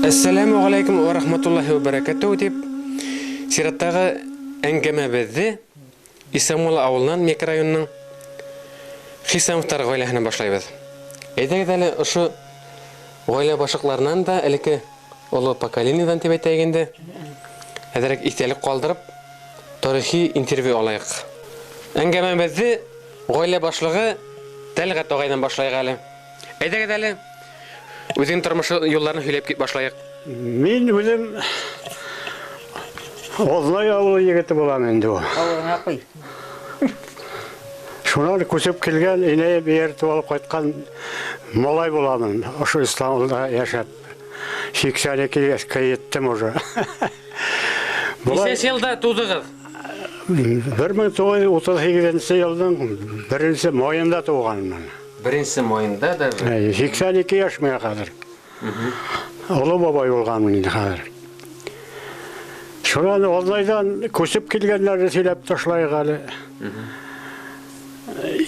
Әссәләмү ғәләйкүм вә рахматуллаһи вә бәрәкәтүһ дип, сираттағы әңгәмәбеҙҙе Исламулла ауылынан микрорайонының Хисамовтар ғаиләһенән башлайбыҙ. Әйҙәгеҙ әле ошо ғаилә башлыҡларынан да элекке оло поколениедан тип әйтәйек инде, әҙерәк иҫтәлек ҡалдырып, тарихи интервью алайыҡ. Әңгәмәбеҙҙе ғаилә башлығы Тәлғәт ағайҙан башлайыҡ әле. Әйҙәгеҙ әле, үҙенең тормошы юлларын һөйләп башлайыҡ. Мин үҙем Оҙлай ауылы егете булам инде ул. Ауыҙыңа ҡуй. Шунан күсеп килгән, инәйем эйәртеп алып ҡайтҡан малай буламын. Ошо Исламда йәшәп. 82 йәшкә еттем уже. Нисәнсе йылда тыуҙығыҙ? 1938 йылдың беренсе майында тыуғанмын. Беренсе майында даже. Әйе, 82 йәш миңә хәҙер. Оло бабай булғанмын инде хәҙер. Шунан Азнайҙан күсеп килгәндәрҙе һөйләп ташлайыҡ әле.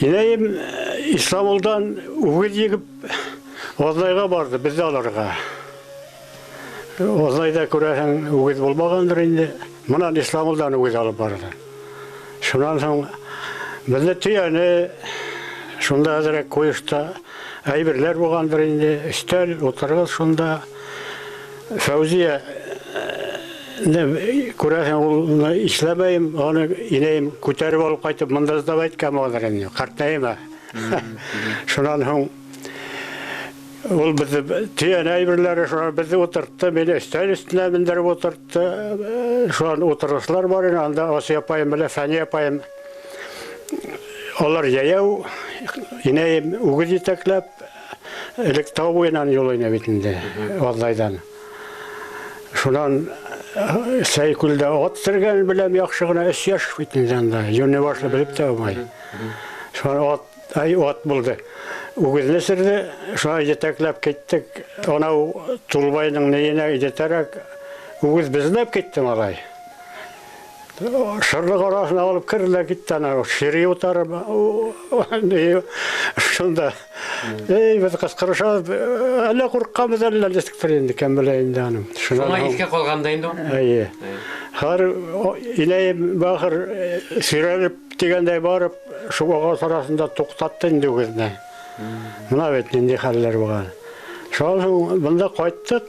Инәйем Исламулдан үгеҙ егеп Азнайға барҙы, беҙҙе алырға. Азнайҙа күрәһең үгеҙ булмағандыр инде. Мынан Исламулдан үгеҙ алып барҙы. Шунан һуң беҙҙе төйәне, шунда әҙерәк ҡуйышта әйберләр булғандыр инде. Өҫтәл, ултырғыс шунда. Фәүзиә күрәһең, ул ишләмәйем, аны инәйем күтәреп алып ҡайтып мында сдавать иткән булғандыр инде, ҡартнәйемә. Шунан һуң ул беҙҙе төйәне әйберләре шунан беҙҙе ултыртты, мине өҫтәл өҫтөнә мендереп ултыртты. Шунан ултырғыслар бар ине, анда Асия апайым белән Фәниә апайым алар йәйәү, инәйем үгеҙ етәкләп, элек тау буйынан юл ине бит инде, Аҙнайҙан. Шунан Сәйкүлдә ат сөргәнен беләм яҡшы ғына, 3 йәш бит инде анда, йүне башлы белеп тә булмай. Шунан ат, ай ат булды. Үгеҙне сөрҙө, шунан етәкләп киттек. Анау Тулбайның нейенә етәрәк үгеҙ безләп китте малай. Шырлыҡ араһына алып керҙе лә китте анау, шири утары шунда. Эй, беҙ ҡысҡырышабыҙ, әллә ҡурҡҡанбыҙ, әллә нисектер инде, кем белә инде аны. Шуңа иҫкә ҡалған да инде ул. Әйе. Хәҙер инәйем бахыр сөйрәлеп тигәндәй барып, шул ағас араһында туҡтатты инде үгеҙне. Мына бит ниндәй хәлләр булған. Шунан һуң бында ҡайттыҡ.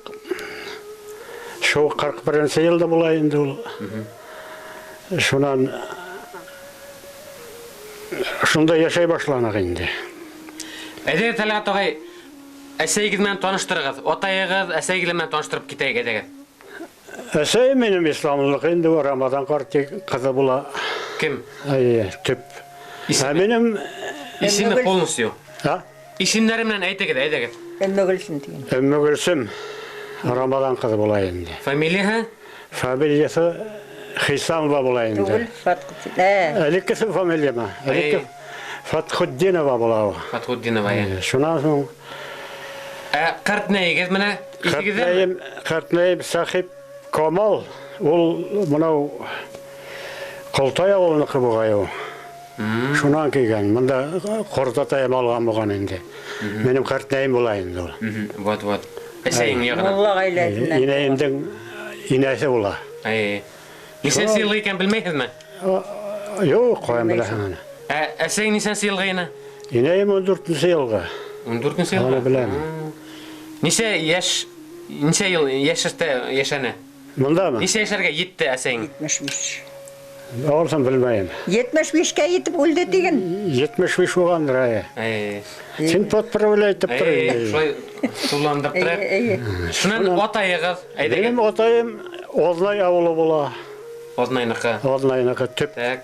Шул 41 йылда була инде ул. Шунан шунда йәшәй башланыҡ инде. Әйҙәгеҙ, Тәлғәт ағай, әсәйегеҙ менән таныштырығыҙ. Атайығыҙ, әсәйегеҙ менән таныштырып китәйек, әйҙәгеҙ. Әсәйем минем исламлыҡ инде, Рамаҙан ҡарт ҡыҙы була. Кем? Әйе, төп. Исеме? Ә минем Исеме полностью. А? Исемдәре менән әйтегеҙ, әйҙәгеҙ. Өммөгөлсөм тигән. Өммөгөлсөм Рамаҙан ҡыҙы була инде. Фамилияһы? Фамилияһы Хисамова була инде. Түгел, Фатхутдинова. Элеккесе фамилиямы? Элекке Фатхутдинова була ул. Фатхутдинова, әйе. Шунан һуң Ә ҡартнәйегеҙ менә исегеҙҙәме? Ҡартнәйем Сәхип Камал, ул мынау Ҡолтай ауылыныҡы буғай ул. Шунан килгән. Мында ҡартатайым алған булған инде. Минең ҡартнәйем була инде ул. Вот, вот. Әсәйең яғынан. Мулла ғаиләһенән. Инәйемдең инәһе була. Әйе. Нисәнсе йылғы икән белмәйһеҙме? Юҡ, ҡайҙан беләһең аны. Ә әсәйең нисәнсе йылғы ине? Инәйем 14-нсе йылғы. 14-нсе йылғы? Аны беләм. Нисә йәш, нисә йыл йәштә йәшәне? Мындамы? Нисә йәшәргә етте әсәйең? 75. Алсын белмәйем. 75-кә етеп үлде тиген. 75 булғандыр, әйе. Әйе. Син подправляй итеп тор Әйе, инде. шулай тулыландырып торайыҡ. Әйе, Шунан атайығыҙ, әйҙәгеҙ. Минең атайым Оҙнай ауылы була. Оҙнайныҡы. Оҙнайныҡы төп. Так.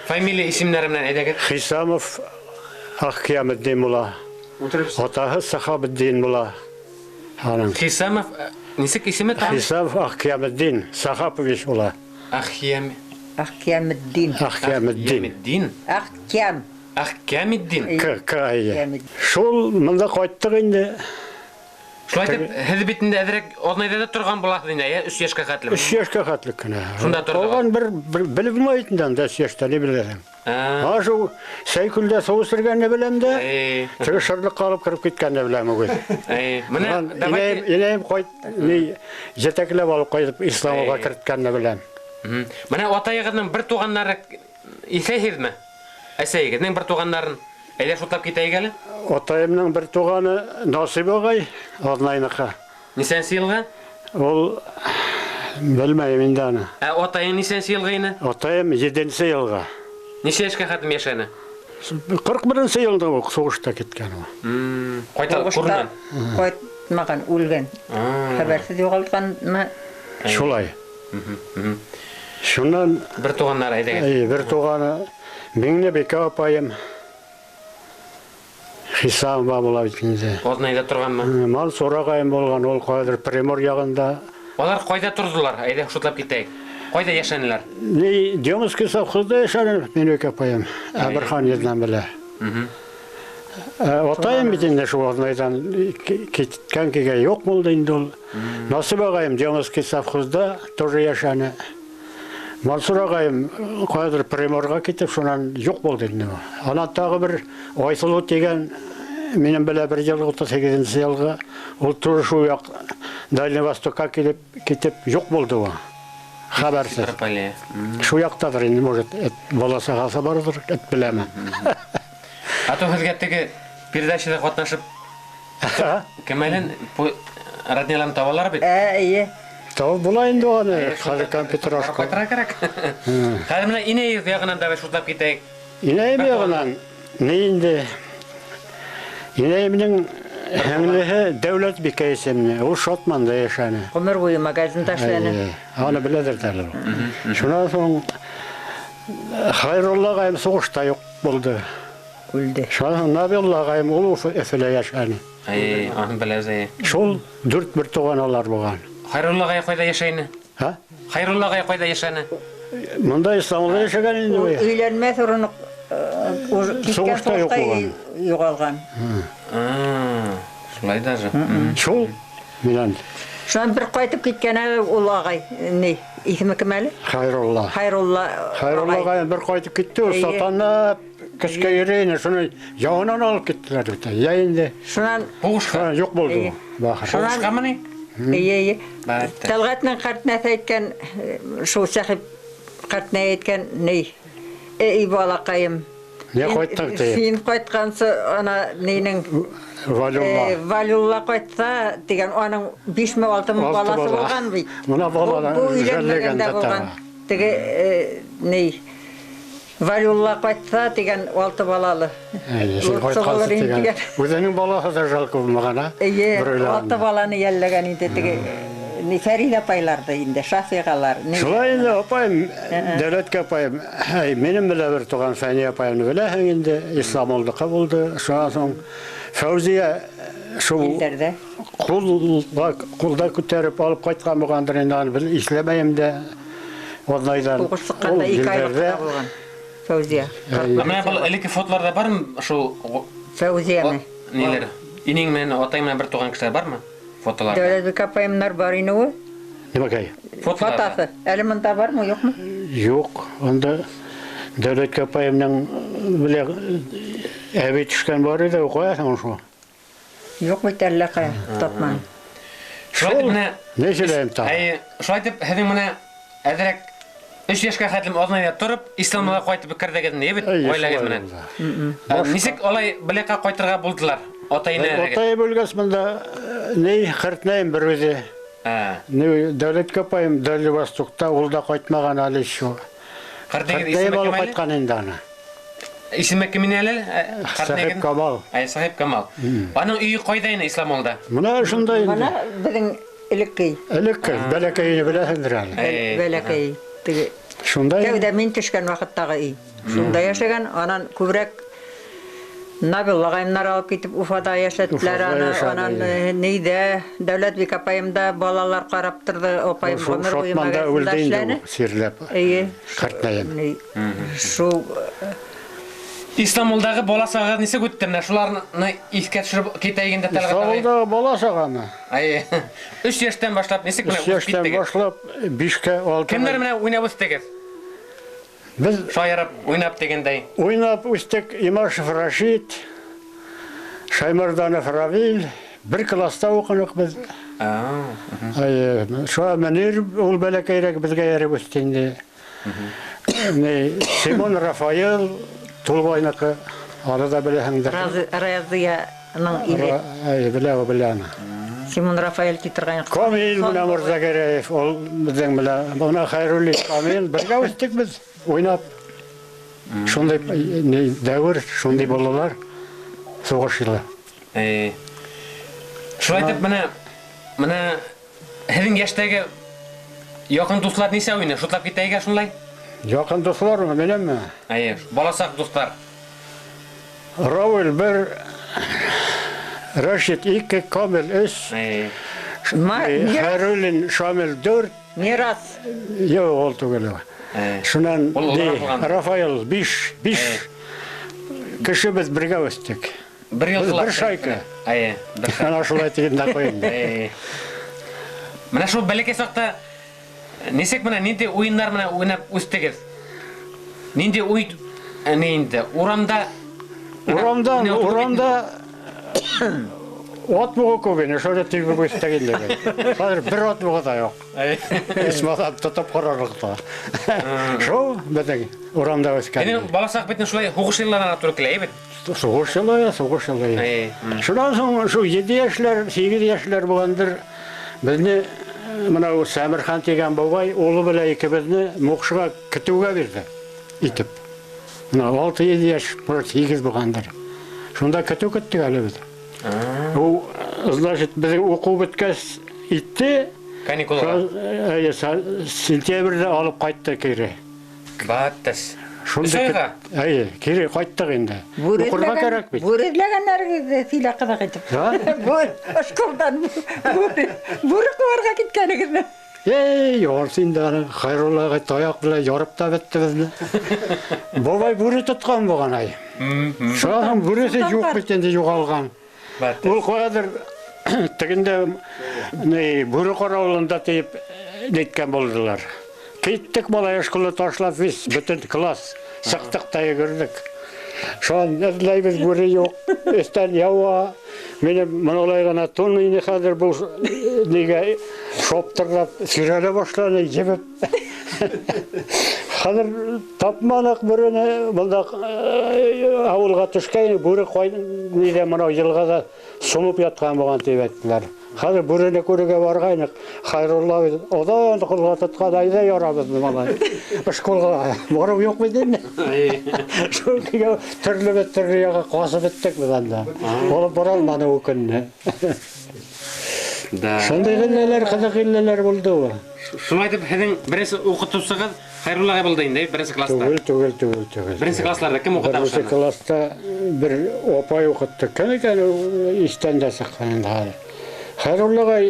Фамилия исемдәре менән әйҙәгеҙ. Хисамов Ахкияметдин була. Атаһы Сахабетдин була. Аның. Хисамов, нисек исеме тағы? Хисамов Ахкияметдин Сахапович була. Ахкиям. Ахкияметдин. Ахкияметдин. Ахкияметдин. Ахкиям. Ахкияметдин. К, К, әйе. Шул мында ҡайттыҡ инде. Шулай итеп, һеҙ бит инде әҙерәк Аҙнайҙа да торған булаһыҙ инде, ә? 3 йәшкә хәтлем. 3 йәшкә хәтле кенә. Шунда торҙоғоҙ. Ҡалған бер белеп булмай инде анда 3 йәштә ни беләһең. Ана шул Сәйкүлдә һыу эсергәнне беләм дә, теге шырлыҡҡа алып кереп киткәнне беләм үгеҙ. Менә давайте инәйем ҡайт, ни етәкләп алып ҡайтып Исламовға керткәнне беләм. Менә атайығыҙҙың бер туғаннары иҫәйһеҙме? Әсәйегеҙҙең бер туғаннарын әйҙә шутлап китәйек әле. Атайымның бер туғаны Насип ағай, Аҙнайныҡы. Нисәнсе йылғы? Ул белмәйем инде аны. Ә атайың нисәнсе йылғы ине? Атайым 7-нсе йылғы. Нисә йәшкә хәтлем йәшәне? 41-нсе йылда уҡ һуғышта киткән ул. Ҡайта күрмән. Ҡайтмаған, үлгән. Хәбәрһеҙ юғалтҡанмы? Шулай. Шунан бер туғаннары әйҙәгеҙ. Әй, бер туғаны Миңнебикә апайым. Хисамова була бит инде. Аҙнайҙа торғанмы? Мансур ағайым булған, ул ҡайҙыр Примор яғында. Алар ҡайҙа торҙолар? Әйҙә шутлап китәйек. Ҡайҙа йәшәнеләр? Ни, Демовский совхозда йәшәне Миңнебикә апайым. Әберхан еренән белә. Атайым бит инде шул Аҙнайҙан киткән кигә юҡ булды инде ул. Насип ағайым Демовский совхозда тоже йәшәне. Мансур ағайым ҡайҙыр Приморға китеп, шунан юҡ булды инде. Анан тағы бер Айсылыу тигән минең белә бер йыл 38-нсе йылғы, ул тоже шул яҡ Дальний Востокка килеп китеп юҡ булды ул. Хәбәрсеҙ. Шул яҡталыр инде, может, бала сағасы барҙыр, эт беләме. А то һеҙгә теге передачала ҡатнашып кем әлен родняларын табалар бит. Эйе. Табып була инде уны, хәҙер компьютер ашҡан. Ҡайтырға кәрәк. Хәҙер менә инәйегеҙ яғынан да шутлап китәйек. Инәйем яғынан ни инде? Инәйемдең һеңлеһе Дәүләтбикә исемле, ул Шотманда йәшәне. Ғүмер буйы магазинда эшләне. Аны беләҙер әле ул. Шунан һуң Хайрулла ағайым һуғышта юҡ булды. Үлде. Шунан һуң Набиулла ағайым ул Өфөлә йәшәне. Эй, аны беләбеҙ, әй. Шул дүрт бер туған алар булған. Хайрулла ағай ҡайҙа йәшәйне? Һа? Хайрулла ағай ҡайҙа йәшәне? Мында Исламда йәшәгән инде ул. Өйләнмәҫ урын Һуғышта юҡ булған. Юғалған. Шулай даже. Шул минән. Шунан бер ҡайтып киткән әле ул ағай, ни, исеме кем әле? Хайрулла. Хайрулла. Хайрулла ағай бер ҡайтып китте, ул сатанып көскә йөрөй, шуны яғынан алып киттеләр бит. Йә инде. Шунан һуғышҡа юҡ булды ул. Бахыр. Һуғышҡамы ни? Эйе, эйе. Тәлғәтнең ҡартнәҫе әйткән, шул Сәхип ҡартнәй әйткән, ни, эй балаҡайым. Не ҡайттың тиеп? Һин ҡайтҡансы ана нинең Валюлла. Валюлла ҡайтса тигән, аның 5-6 балаһы булған бит. Мына баланы өйләнмәгәндә булған. Теге ни Валюлла ҡайтса тигән 6 балалы. Әйе, син ҡайтҡансы тигән. Үҙенең балаһы да жалко булмаған, а? Эйе, 6 баланы йәлләгән инде теге ни Фәриҙә апайларҙы инде, Шафиғалар. Шулай инде апайым, Дәүләткә апайым, әй, минең белә бер туған Фәниә апайымны беләһең инде, Исламулдыҡы булды. Шунан һуң Фәүзиә шул ҡулда күтәреп алып ҡайтҡан булғандыр инде, аны бел иҫләмәйем дә. Аҙнайҙан. Һуғыш сыҡҡанда 2 айлыҡта булған Фәүзиә. Менә был элекке фотоларҙа бармы шул Фәүзиәме? Ниләр? Инең менән атайың менән бер туған кешеләр бармы? Фотоларда. Дәүләтбикә апайымдар бар ине ул. Нимәкәй? Фотосы. Әле мында бармы, юҡмы? Юҡ, унда Дәүләткә апайымдың белә әбей төшкән бар ине, ҡуяһың шул. Юҡ бит әллә ҡая, тапманым. Шулай итеп менә Ни һөйләйем тағы? Әй, шулай итеп һеҙҙең менә әҙерәк 3 йәшкә хәтлем Аҙнайҙа тороп, Исламға ҡайтып керҙегеҙ ни бит, ғаиләгеҙ менән. Нисек алай беләккә ҡайтырға булдылар? Атай-инәләрегеҙ. Атайым үлгәс мында ни ҡартнайым бер үҙе. Ни Дәүләткә апайым Дальний Востокта, ул да ҡайтмаған әле шул. Ҡартнайығыҙ исеме кем әле? Ҡайтҡан инде аны. Исеме кем ине әле? Сәхип Камал. Әй, Сәхип Камал. Аның өйө ҡайҙа ине Исламулда? Мына шунда инде. Мына беҙҙең элекке өй. Элекке, бәләкәйне беләһеңдер әле. Бәләкәй. Теге Шунда тәүҙә мин төшкән ваҡыттағы өй. Шунда йәшәгән, анан күберәк Набил ағайымдар алып китеп Уфада йәшәттеләр аны, анан нейҙә Дәүләтбикә апайымда балалар ҡарап торҙо, апайым ғүмер буйы магазинда эшләне. Сирләп. Эйе. Ҡартнайым. Шул Истанбулдағы бала сағағыҙ нисек үтте? Менә шуларны иҫкә төшөрөп китәйек инде, Тәлғәт ағай. Истанбулдағы бала сағамы? Әйе. 3 йәштән башлап нисек менә 3 йәштән башлап 5-кә 6. Кемдәр менә уйнап үҫтегеҙ? Беҙ шаярып уйнап тигәндәй. Уйнап үҫтек Имашев Рашид, Шаймарданов Равил, бер класста уҡыныҡ беҙ. Әйе, шуға Мөнир ул бәләкәйерәк беҙгә эйәреп үҫте инде. Симон Рафаэл Тулбайныҡы, аны да беләһеңдер. Разияның ире. Әйе, белә, белә аны. Симон Рафаэль ти торған. Камил менә Мурзагәрәев, ул беҙҙең белә. Бына Хәйруллин Камил, бергә үҫтек беҙ, уйнап. Шундай дәүер, шундай балалар һуғыш йылы. Шулай итеп, менә һеҙҙең йәштәге яҡын дуҫлар нисә уйны? Шутлап китәйек шунлай? Яҡын дуҫлармы, минеңме? Әйе, баласаҡ дуҫтар. Равил 1, Рашид 2, Камил 3, Хәйруллин Шамил 4. Мирас. Юҡ, ул түгел. Шунан Рафаэл 5, 5 кеше беҙ бергә үҫтек. Бер йыл Бер шайка. Әйе, бер шайка. Ана шулай тигәндә ҡуйым. Менә шул бәләкәй саҡта нисек менә ниндәй уйындар менә уйнап үҫтегеҙ? Ниндәй уй ни инде? Урамда Урамда ат буғы күп ине, шуны тибеп үҫтек инде. Хәҙер бер ат буғы да юҡ. Исмаһам тотоп ҡарарлыҡ та. Шул беҙҙең урамда үҫкән. Инде баласаҡ бит шулай һуғыш йылларына тура килә, бит? Һуғыш йылы, һуғыш йылы. Шунан һуң шул 7 йәшләр, 8 йәшләр булғандыр. Беҙне мына Сәмерхан тигән бабай улы белән икебеҙне Муҡшыға көтөүгә бирҙе. Итеп. Мына 6-7 йәш, 8 булғандыр. Шунда көтөү көттөк әле беҙ. Ул, значит, беҙҙең уҡыу бөткәс итте. Каникулға. Әйе, сентябрҙә алып ҡайтты кире. Баттас. Шунда әйе, кире ҡайттыҡ инде. Уҡырға кәрәк бит. Бүре эҙләгәндәрегеҙҙе һөйлә ҡыҙыҡ итеп. Бүре, школдан бүре ҡыуарға киткәнегеҙҙе. Эй, ярсы инде аны Хәйрулла ағай таяҡ белән ярып та бөттө беҙне. Бабай бүре тотҡан булған ай. Шунан бүресе юҡ бит инде, юғалған. Ул ҡайҙыр тегендә ни бүре ҡарауылында тиеп әйткән булдылар. Киттек малай школа ташлап весь бөтөн класс сыҡтыҡ та йүгерҙек. Шунан эҙләйбеҙ, бүре юҡ, өҫтән яуа. Мине мыналай ғына тун ине хәҙер был нигә шоптырлап сөйрәлә башланы, ебеп. Хәҙер тапманыҡ бүрене, бында ауылға төшкәйне, бүре нидә мынау йылғала сумып ятҡан булған тип әйттеләр. Хәҙер бүрене күрергә барғайныҡ, Хәйрулла оҙон ҡулға тотҡан, әйҙә ярабыҙ малай. Школға барыу юҡ бит инде. Шул көйгә төрлө төрлө яға ҡасып бөттөк беҙ анда. Алып бара алманы ул көнне. Шундай ғилләләр, ҡыҙыҡ ғилләләр булды ул. Шулай итеп, һеҙҙең беренсе уҡытыусығыҙ Хәйрулла ағай булды инде, беренсе класста? Түгел, түгел, түгел, түгел. Беренсе классларҙа кем уҡыта Беренсе башланы? класста бер апай уҡытты. Кем икән ул, иҫтән дә сыҡҡан инде хәҙер. Хәйрулла ағай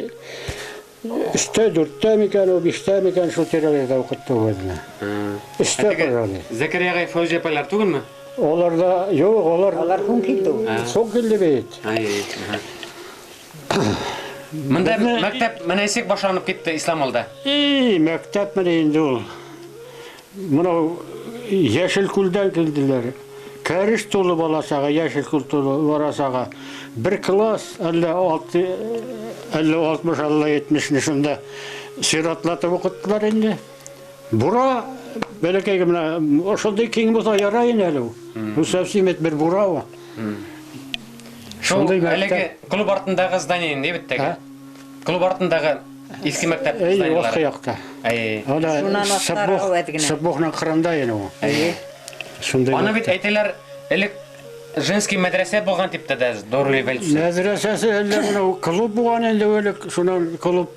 өстә, дүрттә микән ул, биштә микән, шул тирәләрҙә уҡытты үҙенә. Өстә ҡараны. Зәкәрия ағай, Фәүзиә апайлар түгелме? Улар да юҡ, улар Улар һуң килде ул. Һуң килде бит. Мында мәктәп менә нисек башланып китте Исламалда? И, мәктәп менә инде ул. Мынау Йәшел күлдән килделәр. Кәреш тулы баласаға, Йәшел күл тулы барасаға. Бер класс, әллә алты, әллә алтмыш, әллә етмешне шунда сиратлатып уҡыттылар инде. Бура бәләкәй генә, ошондай киң булһа ярай ине әле ул. Ул совсем бер бура ул. Шул Шундай әлеге мәктәп. клуб артындағы здание инде бит теге. Ә? Клуб артындағы иҫке мәктәп Эй, зданиелары. аҫҡы яҡта. Әй. Ана Шунан аҫтары әүәҫ генә. Сыбыҡның ҡырында ине ул. Әй. Шундай Аны бит мәктәп. әйтәләр, элек женский мәдрәсә булған дип тә дә до революция. Мәдрәсәсе әллә мынау клуб булған инде элек, шунан клуб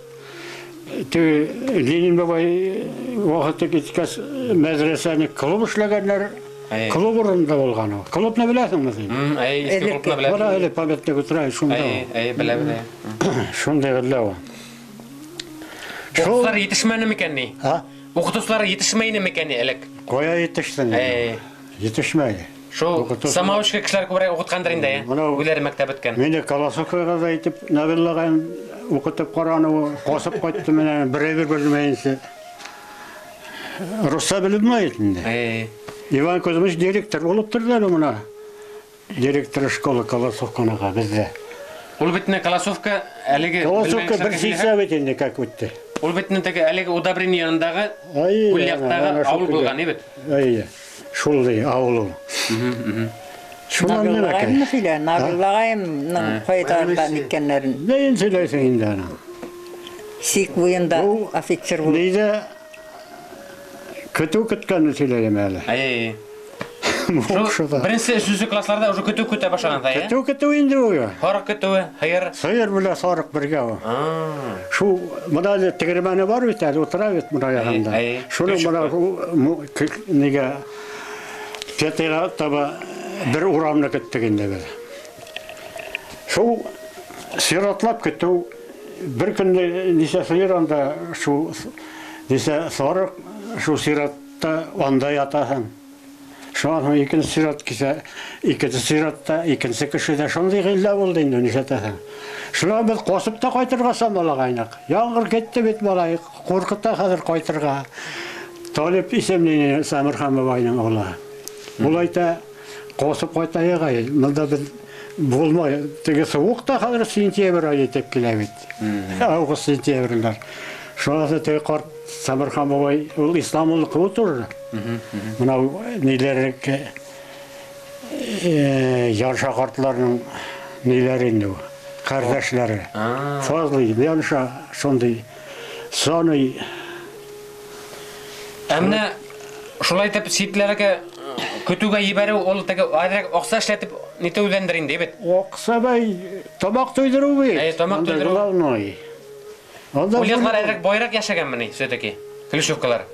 теге Ленин бабай ваҡыты киткәс мәдрәсәне клуб эшләгәннәр. Әй. Клуб урынында булған ул. Клубны беләһеңме син? Әй, иҫке Элек клубны беләм. Бына әле памятник утыра шунда. Әй, әй, белә, белә. Шундай әллә ул. Уҡытыусылар етешмәне микән ни? А? Уҡытыусылар етешмәйне микән ни элек? Ҡая етеште? Әй. Етешмәй. Шул самоучка кешеләр күберәк уҡытҡандыр инде, үҙләре мәктәп бөткән. Мине Колосовкаға да итеп Нәбилла уҡытып ҡараны, ҡасып ҡайтты менән бер әйбер белмәйенсә. Русса белмәй инде. Иван Кузьмич директор булып торҙо әле мына. Директор школы Колосовканыға беҙҙә. Ул бит инде Колосовка әлеге Колосовка бер сиксә бит инде, как үтте. Ул бит инде теге әлеге удобрение янындағы күл яҡтағы ауыл булған, бит. Әйе. Шул ди ауыл ул. Шунан нимә кәрәк? Набилла ағайымның ҡайтарҙан иткәндәрен. Нейен сөйләйһең инде аны? Сик буйында офицер булып. Нейҙә көтөү көткәнен сөйләйем әле. Әйе. Беренсе, өсөнсө классларҙа уже көтөү көтә башлаған, әйе? Көтөү көтөү инде ул. Һарыҡ көтөүе, һыйыр. Сыйыр белән сарыҡ бергә ул. Шу мына әле тегермәне бар бит әле, утыра бит мына яғында. Шуның мына нигә Пятыйға таба бер урамны көттөк инде беҙ. Шул сиратлап көтөү, бер көндө нисә сыйыр анда, шул нисә сарыҡ, шул сиратта анда ятаһың. Шунан һуң икенсе сират кисә, икенсе сиратта икенсе кеше дә шундай ғиллә булды инде, нишләтәһең. Шунан беҙ ҡасып та ҡайтырға самалағайныҡ. Яңғыр китте бит малай, ҡурҡыта хәҙер ҡайтырға. Талип исемле Сәмерхан бабайның улы. Ул әйтә, ҡасып ҡайтайыҡ, бында беҙ булмай. Теге һыуыҡ та хәҙер сентябрь айы итеп килә бит. Август сентябрьләр. Шунан теге ҡарт Сәмерхан бабай ул Исламуллыҡы ултырыр. Мына ниләреке Янша ҡартларының ниләре инде ул, ҡәрҙәшләре. Фазлый, Янша шундай саный. Ә менә шулай итеп ситләргә көтөүгә ебәреү ул теге әҙерәк аҡса эшләтеп нитеүҙәндер инде, бит? Аҡса бай, тамаҡ туйҙырыу бит. Әйе, тамаҡ туйҙырыу. Главный. Ул яҡлар әҙерәк байыраҡ йәшәгәнме ни, все-таки? Клющевкалар.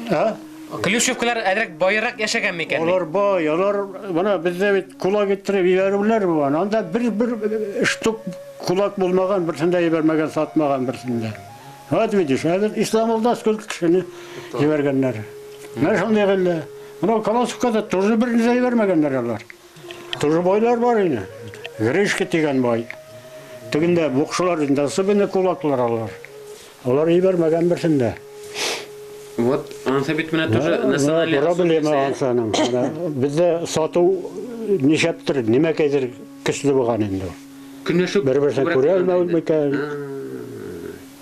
А? Клющевкалар әҙерәк байыраҡ йәшәгәнме икән? Алар бай, алар мына беҙҙә бит кулак иттереп ебәреүләр булған. Анда бер штук кулак булмаған, берсен дә ебәрмәгән, сатмаған берсен дә. Вот видишь, хәҙер Исламулда сколько кешене ебәргәннәр. Менә шундай хәлдә. Мына Колосовкада тоже берни дә ебәрмәгәннәр алар. Тоже байлар бар ине. Гришка тигән бай. Тегендә букшылар инде, особенно кулаклар алар. Алар ебәрмәгән берсен дә. Вот, ансы бит менә тоже националь проблема ансаның. Бездә сату нишәптер, нимәкәйдер көслө булган инде. Көнләшү бер-берсен күрә алмау микән?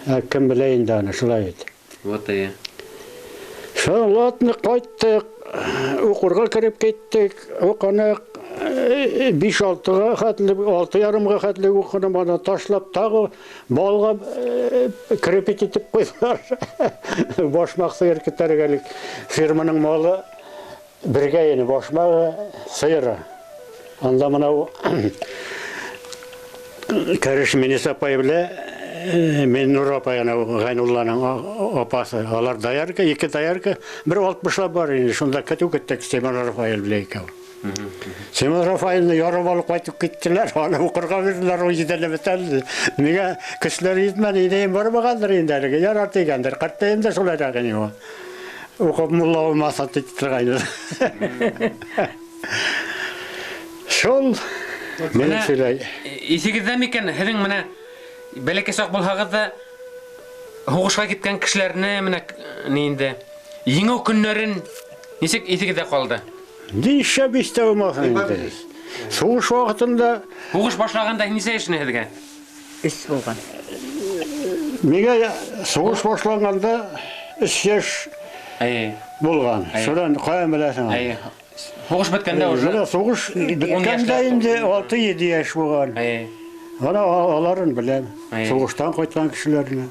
Ә кем белә инде аны, шулай бит. Вот әйе. Шул ладно кайттык, уҡырға кереп киттек, уҡыныҡ 5-6-ға хәтле, 6,5-ға хәтле уҡыным, аны ташлап тағы малға крепить итеп ҡуйҙылар. Башмаҡ сыйыр китәргә элек. Фирманың малы бергә ине, башмағы сыйыры. Анда мынау Кәреш Минис апай белән Миннур апай, анау Ғәйнулланың апасы, алар доярка, ике доярка, бер 60-лап бар ине, шунда көтөү көттек Семен Рафаэль белән икәү. Семен Рафаэльне ярып алып ҡайтып киттеләр, аны уҡырға бирҙеләр, ул етәләп бөтәлде. Миңә көсләре етмәне, инәйем бармағандыр инде әлеге, ярар тигәндер. Ҡартайым да шулайраҡ ине ул. Уҡып мулла булмаҫа тип торғайны. Шул минең шулай. Иҫегеҙҙә микән, һеҙҙең менә бәләкәй саҡ булһағыҙ ҙа һуғышҡа киткән кешеләрне менә ни инде еңеү көннәрен нисек иҫегеҙҙә ҡалды? Нишләп иҫтә булмаһын инде? Һуғыш ваҡытында Һуғыш башлағанда нисә йәш ине һеҙгә? 3 булған. Миңә һуғыш башланғанда 3 йәш булған. Шунан ҡайҙан беләһең? Әйе. Һуғыш бөткәндә уже. Менә һуғыш бөткәндә инде 6-7 йәш булған. Ана аларын беләм. Һуғыштан ҡайтҡан кешеләрне.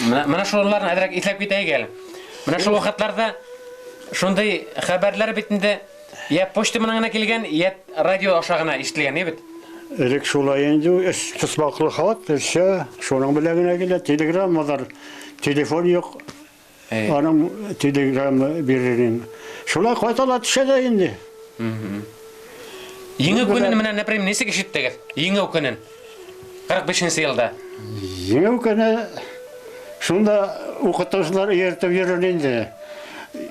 Менә шуларны әҙерәк иҫләп китәйек әле. Менә шул ваҡытларҙа шундай хәбәрләр бит инде я почта менән генә килгән, я радио аша гына ишетелгән, бит? Элек шулай инде, өс тысмаҡлы хат, эше, шуның белән генә килә, телеграммалар, телефон юҡ. Аның телеграмма бирерин. Шулай ҡайта ла төшә дә инде. Еңеү көнөн менән, например, нисек ишеттегеҙ? Еңеү көнөн. 45-нсе йылда. Еңеү көнө шунда уҡытыусылар эйәртеп йөрөр инде.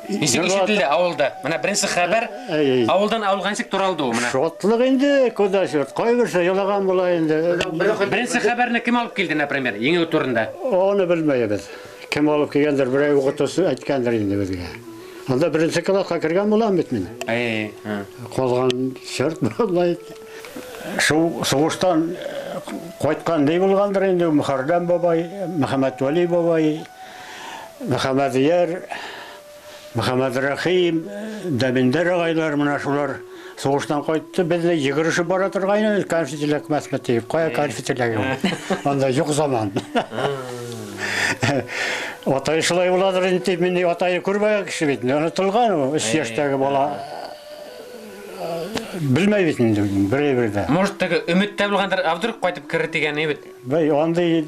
Нисек ишетелде ауылда? Мына беренсе хәбәр ауылдан ауылға нисек таралды ул мына? Шатлык инде, куда черт. Кайберсе елаган була инде. Беренсе хәбәрне кем алып килде, например, еңеү турында? Аны белмәйбез. Кем алып килгәндер, берәү укытучы әйткәндер инде безгә. Анда беренсе класска кергән булам бит мин. Калган черт була. Шул сугыштан кайткан ни булгандыр инде Мөхәррәм бабай, Мөхәммәтвәли бабай, Мөхәммәдияр, Мөхәммәдрәхим, Дәминдәр агайлар менә шулар сугыштан кайтты. Безне йөгерешеп бара торган конфет эләкмәсме дип. Кая конфет эләгә ул? Анда юк заман. Атай шулай буладыр инде дип, мин атайны күрмәгән кеше бит. Онытылган ул, 3 яшьтәге бала. Белмәй бит инде, берәй дә. Может, теге өметтә булгандыр, а вдруг кайтып керер дигән бит. Бәй, андый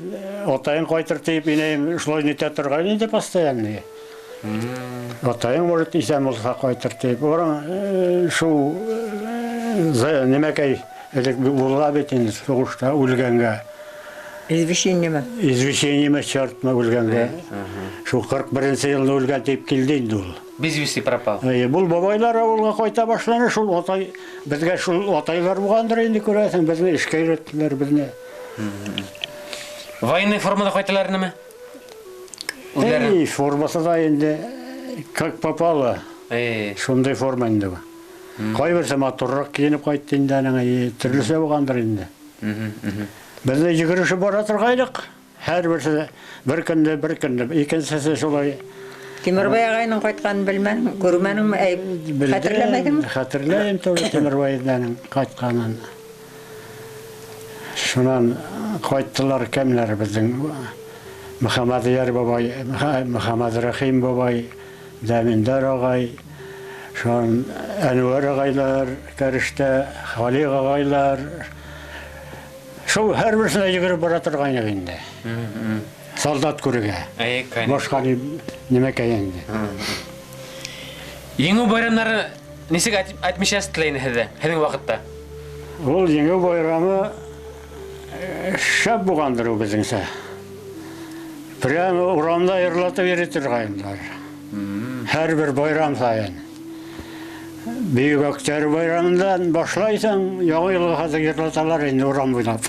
атайың кайтыр дип, инәем шулай нитә торган инде постоянно. Атайың, может, исән булса кайтыр дип. Орың шул немәкәй элек була бит инде сугышта үлгәнгә. Извещениеме? Извещениеме чертмы үлгәнгә. Шул 41 елны үлгән дип килде инде ул. Без вести пропал. Бул бабайлар авылга кайта башланы, шул атай безгә шул атайлар булгандыр инде күрәсең, безне эшкә өйрәттеләр безне. Военный формада кайталар инеме? Эй, формасы да инде как попало. Шундай форма инде бу. Кайберсе матуррак киенеп кайтты инде аның, төрлесе булгандыр инде. Безне йөгерешеп бара торгайдык. Һәрберсе бер көндә, бер көндә, икенчесе шулай. Тимербай агайның кайтканын белмәдем, күрмәдеңме? Әй, хәтерләмәдеңме? Хәтерләйм түгел Тимербайның кайтканын. Шуннан кайттылар кемнәр безнең? Мөхәммәдияр бабай, Мөхәммәдрәхим бабай, Дәминдәр агай, шуннан Әнвәр агайлар, Кәрештә, Халик агайлар. Шул һәрберсенә йөгереп бара торган идек инде. Солдат күрергә. Башка нимәкәй инде. Еңү байрамнары нисек отмечаться ителә һеҙҙә, һеҙҙең ваҡытта? Ул еңү байрамы шәп булгандыр ул беҙҙеңсә. Прямо урамда йырлатып йөрөй торғайнылар. Һәр бер байрам һайын. Бөйөк Октябрь байрамындан башлайсың, Яңа йылға хәҙер йырлаталар инде урам буйлап.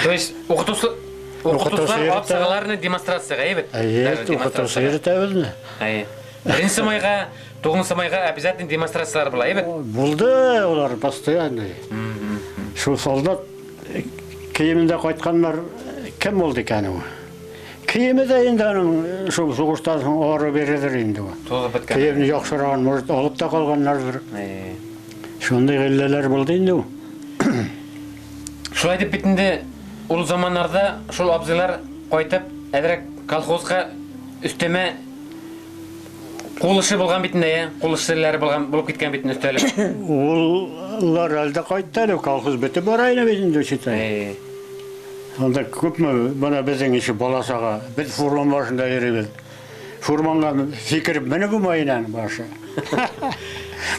То есть уҡытыусылар алып сығалар демонстрацияға, әйбәт? Әйе, уҡытыусы йөрөтә беҙне. Әйе. 1 майға, 9 майға обязательно демонстрациялар була, әйбәт? Булды улар постоянно. Шул солдат кейемендә ҡайтҡандар кем булды икән ул? Кейеме дә инде аның шул һуғыштан һуң ары бирелер инде ул. Тулып бөткән. Кейемне яҡшырағын, может, алып та ҡалғандарҙыр. Шундай ғаиләләр булды инде ул. Шулай итеп бит инде ул заманнарда шул абзыйлар ҡайтып, әҙерәк колхозға өҫтәмә ҡул эше булған бит инде, ә? Ҡул эшселәре булған, булып киткән бит инде өҫтәлеп. Улар әлдә ҡайтты әле, колхоз бөтөп бара ине бит инде считай. Анда күпме бына беҙҙең ише бала-саға, беҙ фурман башында йөрөйбөҙ. Фурманға һикереп менеп булмай ине аның башы.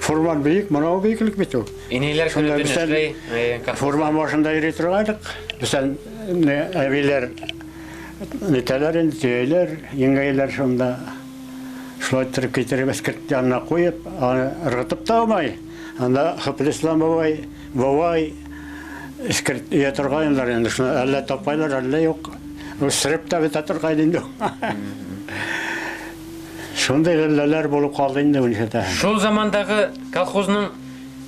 Фурман бейек, мынау бейеклек бит ул. Инәйләр Шунда көнө беҙ эшләй, колхоз. Фурман башында йөрөй торғайныҡ. Беҙ әбейләр нитәләр инде, төйәйләр, еңгәйләр шунда. Шулай иттереп китереп эскерт янына ҡуйып, аны ырғытып та алмай. Анда Хөплислам бабай, бабай эскерт өйә торғайнылар инде. Шуны әллә тапайлар, әллә юҡ. Үҫтереп тә бөтә торғайны инде. Шундай ғаиләләр булып ҡалды инде уншата. Шул замандағы колхозның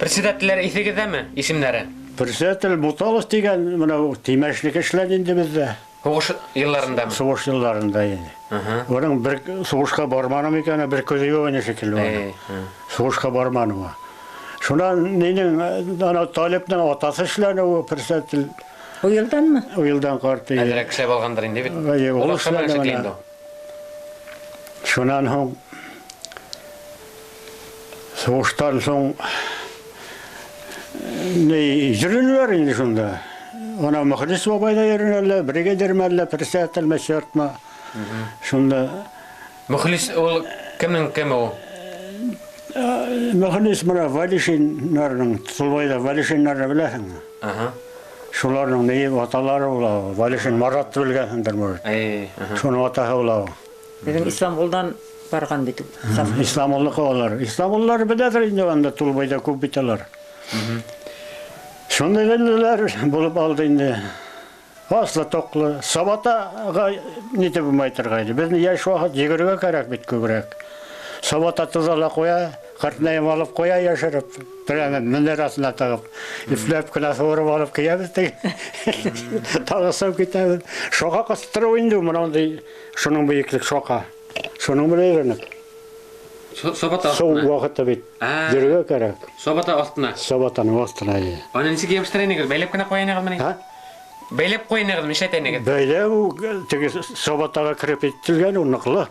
председателләре иҫегеҙҙәме, исемдәре? Председатель Муталов тигән, мына Тимәшнеке эшләне инде беҙҙә. Һуғыш йылларындамы? Һуғыш йылларында инде. Уның бер һуғышҡа барманым икән, бер күҙе юҡ ине шикелле уның. Һуғышҡа барманым. Шунан нинең, ана Талипның атаһы эшләне ул председатель. Ул йылданмы? Ул йылдан ҡарт. Әҙерәк эшләп алғандыр инде бит. Эйе, ул Ул аҡса менән эшләне шикелле мына. инде ул. Шунан һуң һуғыштан һуң ни йөрөнөләр инде шунда. Ана Мөхлис бабай да йөрөнәләр, бригадир мәллә, председатель ме, чертмы. Шунда Мөхлис ул кемнең кеме ул? Мөхлис мына Валишиннарның, Тулбайда Валишиннарны беләһеңме? Шуларның ни аталары була. Валишин Маратты белгәнһеңдер, может. Шуның атаһы була ул. Беҙҙең Исламғолдан барған бит ул. Исламғолноҡо алар. Исламғоллар беләҙер инде анда Тулбайҙа күп бит алар. Шундай ғаиләләр булып алды инде. Аслы тоҡло, сабатаға нитеп булмай торғайны. Беҙҙең йәш ваҡыт йүгерергә кәрәк бит күберәк. Сабата туҙа ла ҡуя, ҡартнайым алып ҡуя йәшереп, прямо мендәр аҫтына тығып, ипләп кенә һурып алып кейәбеҙ теге. Тағы сығып китәбеҙ. Шоға ҡыҫтырыу инде мынандай, шуның бейеклек шоға. Шуның менән өйрәнеп. Сабата Сыу аҫтына. ваҡыты бит. Йөрөргә кәрәк. Сабата аҫтына. Сабатаның аҫтына, эйе. Аны нисек йәбештерә инегеҙ? Бәйләп кенә ҡуя инегеҙме ни? Һа? Бәйләп ҡуя инегеҙме, нишләтә инегеҙ? Бәйләп ул теге сабатаға кереп ителгән, ул ныҡлы.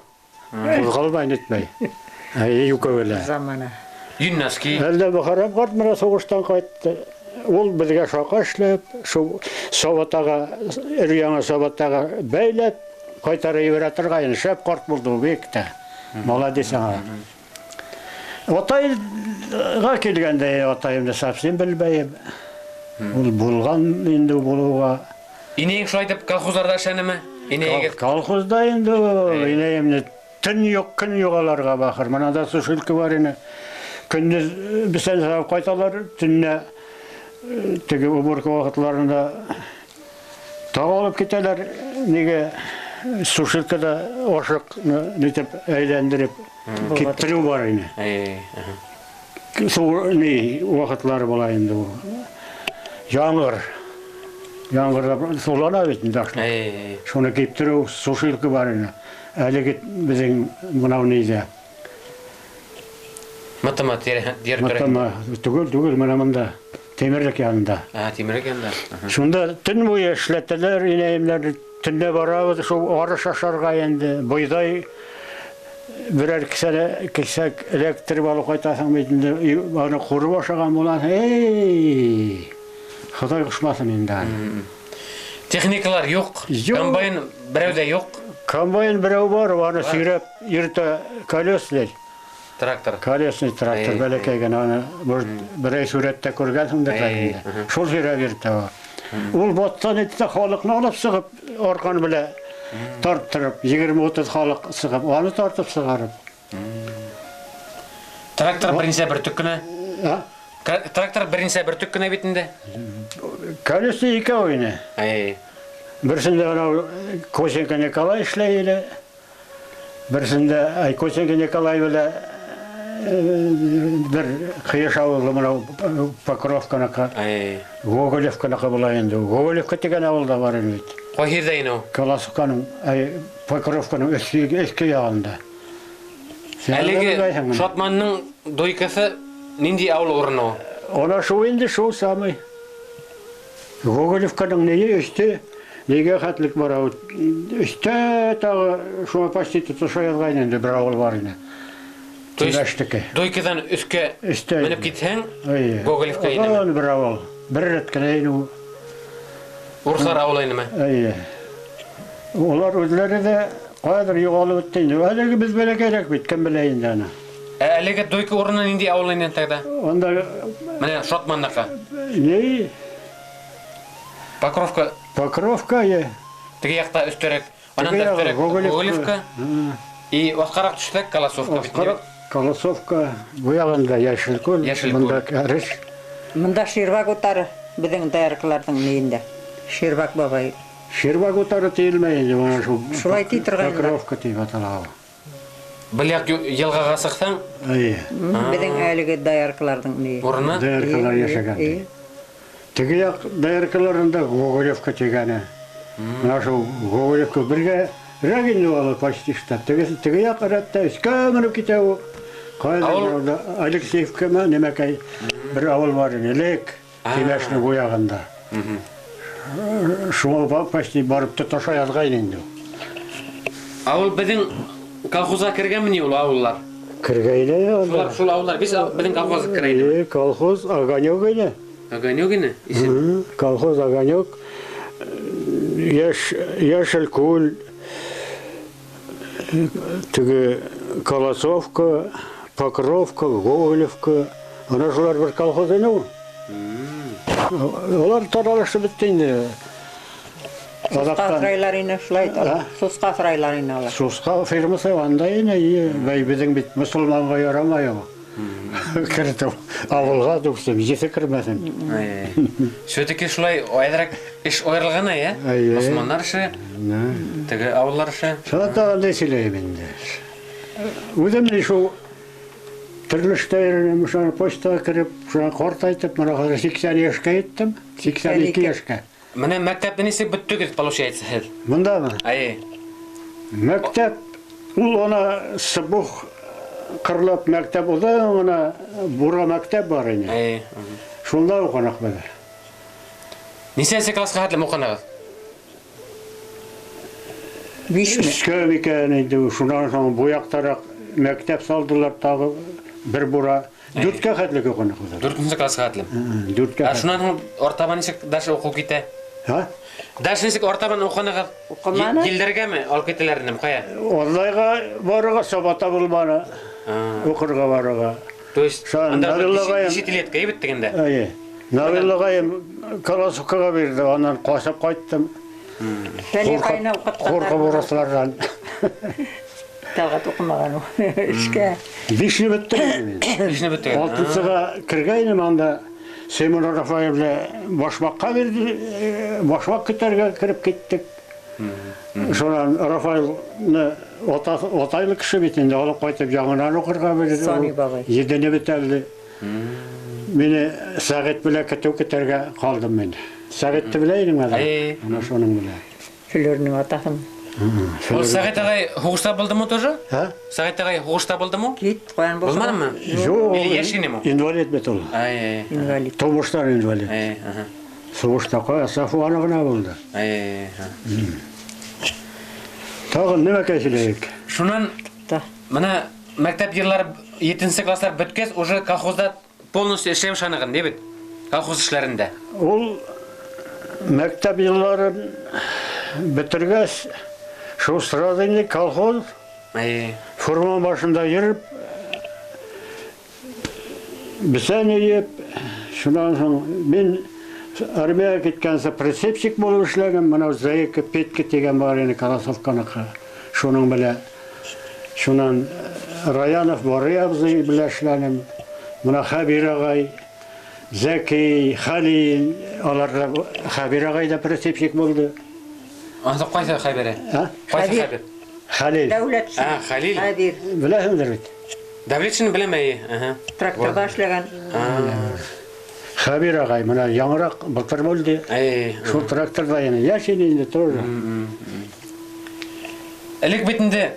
Ҡуҙғалмай, нитмәй. Әйе, юҡ әле. Замана. Йөн носки. Әлдә Мөхәррәм ҡарт менән һуғыштан ҡайтты. Ул беҙгә шаҡа эшләп, шул сабатаға, өр-яңы сабатаға бәйләп ҡайтарып ебәрә торғайны. Шәп ҡарт булды ул бик тә. Молодец аңа. Атайға килгәндә, атайымды совсем белмәйем. Ул булған инде булыуға. Инәйең шулай итеп колхозларда эшләнеме? Инәйегеҙ? Колхозда инде ул, инәйемде төн юҡ, көн юҡ аларға бахыр. Мына да сушилка бар ине. Көндөҙ бесән сабып ҡайталар, төнлә теге уборка ваҡытларында тағы алып китәләр. Нигә сушилкада ашыҡ нитеп әйләндереп киптереү бар ине. Су ни ваҡытлары була инде ул. Яңғыр. Яңғырҙа сулана бит инде ашлыҡ. Шуны киптереү сушилка бар ине. Әлеге беҙҙең мынау ниҙә. Матама ер төрә. Матама түгел, түгел, мына мында. Тимерлек янында. Тимерлек янында. Шунда төн буйы эшләтәләр, инәйемләр төнлә барабыҙ, шул арыш ашарға инде. Бойҙай берәр кесәлә, кисәк эләктереп алып ҡайтаһың бит инде, аны ҡурып ашаған булаһың. Эй! Хоҙай ҡушмаһын инде аны. Техникалар юҡ, Юҡ. Комбайн берәү ҙә юҡ. Комбайн берәү бар, аны Бар. сөйрәп йөрөтә колеслы. Трактор. Колесный трактор бәләкәй генә, аны берәй сүрәттә күргәнһеңдер дә инде. Шул сөйрәп йөрөтә ул. Ул баттан итте халыҡны алып сығып, арҡан белән тарттырып, егерме-утыҙ халыҡ сығып, аны тартып сығарып. Трактор беренсе бөртөк кенә. А? Трактор беренсе бөртөк кенә бит инде. Колесный икәү ине. Берсендә анау Косенко Николай эшләй ине. Берсендә, ай, Косенко Николай белән бер Ҡыйыш ауылы мынау Покровканыҡы. Гоголевканыҡы була инде. Гоголевка тигән ауылда бар ине бит. Ҡайһы ерҙә ине ул? Колосовканың, ай, Покровканың өҫкө яғында. Сен Әлеге белмәйһең уны. Шатманның дойкаһы ниндәй ауыл урыны ул? Ана шул инде, шул самый. Гоголевканың нее өҫтө, нигә хәтлек бара ул? Өҫтә тағы шуңа почти тотоша яҙғайны инде, бер ауыл бар ине. То есть Тимәштеке. Дойкадан өҫкә Өҫтә менеп инде. китһәң, Әйе. Гоголевка инеме? Озон бер ауыл. Бер рәт кенә ине ул. Урыҫлар ауылы инеме? Әйе. Улар үҙләре ҙә ҡайҙыр юғалып бөттө инде. Әлеге беҙ бәләкәйерәк бит, кем белә инде аны. Ә әлеге дойка урыны ниндәй ауыл ине тогда? Унда Менә Шатманныҡы. Ни? Покровка. Покровка, әйе. Теге яҡта өҫтәрәк, анан Теге да яғы өҫтәрәк Гоголевка. Гоголевка. И аҫҡараҡ төшһәк Колосовка бит. Аҫҡараҡ Колосовка, бу яғында Йәшелкүл, Йәшелкүл. бында Кәреш. Мында Ширбак утары, беҙҙең дояркаларҙың нейендә. Ширбак бабай. Ширбак утары тейелмәй инде, бына шул Шулай тей торғайнылар. Покровка тип атала ул. Был яҡ йылғаға сыҡһаң, Әйе. Беҙҙең әлеге дояркаларҙың нейе. Урыны? Дояркалар Эйе, йәшәгән. эйе. Теге яҡ дояркаларында Гоголевка тигәне. Мына шул Гоголевка бергә рәк инде ул почти что. Теге яҡ рәттә өҫкә менеп китә ул. Ҡайҙа Ауыл? ул? Алексеевкамы, нимәкәй бер ауыл бар ине, элек Тимәшнең бу яғында. Шуңа почти барып тоташа яҙғайны инде ул. Ауыл беҙҙең колхозға кергәнме ни ул ауыллар? Кергәйне ул. Шулар, шул ауыллар беҙ беҙҙең колхозға керәйне. Эйе, колхоз Огонек ине. Огонек ине? Исем? Колхоз Огонек. Йәшелкүл, теге Колосовка, Покровка, Гоголевка. Ана шулар бер колхоз ине ул. Улар таралышып бөттө инде. Сусҡа аҫрайлар ине, шулай сусҡа аҫрайлар ине алар. Сусҡа фирмасы анда ине, бәй беҙҙең бит мосолманға ярамай ул. Керҙе ауылға түксем, еҫе кермәһен. Все-таки шулай әҙерәк эш айырылған, ә? Мосолмандар эше, теге ауылдар эше. Шуға тағы ни һөйләйем инде. Үҙем ни шул төрлө эштә йөрөнөм, шуны почтаға кереп, шуны ҡартайтып, мына хәҙер 80 йәшкә еттем, 82 йәшкә. Менә мәктәпне нисек бөттөгөҙ, получается, һеҙ? Мындамы? Әйе. Мәктәп ул ана сыбух ҡырлап мәктәп уҙа, ана бура мәктәп бар ине. Әйе. Шунда уҡыныҡ беҙ. Нисәнсе классҡа хәтлем уҡынығыҙ? Бишме? Өскә микән инде, шунан һуң бу яҡтараҡ мәктәп салдылар тағы бер бура. Дүрткә хәтлек уҡыныҡ беҙ. Дүртенсе классҡа хәтлем. Дүрткә. Ә шунан һуң артабан нисек дальше уҡыу китә? Һа? Дальше нисек артабан уҡынығыҙ? Уҡыманы. Елдәргәме алып китәләр инде, ҡая? Оҙлайға барырға сабата булманы. Уҡырға барырға. То есть анда десятилетка бит тигәндә. Әйе. Навил ағайым Колосовкаға бирҙе, анан ҡасып ҡайттым. Бәләкәйне уҡытҡандар. Ҡурҡып урыҫларҙан. Тәлғәт уҡымаған ул. Эшкә. Бишне бөттөм мин. Бишне бөттөң. Алтынсыға кергәйнем анда Симон Рафаев белән башмаҡҡа бирҙе, башмаҡ көтәргә кереп киттек. Шунан Рафаэлны атайлы кеше бит инде, алып ҡайтып яңынан уҡырға бирҙе. Сами бабай. Едене бөтәлде. Мине Сәғит белән көтөү көтәргә ҡалдым мин. Сәғитте белә инең әле? Ана шуның белән. Флөрнең атаһын. Ул Сәғит ағай һуғышта булдымы тоже? Һа? Сәғит ағай һуғышта булдымы? Кит, ҡаян булһын. Булманымы? Юҡ. Или йәш инеме? Инвалид бит ул. Ай, инвалид. Тумыштан инвалид. Ай, аһа. Һуғышта ҡая Сафуаны ғына булды. Ай, Тағы нимә һөйләйек? Шунан мына мәктәп йыллары 7-нсе класслар бөткәс, уже колхозда полностью эшләй башланыгын, не бит? Колхоз эшләрендә. Ул мәктәп йылларын бөтөргәс, шул сразу инде колхоз фурман башында йөрөп, бесән өйөп, шунан һуң мин армияға киткәнсе прицепщик булып эшләгән, мына Заика Петка тигән бар ине Колосовканыҡы. Шуның белән шунан Раянов Барый абзый белән эшләнем. Мына Хәбир ағай, Зәки, Хәлил, алар да Хәбир ағай да прицепщик булды. Анда ҡайһы Хәбире? Ҡайһы Хәбир? Хәлил. Дәүләтшин. А, Хәлил. Хәбир. Беләһеңдер бит. Дәүләтшин беләм, әйе. Аһа. Тракторҙа эшләгән. Хәбир ағай, мына яңыраҡ былтыр үлде. Шул тракторҙа ине. Йәш ине инде тоже. Элек бит инде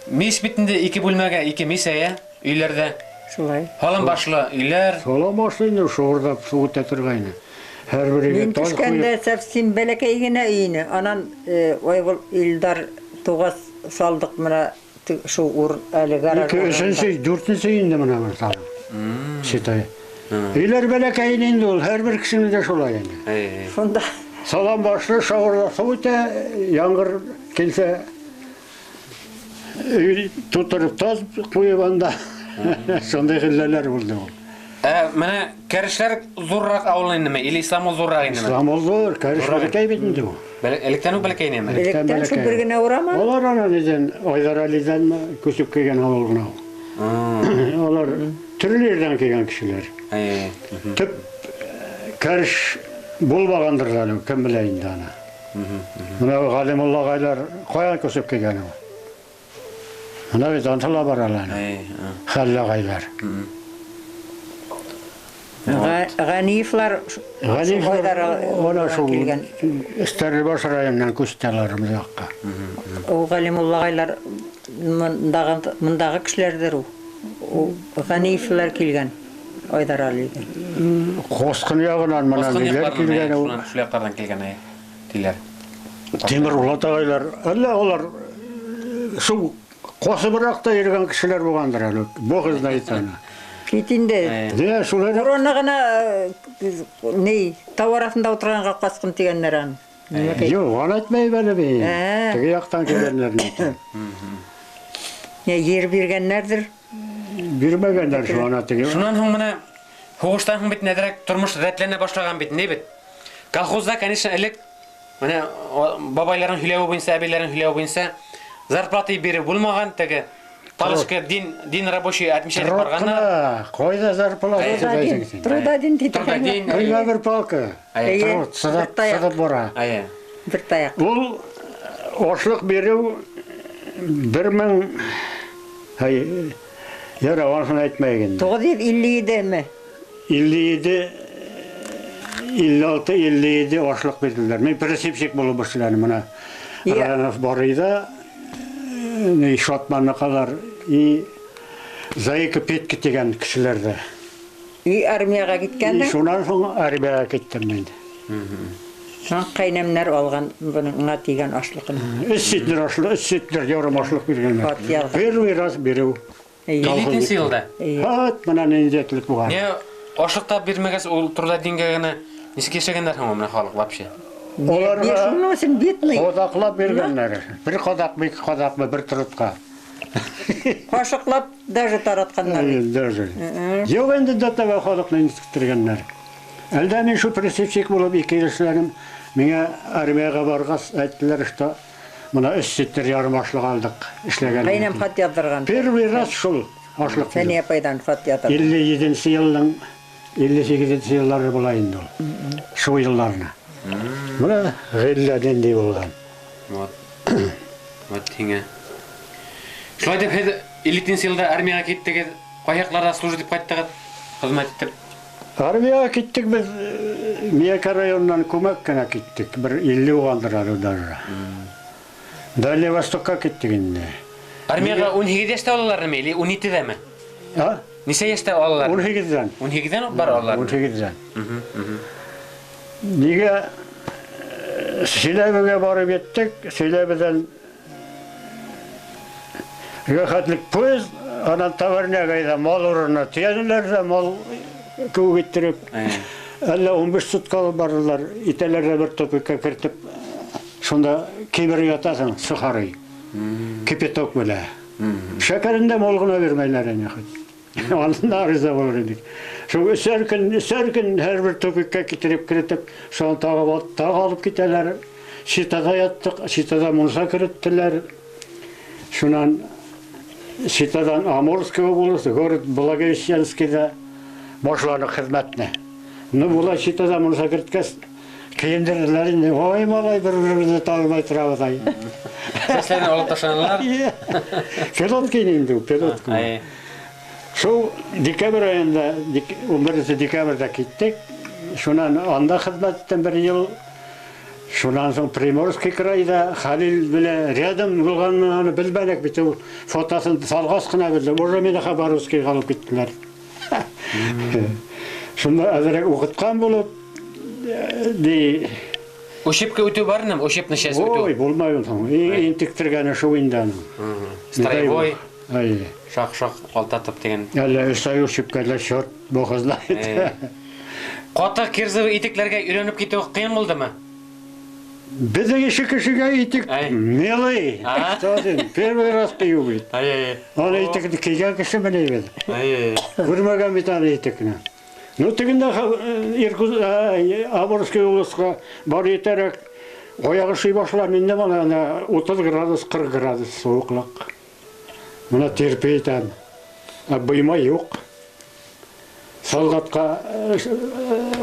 мис бит инде ике бүлмәгә ике мис әйе, өйләрҙә. Шулай. Һалым башлы өйләр. Һалым башлы инде шуғырҙап һыу үтә торғайны. Һәр бер өйгә Мин таш төшкәндә ҡуйып. совсем бәләкәй генә өй ине. Анан Айгөл Илдар туғас салдыҡ мына шул ур әле гараж. Ике, өсөнсө, дүртенсе инде мына бер салым. Считай. Өйләр бәләкәй ине инде ул, һәр бер кешенең дә шулай инде. Шунда Салам башлы шауырҙа һыу үтә, яңғыр килсә өй тутырып таз ҡуйып анда. Шундай хәлләр булды ул. Менә Кәрешләр ҙурыраҡ ауыл инеме или Исламул ҙурыраҡ инеме? Исламул ҙур, Кәреш бәләкәй бит инде ул. Электән үк бәләкәй инеме? Электән шул бер генә урамы? Алар ана нидән, Айҙар Алиҙән күсеп килгән ауыл ғына ул. Алар төрлө ерҙән килгән кешеләр. Төп Кәреш булмағандыр әле, кем белә инде аны. Мына Ғәлимулла ағайлар ҡаян күсеп килгән ул? Мына бит антала бар әле. Хәллә ағайлар. Ғәниевлар Ғәниевлар ана шул Стәрлебаш районынан күстеләр бу яҡҡа. Ул Ғәлимулла ағайлар мындағы кешеләрҙер ул. Ул Ғәниевлар килгән Айҙар Алиҙән. Ҡосҡон яғынан мына ниләр килгән ул. Шул яҡтарҙан килгән тиләр. Тимербулат ағайлар, әллә улар шул ҡособораҡ та йөрөгән кешеләр булғандыр әле. Бог знает аны. Кит инде. Не, шулай. Урыны ғына ни, тау араһында ултырғанға ҡасҡын тигәндәр аны. Юҡ, аны әйтмәйем әле мин. Теге яҡтан килгәндәрҙе әйтәм. Не, ер биргәндәрҙер? Бирмәгәндәр шул ана теге. Шунан һуң мына һуғыштан һуң бит нәҙерәк тормош рәтләнә башлаған бит, ни бит? Колхозда, конечно, элек Менә бабайларның һөйләве буенча, әбиләрнең һөйләве буенча зарплата биреп булмаган, теге Палочка дин рабочий отмечать барганнар. Кайда зарплата дисең син? Трудодин ди. Трудодин. Көнгә бер палка. Әйе. Труд, сызып, Бер таяк. сызып бара. Әйе. Бер таяк. Ул ашлык бирү 1000 Ай, яра, анысын әйтмәйек инде. 957 ме? 57 56 57 ашлык бирделәр. Мин присыпщик булып эшләдем менә. Я. Районов бар иде. Ни Шатманныкылар и Заика Петька дигән кешеләрдә. И армиягә И киткәндә, шуннан соң армиягә киттем мин. кайнәмнәр алган буның аңа тигән ашлыкны. Өч центнер ашлык, өч центнер ярым ашлык биргәннәр. Хат язган. Первый раз бирү. Әйе. 52 елда. Әйе. Хат менә нинди әтлек булган. Не ашлык та бирмәгәс, ул трудодингә генә ничек яшәгәннәр һәм менә халык вообще? Аларга Шуның өчен бедный. Кадаклап биргәннәр. Бер кадак, бер кадакмы, бер трудка. Кашыклап даже таратканнар. Әйе, даже. Юк инде до того халыкны интектергәннәр. Әлдә мин шу присыпщик булып ике ел эшләдем. Миңа армиягә баргач әйттеләр, что менә өч центнер ярым ашлык алдык эшләгән. Кайнәм хат яздырган. Первый раз шул ашлык. Фәния апайдан хат яздырган. 57 елның 58 еллары була инде ул. Шул елларны. Менә гыйллә нинди булган. Вот. Вот тиңе. Шулай дип һеҙ 52 елда армиягә киттегеҙ, кай яҡларҙа служить итеп ҡайттығыҙ, хеҙмәт итеп? Армиягә киттек без Миякә районыннан күмәк кенә киттек. Бер 50 булгандыр әле даже. Дальний Востокка киттек инде. Армиягә 18 йәштә алалармы или 17-дәме? А? Нисә йәштә алалар? 18-дән. 18-дән үк бар алалар. 18-дән. Нигә Силәбегә барып еттек, Силәбедән рәхәтлек поезд, анан таверняга иде, мал урынына төяделәр дә, мал кеүек иттереп. Әллә 15 сутка алып бардылар, итәләр дә бер тупикка кертеп, шунда кибер ятасың, сухарый. Кипяток белә. Шәкәрен дә мал гына бирмәйләр әнә хоть. Анысында риза булыр идек. Шул өсәр көн, өсәр көн һәрбер тупикка китереп керетеп, шуны тагы тагы алып китәләр. Читада яттык, Читада мунча кереттеләр. Шуннан Читадан Амурская область, город Благовещенскийда башландык хезмәтне. Ну, була Читада мунча керткәч, киендерделәр инде. Ой, малай, бер-беребезне танымай торабыз ай. Сәсләрен алып ташланалар. Пилотка инде, пилотка. Әйе. Шул декабрь аенда, 11 декабрьдә киттек. Шуннан анда хезмәт иттем бер ел. Шуннан соң Приморский крайда Халил белән рядом булганны аны белмәдек бит ул фотосын салгач кына белдем. Уже мине Хабаровскийга алып киттеләр. Шунда әзрәк укыткан булып, ди, Учебка үтү бармы? Учебный часть үтү. ой, булмай ул соң. Интектергәне шул инде аның. Строевой, Ай. шак-шак алтатып дигән. Әллә өч ай учебкада черт бог знает. Каты кирзовый итекләргә өйрәнеп китү кыен булдымы? Безнең ише кешегә итек Ай. милый. А? Что син? Первый раз кию бит. Ай-ай. Аны итекне кигән кеше менә бит. Ай-ай. Күрмәгән бит аны итекне. Ну тегендә Иркут Амурский областька бар итәрәк аягы шый башлар инде менә ана 30 градус, 40 градус суыклык. Менә терпи итәм. Ә быйма юк. Солдатка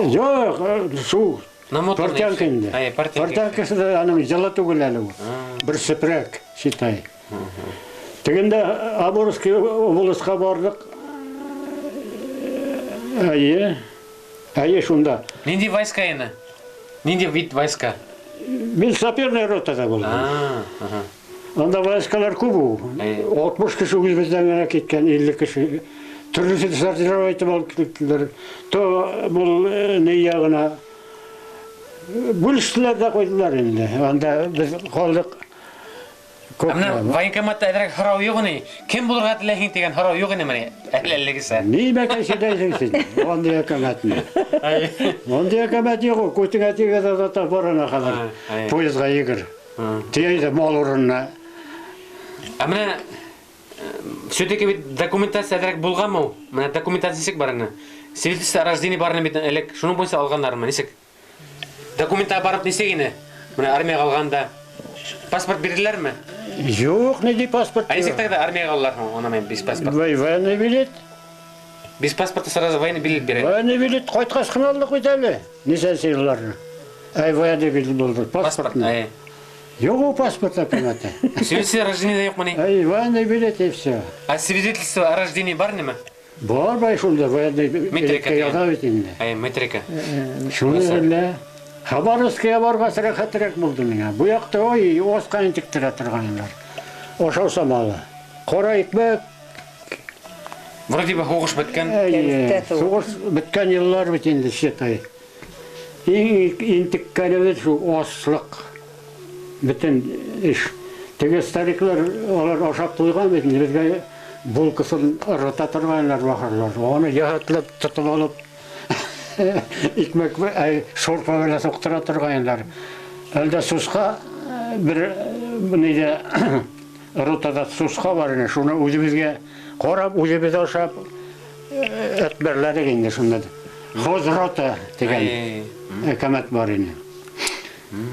юк, су. Намотанный. Портянка инде. Ай, портянка. Портянкасы да аның җылы түгел әле ул. Бер сепрәк, считай. Тегендә Амурский областька бардык. Әйе. Әйе, шунда. Нинди войска инде? Нинди вид войска? Мин саперная ротада булдым. А, ага. Анда войскалар күп ул. Әйе. 60 кеше үзебездән генә киткән, 50 кеше. Төрлесен сортировать итеп алып киттеләр. То бул ни ягына бүлештеләр дә куйдылар инде. Анда без калдык. Ә менә военкоматта әҙерәк һорау юҡ ни? Кем булырға теләйһең тигән һорау юҡ ине менә әле әлегесә. Ни бәкәй сөйләйсең син? Андый әкәмәтне. Андый әкәмәт юк ул. Күтеңә тигән зата барына кадәр. Ай. Поездга йөгер. Төяйҙе мал урынына. Ә менә все-таки бит документация әҙерәк булғанмы ул? Менә документация нисек бар ине? Свидетельство о рождении бар ине бит элек. Шуның буйынса алғандармы? Нисек? Документка барып нисек ине? Менә армияға алғанда паспорт бирҙеләрме? Юҡ, ни паспорт. А нисек тогда армияға алалар һуң, уны мен без паспорт? Военный билет. Без паспорта сразу военный билет бирә. Военный билет ҡайтҡас ҡына алдыҡ бит әле. Нисәнсе йылларны. Әй, военный билет булды. Паспорт. Паспорт. Әй. Юҡ ул паспорт әпәмәте. Свидетельство о рождении юҡмы ни? Әй, военный билет и все. А свидетельство о рождении бар нимә? Бар бай шунда военный Метрика билетҡа тигән. яҙа бит инде. Әй, метрика. Шуны әллә. Хабаровскиға барғас рәхәтерәк булды миңә. Бу яҡта ой, осҡа интектерә торғандар. Ашау самалы. Ҡара икмәк, Вроде бы һуғыш бөткән. әй, Кәләстә һуғыш бөткән йыллар бит инде считай. Иң интеккәнебеҙ шул аслыҡ. Бөтөн эш. Теге стариклар алар ашап туйған бит инде, беҙгә булкасын ырғыта торғайнылар бахырлар. Уны йәһәтләп тотоп алып икмәк, әй, шурпа белән суҡтыра торғайнылар. Әлдә сусҡа бер нидә ротада сусҡа бар ине, шуны үҙебеҙгә ҡарап, үҙебеҙ ашап әтбәрләдек инде шунда. Хозрота тигән Әй. әкәмәт бар ине.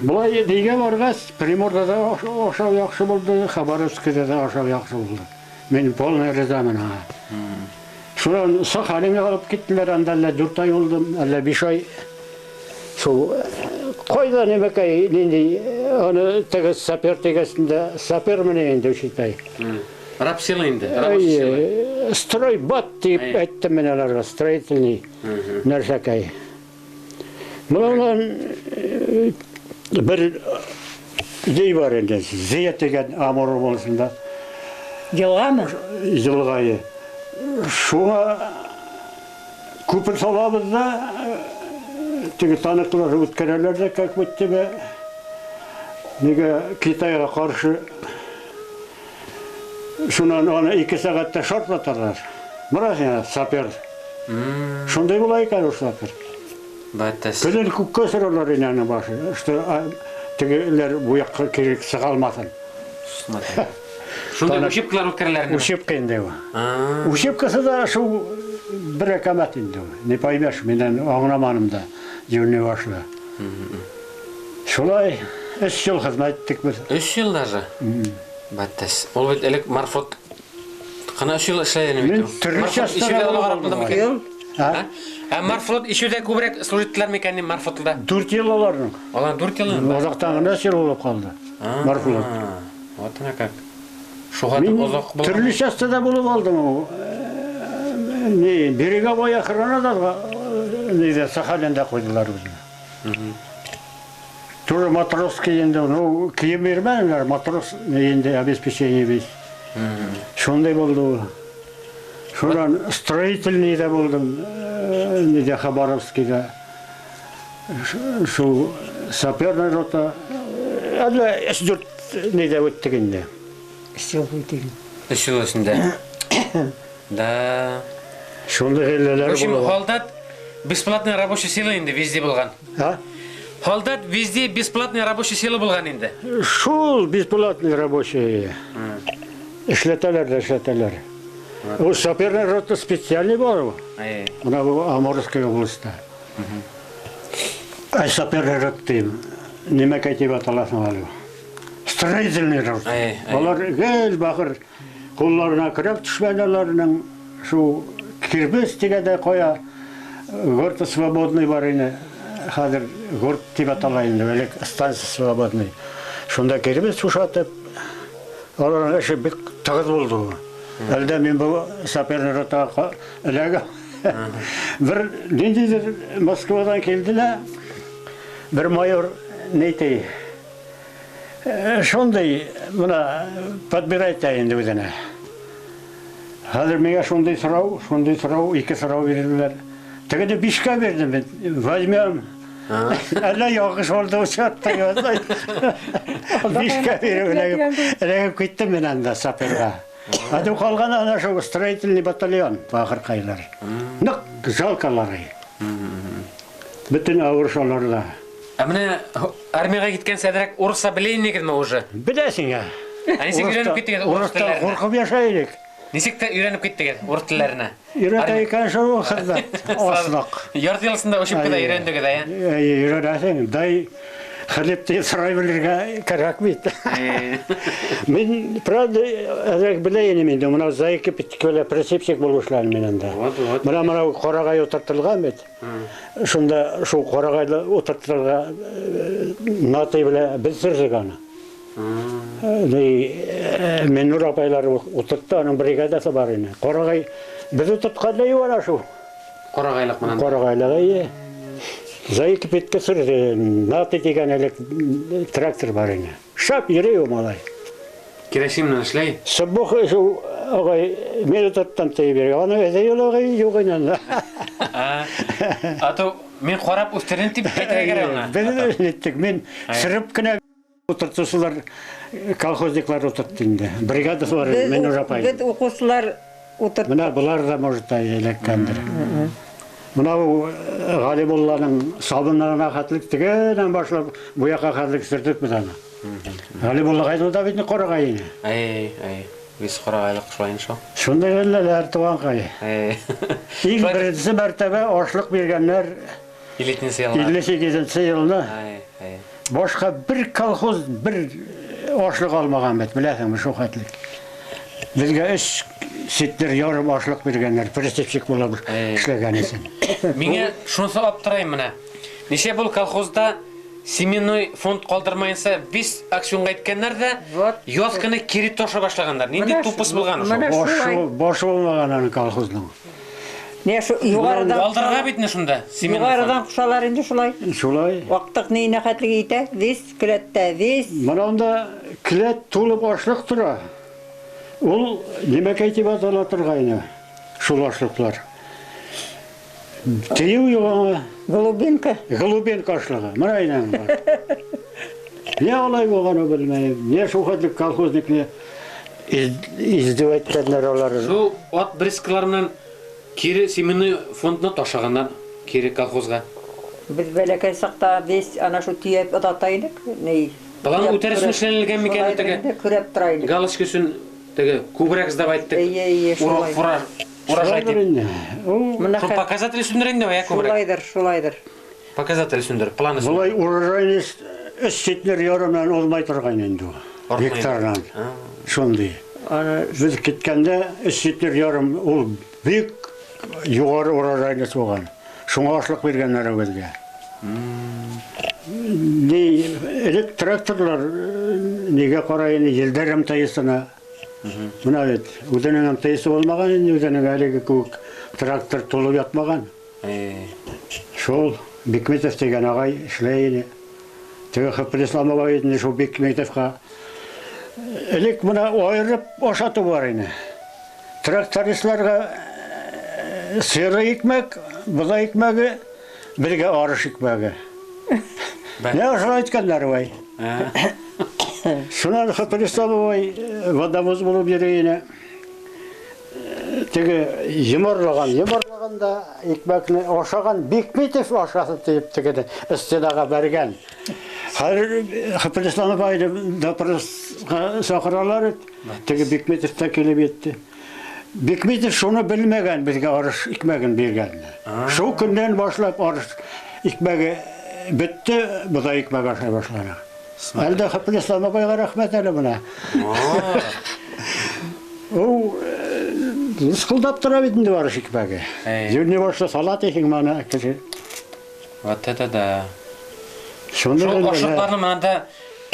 Былай нигә барғас, Приморда да ашау яҡшы булды, Хабаровскиҙа да ашау яҡшы булды. Мин полный ризамын аңа. Шунан Сахалинға алып киттеләр, анда әллә 4 ай булдым, әллә 5 ай. Шул ҡайҙа нимәкәй, ниндәй, аны теге сапер тигәсендә, сапер менән инде считай. Рабсила инде, рабочий сила. Әй, стройбат тип Әй. әйттем мин аларға, строительный нәрсәкәй. Бынан бер ей бар инде, Зия тигән Амур областында Йылғамы? йылғайы. Шуңа күпер салабыҙ да, теге таныҡлар үткәрәләр ҙә, как будто бы нигә Китайға ҡаршы. Шунан аны 2 сәғәттә шартлаталар. Бына һиңә сапер. Шундай була икән ул сапер. Бәтәс. Көнөн күккә осоралар ине аның башы. Что тегеләр бу яҡҡа кире сыға алмаҫын. Шундай учебкалар үткәрәләр инде. Учебка инде ул. Учебкасы да шул бер әкәмәт инде ул. Не поймешь, минән аңламаным да, йүнле башлы. Шулай 3 йыл хеҙмәт иттек беҙ. 3 йыл даже. Бәтәс. Ул бит элек Марфот ҡына 3 йыл эшләй ине бит. Мин ул. төрлө Марфот частьта ишеүҙә булып олоғараҡ алдым булдымы әле. икән? Йыл. А? Ә Марфот ишеүҙә күберәк служить иттеләр микән ни Марфотлда? 4 йыл аларның. Алар 4 йыл. Аҙаҡтан ғына 3 йыл булып ҡалды. Марфот. Вот она как. Шуға Мин оҙаҡ булған. төрлө частьта да булып алдым ул. Не, береговой охранада нейҙә Сахалинда ҡуйҙылар үҙен. Тоже матросский инде, ну, кейем бирмәнеләр, матрос инде обеспечение весь. Шундай булды ул. Шунан строительный да булдым, нейҙә Хабаровскийҙа. Шул саперный рота. Әллә 3-4 нейҙә үттек инде. 3 йыл үтте. 3 йыл эсендә. Да. Шундай хәлләр В общем, булды. һалдат бесплатная рабочая сила инде везде булған. А? Һалдат везде бесплатная рабочая сила булған инде. Шул бесплатный рабочий. Эшләтәләр дә эшләтәләр. Ул саперный рота специальный бар ул. Әй. Бына бу Амурская областьта. Ай, саперный рота тием. Нимәкәй тип аталаһың әле? Строительный рота. Әй, әй. Алар гел бахыр ҡулларына көрәк төшмәне аларның. Шул кирбес тигәндә ҡая город свободный бар ине. Хәҙер город тип атала инде, элек станция свободный. Шунда кирбес ушатып, аларның эше бик тығыҙ булды. Әлдә мин был саперный ротаға эләгә. Бер ниндәйҙер Москвадан килде лә, бер майор нәйтәй. Шундай бына подбирать инде үҙенә. Хәҙер миңә шундай сорау, шундай сорау, 2 сорау бирҙеләр. Тегене 5-кә бирҙем бит. Возьмем. Әллә яҡшы булды учатта. 5-кә биреп эләгеп киттем мин анда саперға. Әҙем ҡалған ана шул строительный батальон бахырҡайлар. Ныҡ жалкалар. Бөтөн ауыр шаларҙа. Ә менә армияға киткән сәҙерәк урыҫса белә инегеҙме уже? Беләсең, ә? Ә нисек өйрәнеп киттегеҙ урыҫ Урыҫтан телләренә? ҡурҡып яшәй инек. Нисек тә өйрәнеп киттегеҙ урыҫ телләренә? Өйрәтә икән шул хеҙмәт, аслыҡ. Ярты йыл эсендә учебкада өйрәндегеҙ, ә? Әй, өйрәнәһең. Дай Хлеб дип сорай белергә кәрәк бит. Мин, правда, әҙерәк белә инем инде. Мына Заика Питкөлә прицепщик булып эшләдем мин анда. Вот, вот. Мына мына ҡарағай ултыртылған бит. Шунда шул ҡарағайҙы ултыртырға Натай белән беҙ сөрҙөк аны. Миннур апайлар ултыртты, аның бригадасы бар ине. Ҡарағай беҙ ултыртҡанда юҡ ана шул. Ҡарағайлыҡ менән. Ҡарағайлыҡ, эйе. Заика Питкә сөрҙө, Натай тигән элек трактор бар ине. Шап йөрөй ул малай. Керосин менән эшләй. Сыбыҡ шул ағай мин ултырттым тейеп биргән. Аны үҙе юл ағай юҡ ине анда. А то мин ҡарап үҫтерҙем тип әйтергә кәрәк аңа. Беҙ ниттек, мин сырып кенә ултыртыусылар, колхозниклар ултыртты инде. Бригадасы бар ине, Миннур апай. Беҙ уҡыусылар ултырттыҡ. Мына былар ҙа, может, эләккәндер. Мына бу Ғалибулланың сабынына хәтлек тегенән башлап бу яҡҡа хәтлек сөрттөк беҙ аны. Ғалибулла ҡайҙа бит инде ҡарағай ине. Эй, эй, беҙ ҡарағайлыҡ шулай инде шул. Шундай хәлләр, туғанҡай. Эй. Иң беренсе мәртәбә ашлыҡ биргәннәр Илле йылда. илле һигеҙенсе йылны. Эй, эй. Башҡа бер колхоз бер ашлыҡ алмаған бит, беләһеңме, шул хәтлек. Беҙгә өс ситтер ярым ашлыҡ биргәннәр, прицепщик булып эшләгән өсөн. Миңә шунысы аптырайым менә. Нисә был колхозда семенной фонд ҡалдырмайынса весь акционға әйткәннәр ҙә, Вот. яҙ көнө кире таша башлағандар. Ниндәй Менә тупыс булған ошо? менә шулай. Башы булмаған аның колхозның. Не шу юғарыдан Алдырға бит инде шунда семенной фонд. Юғарыдан ҡушалар инде шулай. Шулай. Ваҡтыҡ ни нәхәтлеге итә, весь келәттә, весь. Мына унда келәт тулып ашлыҡ тора. Ул нимәкәй тип атала торғайны шул ашлыҡлар. Тейеү юҡ аңа. Голубинка. Голубинка ашлығы. Мына инәң бар. Не алай булғанын белмәйем. Не шул хәтлек колхозникны издевать иткәннәр алар. Шул ат брискалар менән кире семенной фондына ташағандар, кире колхозға. Беҙ бәләкәй саҡта весь ана шул төйәп оҙата инек. Ни? Баланың үтәр өсөн эшләнелгән микән Шулайҙыр теге? инде, көрәп тора инек. Галочка өсөн теге күберәк сдавать иттек. Эйе, эйе, шулай. Урок, фураж, урожай Шулайҙыр тип. инде. Ул Мына Шул хә- показатель өсөндөр инде, я күберәк. Шулайҙыр, шулайҙыр. Показатель өсөндөр, план өсөн. Былай урожайность өс центнер ярымнан олмай торған инде ул. Артмай. Гектарынан. Шундай. Аны Беҙ киткәндә өс центнер ярым ул бик юғары урожайность булған. Шуңа ашлыҡ биргәннәр беҙгә. Ни, элек тракторлар нигә ҡарай ине, елдәр МТС-ына. Мына бит үҙенең МТС-ы булмаған инде, үҙенең әлеге кеүек трактор тулып ятмаған. Шул Бикметов тигән ағай эшләй ине. Теге Хәприслам бабай инде шул Бикметовҡа элек мына айырып ашатыу бар ине. Трактористларға сыры икмәк, боҙай икмәге, бергә арыш икмәге. Не ошолай әйткәндәр бай. Шунан Хәприслам бабай водовоз булып йөрөй ине. Теге йомарлаған, йомарлаған да икмәкне ашаған Бикметов ашасын тиеп тегене стенаға бәргән. Хәҙер Хәприслам бабайны допросҡа саҡыралар. Теге Бикметов та килеп етте. Бикметов шуны белмәгән, беҙгә арыш икмәген биргән. Шул көндән башлап арыш икмәге бетте, боҙай икмәге ашай башланы. Әлдә Хәприслам бабайға рәхмәт әле бына. Ул лысҡылдап тора бит инде арыш икмәге. Йүнле башлы салат иһең мана кеше. Вот это да. Шунда Шул инде ашлыҡларны мына да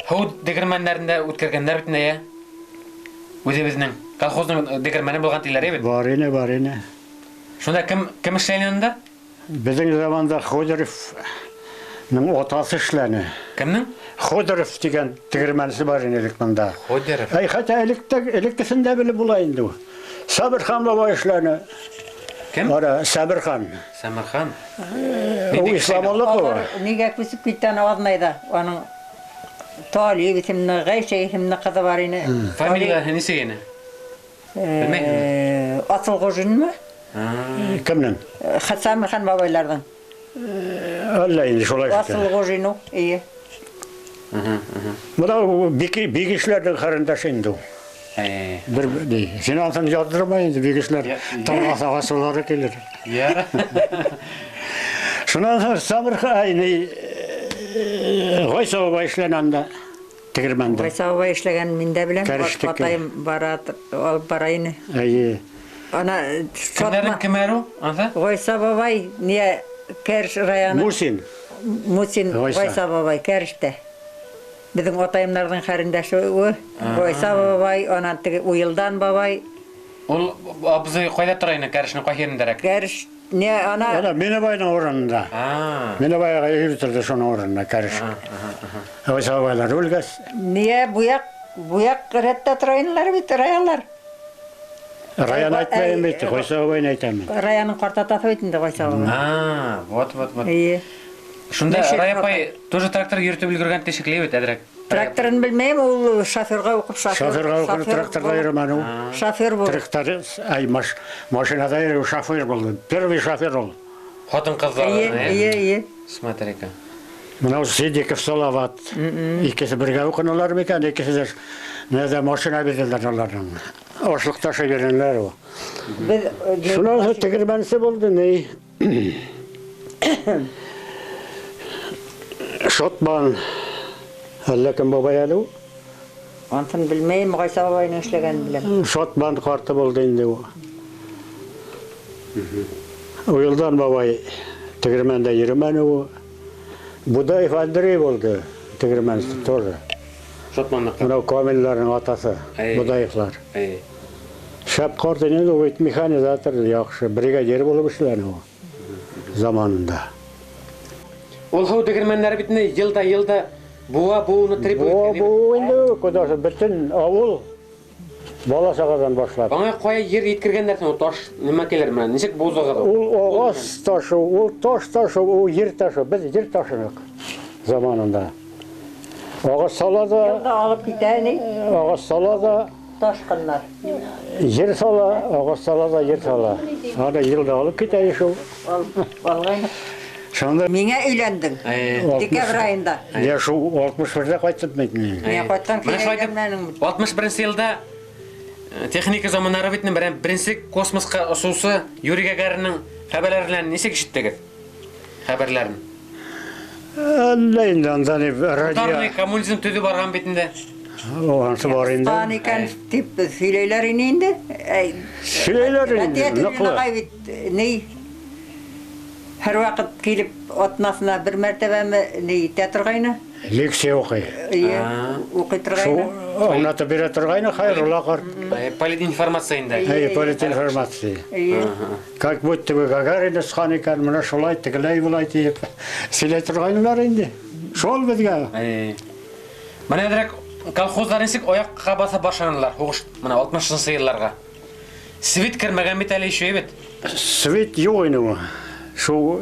һыу дегермәндәрендә үткәргәндәр бит инде, я. Үҙебеҙҙең колхоздың дегермәне булған тиләр бит. Бар ине, бар ине. Шунда кем эшләне унда? Беҙҙең заманда Ходоревның атасы эшләне. Кемнең? Ходорев тигән тегермәнсе бар ине элек монда. Ходорев. Әй, хәтта элеккесен дә белеп була инде ул. Сабырхан бабай эшләне. Кем? Ара, Сабырхан. Сабырхан. Ул исламлык ул. Алар нигә күсеп китте ана Аҙнайҙа? Аның Талип исемле, Ғәйшә исемле ҡыҙы бар ине. Фамилия нисек ине? Белмәйһеңме? Асылғужинмы? Кемнең? Сабырхан бабайларҙың. Әллә инде шулай шикелле. Асылғужин ул, эйе. Бына бик эшләрҙең ҡарындашы инде ул. Бер ни, син атын яҙҙырма инде, бик эшләр тауға сағасылары килер. Шунан һуң Сабырхан, ай, ни, Гайса бабай эшләне анда, тегермәндә. Гайса бабай эшләгән мин дә беләм. Кәрештеке. Атайым бара, алып бара ине. Әйе. Ана Кемнәрнең кеме әле ул? Анда? Гайса бабай не Кәреш районы. Мусин. Мусин Гайса. Гайса бабай Кәрештә. Безнең атайымнарның хәрендәше ул. Гайса бабай, анан теге Уелдан бабай. Ул абзый кайда тора инде, Кәрешнең кай җирендәрәк? Кәреш не ана Ана Минебайның урынында. Минебайга йөреп торды шуның урынына Кәреш. Гайса бабайлар үлгәс, не буяк буяк рәттә тора инеләр бит, раялар. Раян әйтмәйем бит, Әй, Гайса бабайны әйтәм мин. Раяның картатасы бит инде Гайса бабай. Вот, вот, вот. Әйе. Шунда Ничек Рая апай тоже трактор йөртеп өлгергән тишекле бит, әзрәк. Тракторын белмәйем, ул шоферга укып шофер. Шоферга укып шофер тракторда булып- йөрмәне ул. Шофер булып. Трактор, ай, машинада йөрү шофер булды. Первый шофер ул. Хатын-кызлар. Әйе, әйе, әйе. Смотри-ка. Менә ул Сидиков Салават. Икесе бергә укыналар микән, икесе дә нәдә машина бирделәр аларның. Ашлык ташы биргәннәр ул. Без Шуннан соң тегермәнсе булды, ни? Шотман. Әллә кем бабай әле ул? Ансын белмәйем, Гайса бабайның эшләгәнен беләм. Шотман карты булды инде ул. Уелдан бабай тегермәндә йөрмәне ул. Будаев Андрей булды тегермәнсе тоже. Шотманныкы. Менә Камилләрнең атасы, Әй. Будаевлар. Әй. Шәп карт инде ул бит механизатор, яхшы, бригадир булып эшләне ул заманында. Ул һау тегермәннәре бит инде елда-елда буа буыны требует. Бу бу инде кудасы бөтен авыл бала чагадан башлап. Аңа кая ер еткергәннәр соң ул таш нимәкәйләр менән? Ничек бузыгыз ул? Ул агач ташы, ул таш ташы, ул ер ташы. Без ер ташынык заманында. Агач сала да, Елда алып китә ни? агач сала да, Ташкыннар. ер сала, агач сала да, ер сала. Аны елда алып китә шул. Алгайны. Шунда Миңа өйләндең. Әй. Декабрь аенда. Я шул 61-дә кайтып бит мин. Миңа кайткан Менә шулай итеп, өйләнмәнең. 61 елда техника заманнары бит инде беренче космоска очучы Юрий Гагаринның хәбәрләрен ничек ишеттегез? Хәбәрләрен. Әллә инде анда ни радио. Тотальный коммунизм төзү барган бит инде. О, ансы бар инде. Ан икән дип сөйләйләр ине инде. Әй, Сөйләйләр инде, Әтиә ныклы. агай бит ни һәр вакыт килеп атнасына бер мәртәбәме ни итә торгайны? Лекция укый. Әйе, укый Шул торгайны. аңлатып бирә торгайны Хайрулла карт. Политинформация инде. Әй, политинформация. Әйе. Как будто бы Гагарин очкан икән, менә шулай тегеләй болай диеп сөйләй торгайнылар инде. Шул безгә. Әй. Менә әзрәк колхозлар ничек аякка баса башланылар һугыш менә 60 елларга. Свет кермәгән бит әле еще бит. Свет юк инде ул. Шул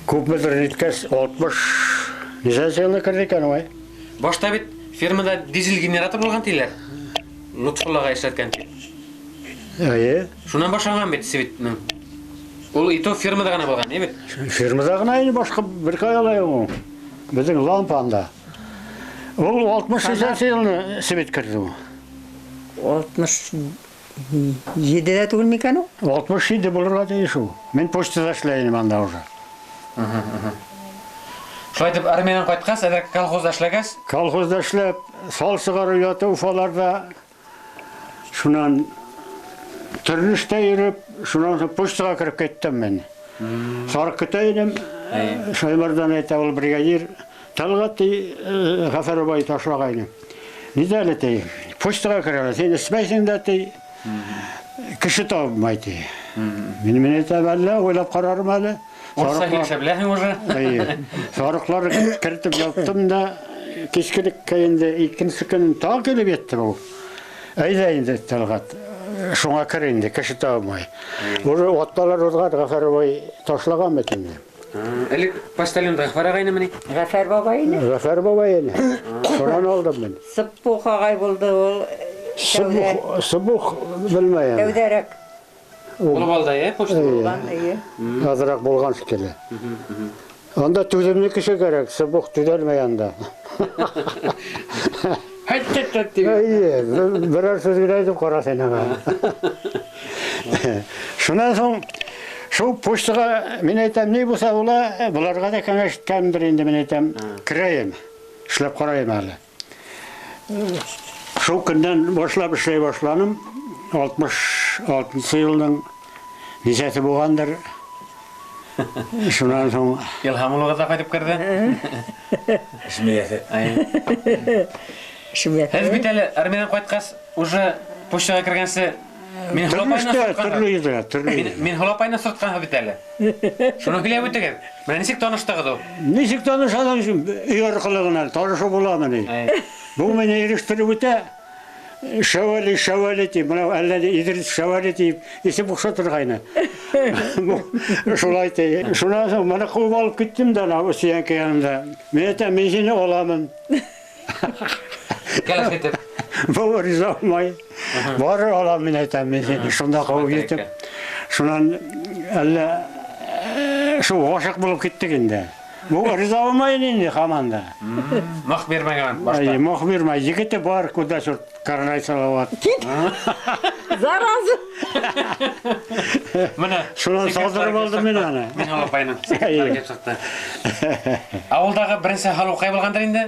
күпмедер ниткәс 60 ничәнче елда керде икән ул? Башта бит фермада дизель генератор булган диләр. Лутфуллага эшләткән дип. Әйе. Шуннан башланган бит светның. Ул и то фермада гына булган, әйе бит? Фермада гына инде башка бер кая ла юк ул. Безнең лампа анда. Ул 60 елны свет керде ул. 67-дә түгел микән ул? 67 булырга тиеш ул. Мин почтада эшләйм анда уже. Шулай итеп армиядән кайткач, әзрәк колхозда эшләгәч, Колхозда эшләп, сал чыгару яту Уфаларда. Шуннан төрле эштә йөреп, шуннан соң почтага кереп киттем мин. Сарык көтә идем. Шаймардан әйтә ул бригадир, Талгат ди, Гафар бабай ташлагайны. Нидә әле ди? Почтага керәләр. Син эчмәйсең дә ди. Кеше табмай ди. Мин мин әйтәм, әллә уйлап карарым әле. урысча Сарыклар- килешә беләсең уже. Әйе. Сарыклар кертеп яттым да, кичкелеккә инде икенче көн тагы килеп җитте бу. Әйдә инде Талгат, шуңа кер инде, кеше табмай. Уже атлалар узган, Гафар бабай ташлаган бит инде. Элек почтальон Гафар агайнымыни? Гафар бабай ине. Гафар бабай инде. Шуннан алдым мин. Сыппух агай булды ул. Тәүдә, Сыбух, сыбух белмәйем. тәүдәрәк Булып алды, ә, почта. булган, әйе. Азрак булган шикелле. Анда түземле кеше кирәк, сыбух түзәлмәй анда. Хәт-хәт дип. Әйе, берәр сүз генә әйтеп кара син аңа. Шуннан соң Шул почтаға мин әйтәм, ни булса була, буларга да кәңәш иткәндер инде мин әйтәм, керәйем, эшләп карайым әле. Шул көндән башлап эшләй башланым. 66 елның нисәсе булгандыр. Шуннан соң Илһам улыгыз да кайтып керде. Шмиясе. Шмиясе. Һеҙ бит әле армиянан ҡайтҡас, уже почтаға кергәнсе мин төрлө эштә, төрлө йөрҙә, төрлө. Мин һолапайны осратҡанһың бит әле. Шуны һөйләп үтегеҙ. Менә нисек таныштығыҙ ул? Нисек танышалар өсөн өй арҡылы ғына танышу буламы ни? Бу мине ирештереп үтә. Шәүәли, Шәүәли тип, мына әллә ни Идрис Шәүәли тип исем оҡшатырғайны. Шулай ти. Шунан һуң моны ҡыуып алып киттем дә ана Усиянка янында. Мин әйтәм, мин һине аламын. Кәләш итеп. Бу риза булмай. Бары алам мин әйтәм, мин сине. Шунда ҡыуып етеп. Шунан әллә шул ғашиҡ булып киттек инде. Бу риза булмай инде һаман да. Мах бирмәгән башта. Әй, мох бирмәй. Егете бар, куда черт, Карнай Салават. Зараза. Менә Шунан салдырып алдым мин аны. Мин һалапайның секретлары килеп сыҡты. Ауылдағы беренсе һалыуҡай булғандыр инде.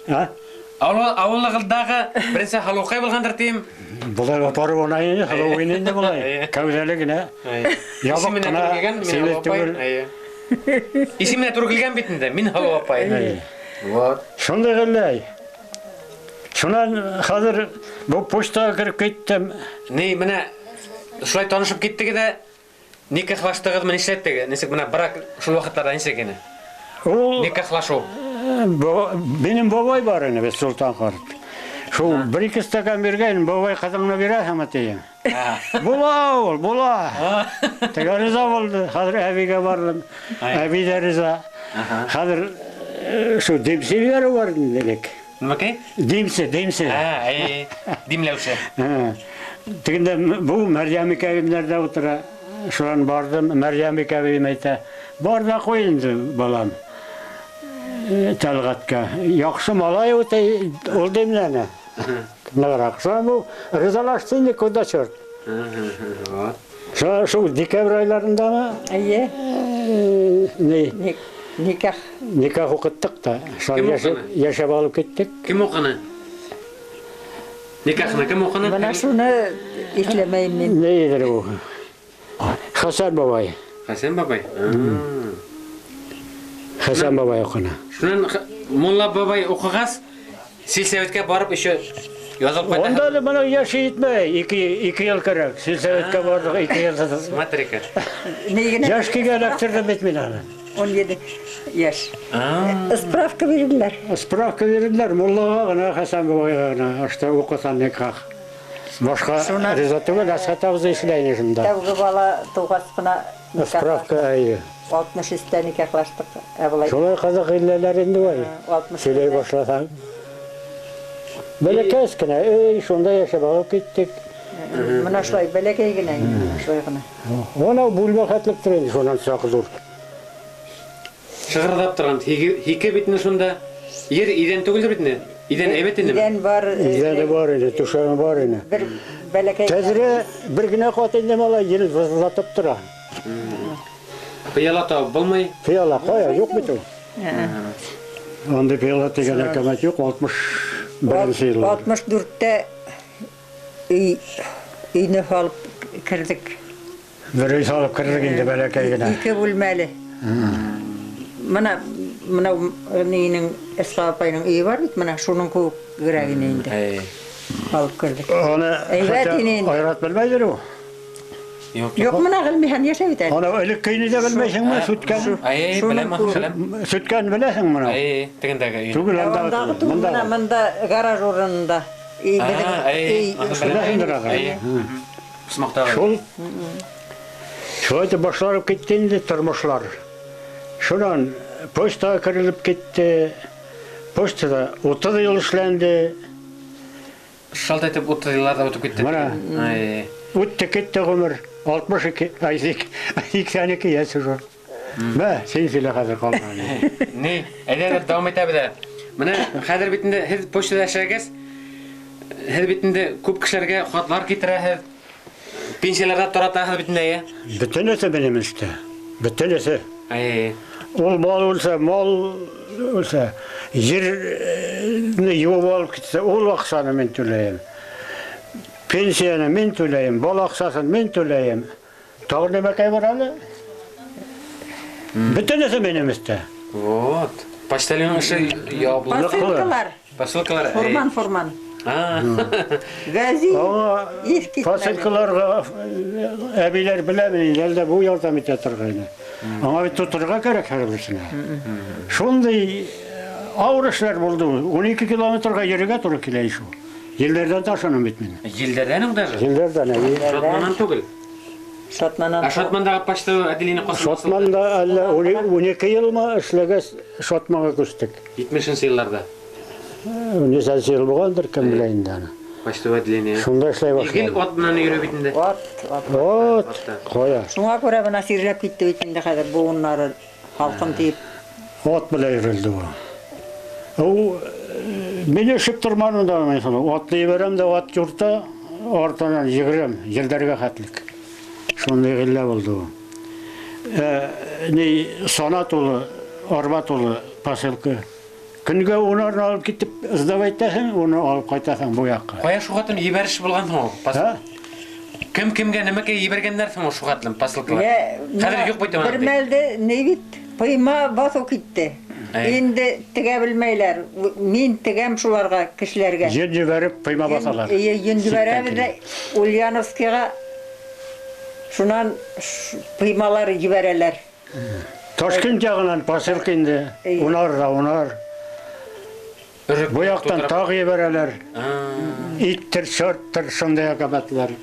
А? Ауылдағы беренсе һалыуҡай булғандыр тием. Былай барып она инде, һалыуын инде былай. Кәүҙәле генә. Ябыҡ Исеменә ҡына, тура килгән, мин симеҙ һалыу апай. түгел. Эйе. Исеменә тура килгән бит инде, мин һалыу апай. Әйе. Вот. Шундай ғәлләй. Шунан хәҙер бу почтаға кереп киттем. Ни, менә шулай танышып киттегеҙ ҙә никахлаштығыҙмы, нишләттегеҙ? Нисек менә брак шул ваҡыттарҙа нисек ине? Ул Никахлашыу. Минең бабай бар ине бит, Солтан ҡарт. Шул бер ике стакан биргән, бабай ҡыҙыңны бирәһеңме тием. Була ул, була. Теге риза булды. Хәҙер әбигә барҙым. Әби ҙә риза. Хәҙер шул димсе бирәү бар инде элек. Нимәкәй? Димсе, димсе. Ә, әй, димләүсе. Тегендә бу Мәрйәм икәбемнәрдә утыра. Шунан бардым, Мәрйәм икәбем әйтә. Бар да ҡуй инде, балам. Тәлғәткә. Яҡшы малай үтә, ул димләне. Нығыраҡ. Шунан бу ризалашты инде, куда черт. Вот. Шул декабрь айларындамы? Әйе. Ни? Никах. Никах уҡыттыҡ та. Шунан Кем уҡыны? йәшәп алып киттек. Кем уҡыны? Никахны кем уҡыны? Бына шуны иҫләмәйем мин. Ниҙер ул? Хәсән бабай. Хәсән бабай. Хәсән бабай уҡыны. Шунан мулла бабай уҡығас, сельсоветкә барып еще яҙылып ҡайта. Унда әле бына йәше етмәй, ике йыл кәрәк. Сельсоветкә барҙыҡ, 2 йыл. Смотри-ка. Ни генә? Йәш кигә эләктерҙем бит мин аны. 17 йәш. Справка бирҙеләр. Справка бирҙеләр муллаға ғына, Хәсән бабайға ғына. Ашта уҡысан никах. Башҡа риза түгел, Әсхәт абзый эшләй ине шунда. Тәүге бала тыуғас ҡына Справка, әйе. 63-тә никахлаштыҡ. Ә былай. Шулай ҡыҙыҡ илләләр инде бай. 60. Сөйләй башлаһаң. Бәләкәс кенә, эй, шунда йәшәп алып киттек. Мына шулай бәләкәй генә, шулай ғына. Анау бүлмә хәтлек тора инде, шунан саҡ ҙур. Шығырҙап торған һике бит инде шунда. Ер иҙән түгелдер бит инде. Иҙән әйбәт инде. Иҙән бар. Иҙәне бар ине, түшәме бар ине. Бер бәләкәй. Тәҙрә бер генә ҡат инде малай, ел вызылдатып тора. Пыяла табып булмай. Пыяла ҡая, юҡ бит ул. Андай пыяла тигән әкәмәт юҡ, 61 йыл. 64-тә өйне һалып керҙек. Бер өй һалып керҙек инде бәләкәй генә. Ике бүлмәле. Мына мына нинең Эсха апайның өйө бар бит, мына шуның кеүек ине инде. Алып керҙек. Аны Әйбәт ине инде. Айрат белмәйҙер ул. Юҡ. Юҡ, мына Ғилмихан йәшәй бит әле. Аны элек көйне дә белмәйһеңме, сүткән? Әй, беләм, беләм. Сүткән беләһең моны? Әй, тегендәге өй. Түгел, андагы андагы түгел, мына мында гараж урынында. Өй беҙҙең өй. Беләһеңдер ағай. Почмаҡтағы. Шул. Шулай итеп башланып китте инде тормошлар. Шунан почтаға керелеп китте. Почтада 30 йыл эшләнде. Шалт итеп 30 йыллар да үтеп китте. Мына. Үтте китте ғүмер. 62, ай, 82 йәш уже. Мә, син һөйлә хәҙер ҡалған. Ни, әйҙә дауам итәбеҙ ҙә. Мына хәҙер бит инде һеҙ почтала эшләгәс, һеҙ бит инде күп кешеләргә хатлар китерәһеҙ, Пенсияларға таратаһығыҙ бит инде, әйе? Бөтөнөһө минең эштә. Бөтөнөһө. Әйе. Ул мал үлсә, мал үлсә, ерне юып алып китсә, ул аҡсаны мин түләйем. Пенсияны мин түләйем, бала аҡсаһын мин түләйем. Тағы нәмәкәй бар әле? Бөтөнөһө минең өҫтә. Вот. Почтальон эше ябылды. Посылкалар. Посылкалар. Фурман, фурман. Гәзит. Аңа Иҫ китмәле. посылкаларға әбиләр беләме инде, әлдә бу ярҙам итә торғайны. Аңа бит тоторға кәрәк һәр берсенә. Шундай ауыр эшләр булды. 12 километрға йөрергә тура килә шул. Елдәрҙән ташыным бит мин. Елдәрҙән үк даже. Елдәрҙән, әйе. Шотманнан түгел. Шотманнан. Ә Шотмандағы почтовый отделение ҡасан асылды? Шотманда әллә 12 йылмы эшләгәс Шотманға күстек. 70 йылларда. Нисәнсе йыл булғандыр, кем белә инде аны. Почтовый отделение. Шунда эшләй Гел башланым. ат менән йөрөй бит инде. Ат, ат. Ат, Атта. ҡая. Шуңа күрә бына сирләп китте бит инде хәҙер быуыннары һалҡын тиеп. Ат белән йөрөлдө бу. Ул мин өшөп торманым да мин шуны. Атлы ебәрәм дә ат юрта, артынан йөгерәм, елдәргә хәтлек. Шундай ғиллә булды ул. Ни сана тулы, арба тулы посылка. Көнгә унарны алып китеп сдавать итәһең, уны алып ҡайтаһың бу яҡҡа. Ҡая шуға тиклем ебәреш булған һуң ул? Һа? Кем кемгә нәмәкәй ебәргәндәр һуң ул шуға тиклем посылкалар? Хәҙер юҡ бит Бер аны. мәлде ни бит, пыйма баҫыу китте. Әй. Инде тегә белмәйләр. Мин тегәм шуларға, кешеләргә. Йөн ебәреп пыйма баҫалар. Эйе, йөн ебәрәбеҙ ҙә Ульяновскиға шунан пыймалар ебәрәләр. Ташкент яғынан посылка инде. Әй. Унар да унар. Өрөк Бу яҡтан тутырып. тағы ебәрәләр. А. Иттер, шорттыр, шундай әкәмәтләр.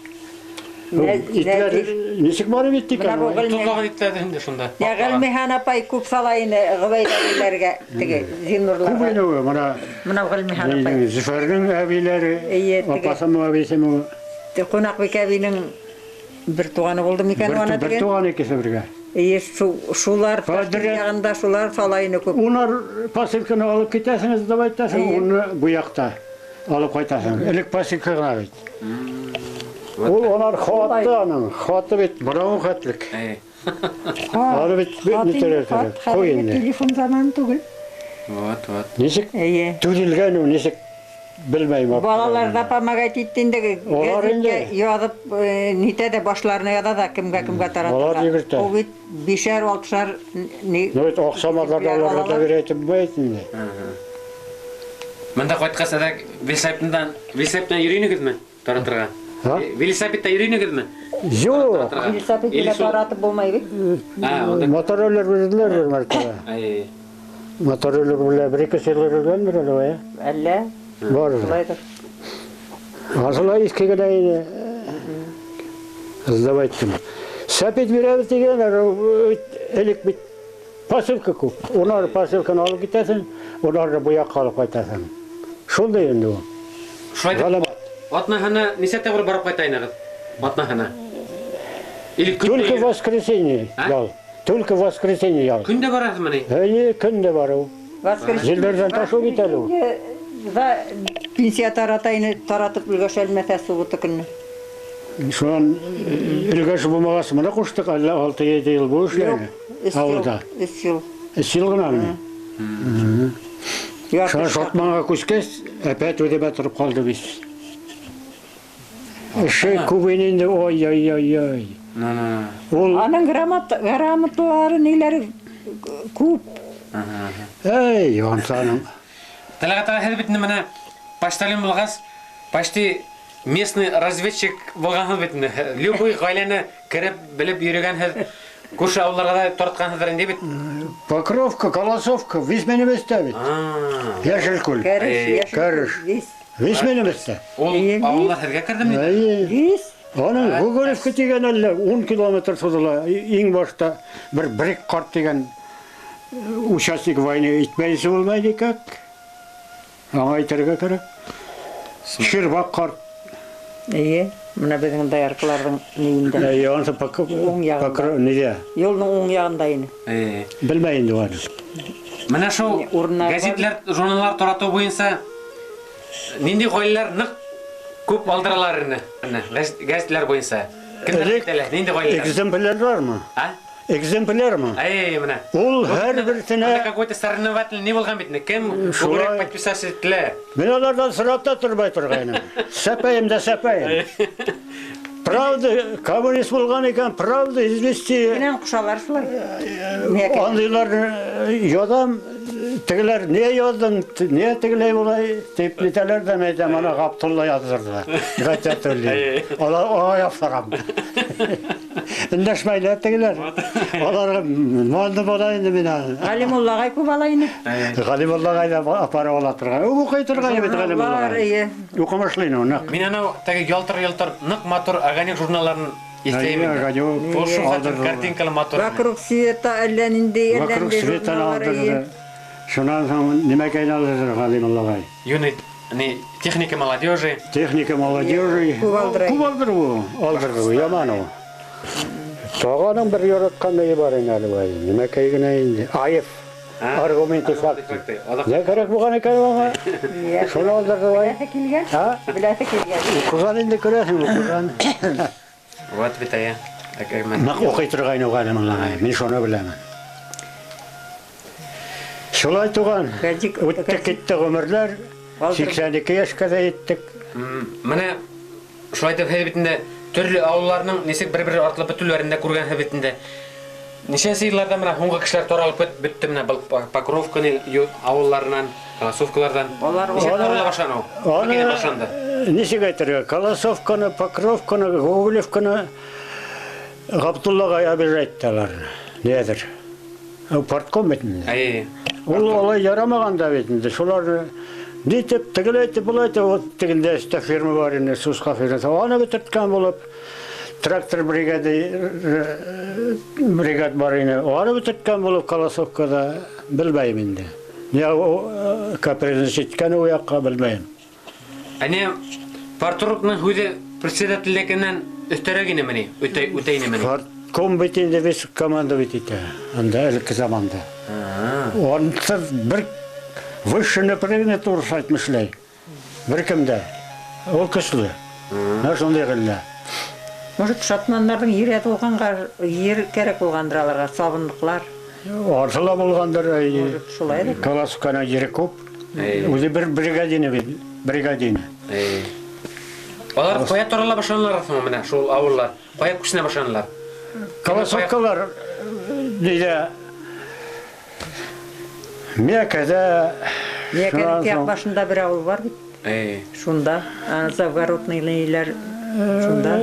Нә- Итләр нисек барып етте Бына икән? бу ул? Ғилми- Тотлаган итләр инде шунда. Я Ғилмихан апай күп сала ине Ғөбәйҙәгеләргә, теге Күп Зиннурларға. ине ул, мына Мына Ғилмихан апай. нейнең, Зөфәрнең әбиләре, Эйе, теге. апасымы, әбисеме, Ҡунаҡбикә әбинең бер туғаны булды микән бер аны бер тиген? туған икесе бергә. Эйе, шулар Хәҙер- яғында шулар сала ине күп. Унар посылканы алып китәсеңез, дип әйтәсең, Эйе. уны бу яҡта алып ҡайтаһың. Элек посылка ғына бит. Ул унар хаты аның, хаты бит бынау хәтлек. Әй. Аны бит нитәргә кәрәк. Ҡуй инде. Телефон заманы түгел. Вот, вот. Нисек Эйе. төҙөлгән ул, нисек белмәйем. Балалар да помогать итте инде. Алар Гәзиткә инде. язып, нитә дә башларына яза да кемгә кемгә таратырга. Алар йөгертә. Ул бит бишәр, алтышар ни. Ну бит аҡсамалар да уларға да бирә әйтеп булмай инде. Мында ҡайтҡас әҙәк велосипедтан, велосипедтан йөрөй инегеҙме таратырға? Һа? Велосипедта йөрөй инегеҙме? Юҡ. Таратырға. Велосипед Или белән шул- таратып булмай бит. А, унда. Мотороллер бирҙеләр бер мәртәбә. Әй. Мотороллер белән бер ике сел йөрөгәндер әле, ә? Әллә? Бар. Шулайҙыр. Асыла иҫке генә ине. Сдавать иттем. Сәпит бирәбеҙ тигәннәр, ул элек бит посылка күп. Унар посылканы алып китәсең, унарны бу яҡҡа алып ҡайтаһың. Шундай инде ул. Шулай итеп, Ғәләмәт. атнаһына нисә тапҡыр барып ҡайта инегеҙ? Атнаһына. Или көндә Только йөрөй- воскресенье А? ял. Только воскресенье ял. Көндә бараһызмы ни? Әйе, көндә барыу. Воскресенье. Елдәрҙән ташыу бит әле ул. Да пенсия тарата ине, таратып өлгәшәлмәҫә суббота көнне. Шунан өлгәш булмағас мына ҡуштыҡ, әллә 6-7 йыл бу эшләне. Өс йыл. Ауылда. Өс йыл. Өс йыл ғынамы? Ярты Шунан йыл. Шотманға күскәс, опять үҙемә тороп ҡалды бит. Эше күп ине инде, ой-ой-ой-ой. Ну, ну, ну. Ул, Аның грамоталары ниләре күп. эй, ансаның. Тәлғәт ағай, һеҙ бит инде мына почтальон булғас, почти местный разведчик булғанһыҙ бит инде. Любой ғаиләне кереп, белеп йөрөгәнһеҙ, күрше ауылдарға да тартҡанһыҙҙыр инде бит. Покровка, Колосовка, весь минең өҫтә бит. А. Йәшелкүл. Кәреш, Эй, йәшел. кәреш. Вис. Весь минең өҫтә. Ул Эйе, ауылдар һеҙгә керҙеме? Әйе. Вис. Аның Гоголевка тигән әллә 10 километр һуҙыла. Иң башта бер Брик ҡарт тигән участник войны итмәйсе булмай никак. Аңа әйтергә кәрәк. Ширбак ҡарт. Эйе, мына беҙҙең дояркаларҙың ниендә. Әйе, ансы Уң яғында. Покров нидә? Юлның уң яғында ине. Эйе. Белмәй инде аны. Мына шул Урыннар бар. гәзитләр, журналлар таратыу буйынса нинди ғаиләләр ныҡ күп алдыралар ине? Менә гәзитләр буйынса. Кемдәр нинди ғаиләләр? Экземплярлармы? А? Экземплярмы? Әй, менә. Ул һәрберсенә какой-то соревновательный ни булган бит инде. Кем күбрәк подписаться ителә? Мин алардан сорап та тормай торгайным. Сәпәем дә сәпәем. Правда, коммунист булган икән, правда, известие. Менән кушалар шулай. Андыйларны язам, тегеләр не яздың, не тегеләй болай дип нитәләр дә мин әйтәм, ана Габдулла яздырды. Гатиятуллин. Алар аңа яптырам. Эндәшмәйләр тегеләр. Аларга малны бала инде мин аны. Галимулла агай күп ала инде. Галимулла агай да апарып ала торган. Ул укый торган бит Галимулла Журналлар, агай. ие. Укымышлы инде ул, нык. Мин анау теге ялтыр-ялтыр нык матур Огонек журналларын истәйм инде. Огонек Ул шул хәтле алдырды. картинкалы матур. Вокруг света әллә нинди, әллә Вокруг нинди светаны журналлар, ие. алдырды. Шуннан соң нимәкәйне алдырды Галимулла агай? Юный не техника молодежи. Техника молодежи. Күп алдыра. Күп алдырды ул. Алдырды ул, яман ул. Тагының бер яраткан ни бар инде әле бай. Нимәкәй генә инде. Аев. Аргументы факты. Не кирәк булган икән аңа? Шуны алдырды бай. Беләсе килгән? А? Беләсе килгән. Укыган инде күрәсең, укыган. Вот бит әйе. Нык укый торган Галимулла агай. Мин шуны беләмен. Шулай туган. Гәзит- Үтте гәзит- китте гомерләр. Алдыр. 82 яшькә дә җиттек. Менә шулай итеп һәр битендә төрле авылларның ничек бер-бер артлы бөтүләрен дә күргән һәр битендә. Ничәнче елларда менә һуңгы кешеләр таралып бетте менә был Покровканы авылларынан, Колосовкалардан. Алар Ничек Аны- тарала башланы ул? Аны башланды. ничек әйтергә? Колосовканы, Покровканы, Гоголевканы Габдуллага обижать итте аларны. Нидер? Ул партком бит инде. Әй. Ул алай ярамаган да бит инде. Шуларны нитеп, тегеләй итеп, болай итеп, вот тегендә өстә фирма бар инде, Суска фирмасы. Аны бетерткән булып, трактор бригады бригад бар инде. Аны бетерткән булып Колосовкада белмәйм инде. Я каприз җиткән ул якка белмәйм. Әне парторгның үзе председательлекеннән өстәрәк инеме ни? Үтә үтә инеме ни? Партком бит инде весь команда бит итә. Анда элекке заманда. Ансыз бер высший напряжение туры әйтмешләй. Бер кемдә. Ул көчле. Менә шундый гыйльле. Может, шатманнарның җире булганга, җир кирәк булгандыр аларга, сабынлыклар. Арсыла булгандыр. Может, шулай да. Колосовканың җире күп. Әй. Үзе бер бригадина бит. Бригадина. Әй. Алар кая тарала башланылар соң менә шул авыллар? Кая күченә башланылар? Колосовкалар нидә Меккәдә Меккәнең тияк башында бер авыл бар бит. Әй. Шунда, Завгородныйлар шунда.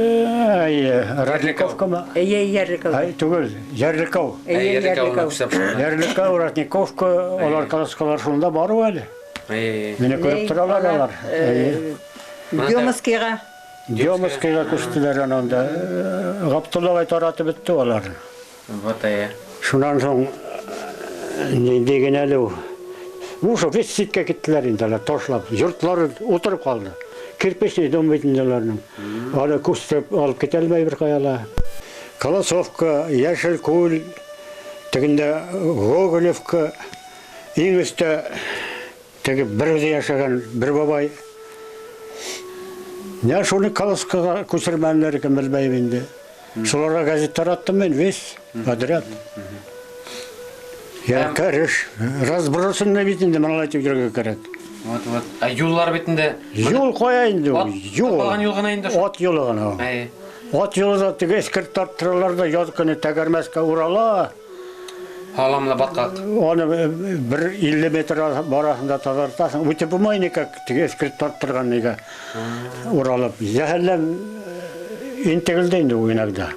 Әй, Родниковкамы? Әйе, Ярлыкау. Әй, түгел, Ярлыкау. Әйе, Ярлыкауны Ярлыкау. күченә башланылар. Ярлыкау, Родниковка, алар колосовкалар шунда бар әле. Әй. Мине күреп торалар алар. Әйе. Демовскийга. Демовскийга күчтеләр анда. Габдулла таратып бетте алар. Вот әйе. Шуннан соң нинди генә әле ул. Бу шо весь ситкә киттеләр инде алар, ташлап. Йортлары утырып калды. Кирпичный дом бит инде аларның. Аны күчтереп алып китә алмый бер кая. Колосовка, Яшел күл, тегендә Гоголевка, иң өстә теге бер үзе яшәгән бер бабай. Я шуны Колосовкага күчермәннәр икән белмәйм инде. Шуларга газет тараттым мин весь подряд. Я көреш, разбросанный бит инде моны әйтеп йөрергә кирәк. Вот вот. Ә юллар бит инде. Юл кая инде ул? Ат Юл. тапалган юл гына инде шул. Ат юлы гына ул. Әй. Ат юлы да теге эскерт тарттыралар да яз көне тәгәрмәскә урала. Һаламлы баткак. Аны бер 50 метр барасында тазартасың. Үтеп булмай никак теге эскерт тарттырган нигә уралып. Зәһәрләм интегелде инде ул иногда.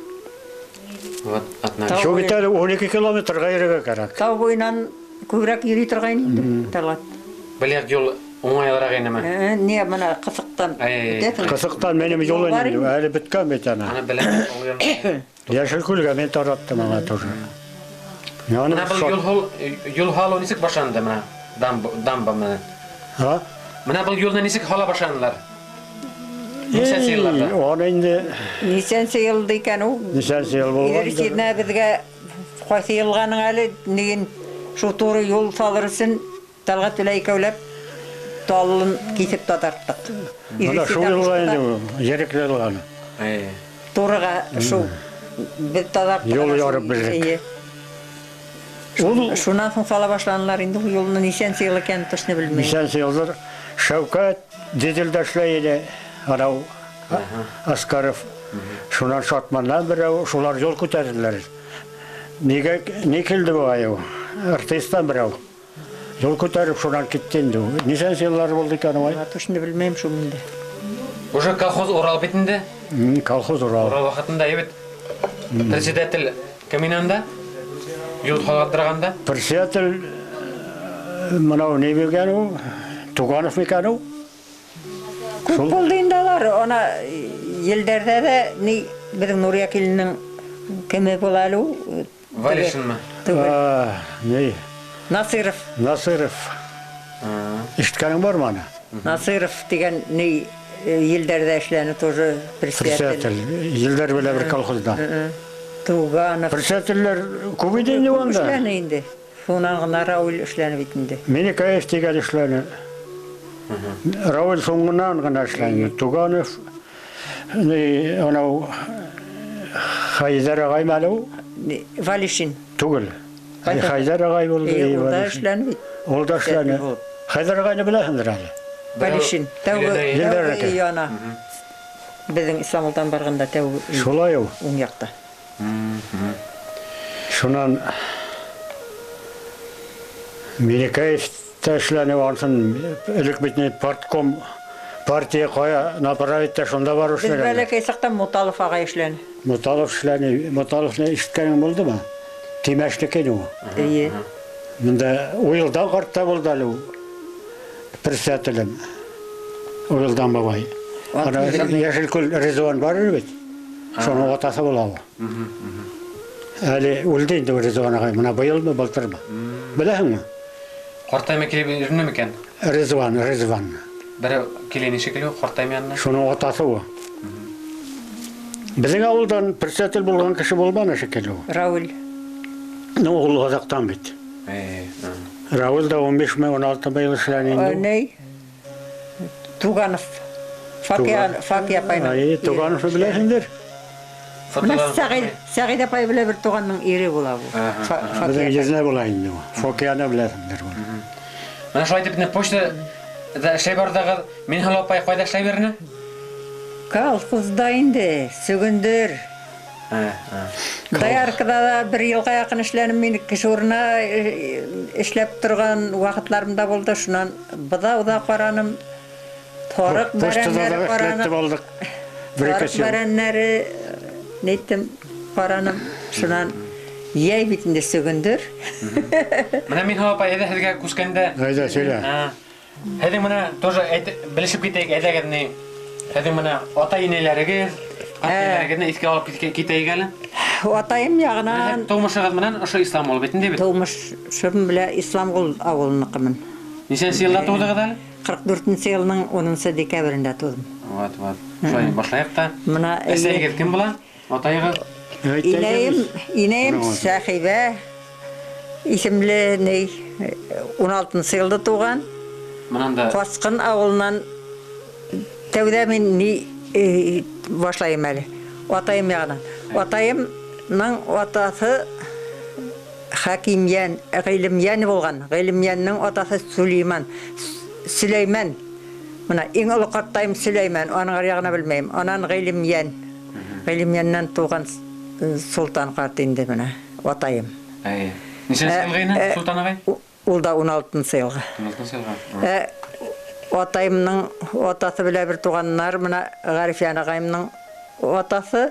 Вот атна. Тау Шул буе- бит әле 12 километрга йөрергә кирәк. Тау буеннан күбрәк йөри торган инде Талгат. Беләк юл уңайлырак инеме? Не, менә Кысыктан Әй. үтәсең. Кысыктан минем юлым Юл бар инде инде. әле беткән бит ана. Аны беләм. ул юлны. Яшел күлгә мин тараттым аңа тоже. Яны Менә был юл һол юл һалу ничек башланды менә? Дамба дамба менә. Ха? Менә был юлны ничек һала башландылар? Ничәнче елларда? Аны инде Ничәнче елда икән ул? ничәнче ел булган? Ирсидә безгә кайсы елганың әле ниген шу туры юл салыр өчен Талгат белән икәүләп талын кисеп татарттык. Менә шул елга инде ул, Ерекле елганы. Әй. Турыға шул беҙ таҙарттыҡ. Юл ярып бирҙек. Ул шунан һуң сала башланылар инде ул юлны нисәнсе йыл икәнен точно белмәйем. Нисәнсе йылдыр Шәүкәт дизелдә эшләй ине, анау Аскаров. Шунан Шатманнан берәү, шулар юл күтәрҙеләр. Нигә ни килде буғай ул? Артисттан берәү. Юл күтәреп шунан китте инде. Нисәнсе йыллар булды икән ул? Точно белмәйем шул инде. Уже колхоз Урал бит инде. Колхоз Урал. Урал ваҡытында бит. Председатель кем ине анда? Юл һалдырғанда? Председатель мынау ни биргән ул? Туганов микән ул? Күп булды инде алар. Ана елдәрҙә дә ни беҙҙең Нурия килененең кеме була әле ул? Валишинмы? Ни? Насыров. Насыров. Ишеткәнең бармы аны? Насыров тигән ни елдәрҙә эшләне тоже председатель. Елдәр белән бер колхозда. Туганов. Председательләр күп иде инде анда. Эшләне инде. Шунан гына Рауль эшләне бит инде. Минекаев тигән эшләне. Рауль соңыннан гына эшләне. Туганов, ни, анау Хайҙар ағай әле ул? Валишин. Түгел. Хайҙар ағай булды. Ул да эшләне бит. Ул да эшләне. Хайҙар ағайны беләһеңдер әле. Валишин. Тәүге яна. Беҙҙең Исламулдан барғанда тәүге. Шулай ул. Уң яҡта. Шунан Минекаев та эшләне, ансын элек бит ни партком партия ҡая направить та шунда барып Беҙ эшләгән. бәләкәй саҡта Муталов ағай эшләне. Муталов эшләне. Муталовны ишеткәнең булдымы? Тимәшнеке ул. Эйе. Мында Уйылдан ҡартта булды әле ул. Председателем. Уйылдан бабай. Ана Йәшелкүл Ризван бар ине бит. Шуның атаһы була ул. Әле үлде инде Ризван ағай. Мына быйылмы, былтырмы? Беләһеңме? Ҡартаймы килеп йөрөнөмө икән? Ризван, Ризван. Берәү килә шикелле, ҡартаймы янына. Шуның атаһы ул. Беҙҙең ауылдан председатель булған кеше булманы шикелле ул. Рауль. Ну, ул аҙаҡтан бит. Рауль да 15 ме, 16 ме йыл эшләне инде. Ней? Туганов. Факия, Факия апайның. Ай, Тугановны беләһеңдер. Менә Сәғид апай белән бер туғанның ире була бу. Беҙҙең еҙнә була инде ул. Факияны беләһеңдер ул. Менә шулай итеп, почта да эшләй барҙығыҙ. Минһылыу апай ҡайҙа эшләй бирне? Колхозда инде, Сөгөндөр. Дояркада да бер йылға яҡын эшләнем мин, кеше урынына эшләп торған ваҡытларым да булды. Шунан быҙау ҙа ҡараным, тарыҡ бәрәннәре ҡараным. Тарыҡ бәрәннәре неттем, ҡараным. Шунан йәй бит инде Сөгөндөр. Менә Минһылыу апай, әйҙә һеҙгә күскәндә. Әйҙә, сөйлә. Һеҙҙең менә тоже белешеп китәйек, әйҙәгеҙ ни. Һеҙҙең менә атай-инәләрегеҙ, ҡартәнәләрегеҙҙе иҫкә алып китәйек әле. Атайым яғынан тыумышығыҙ менән ошо Исламғол бит инде бит. Тыумышым белән Исламғол ауылыныҡымын. Нисәнсе йылда тыуҙығыҙ әле? 44 йылның 10 декабрендә тыуҙым. Вот, вот. Шулай башлайыҡ та. Мына әсәйегеҙ кем була? Атайығыҙ? Инәйем, инәйем Сәхибә исемле ни 16 йылда тыуған. Мынан да Ҡасҡын ауылынан тәүҙә мин ни башлайым әле. Атайым яғынан. Атайымның атаһы Хакимйән, Ғилемйән булған. Ғилемйәннең атаһы Сулейман. Сөләймән. Мына иң оло ҡартайым Сөләймән, аның ар яғына белмәйем. Анан Ғилемйән. Ғилемйәннән тыуған Солтан ҡарт инде мына атайым. Әй. Нисәнсе йылғы ине Солтан ағай? Ул да 16 йылғы. 16 йылғы. Атайымның атаһы белән бер туғаннар, мына Ғарифйән ағайымның атаһы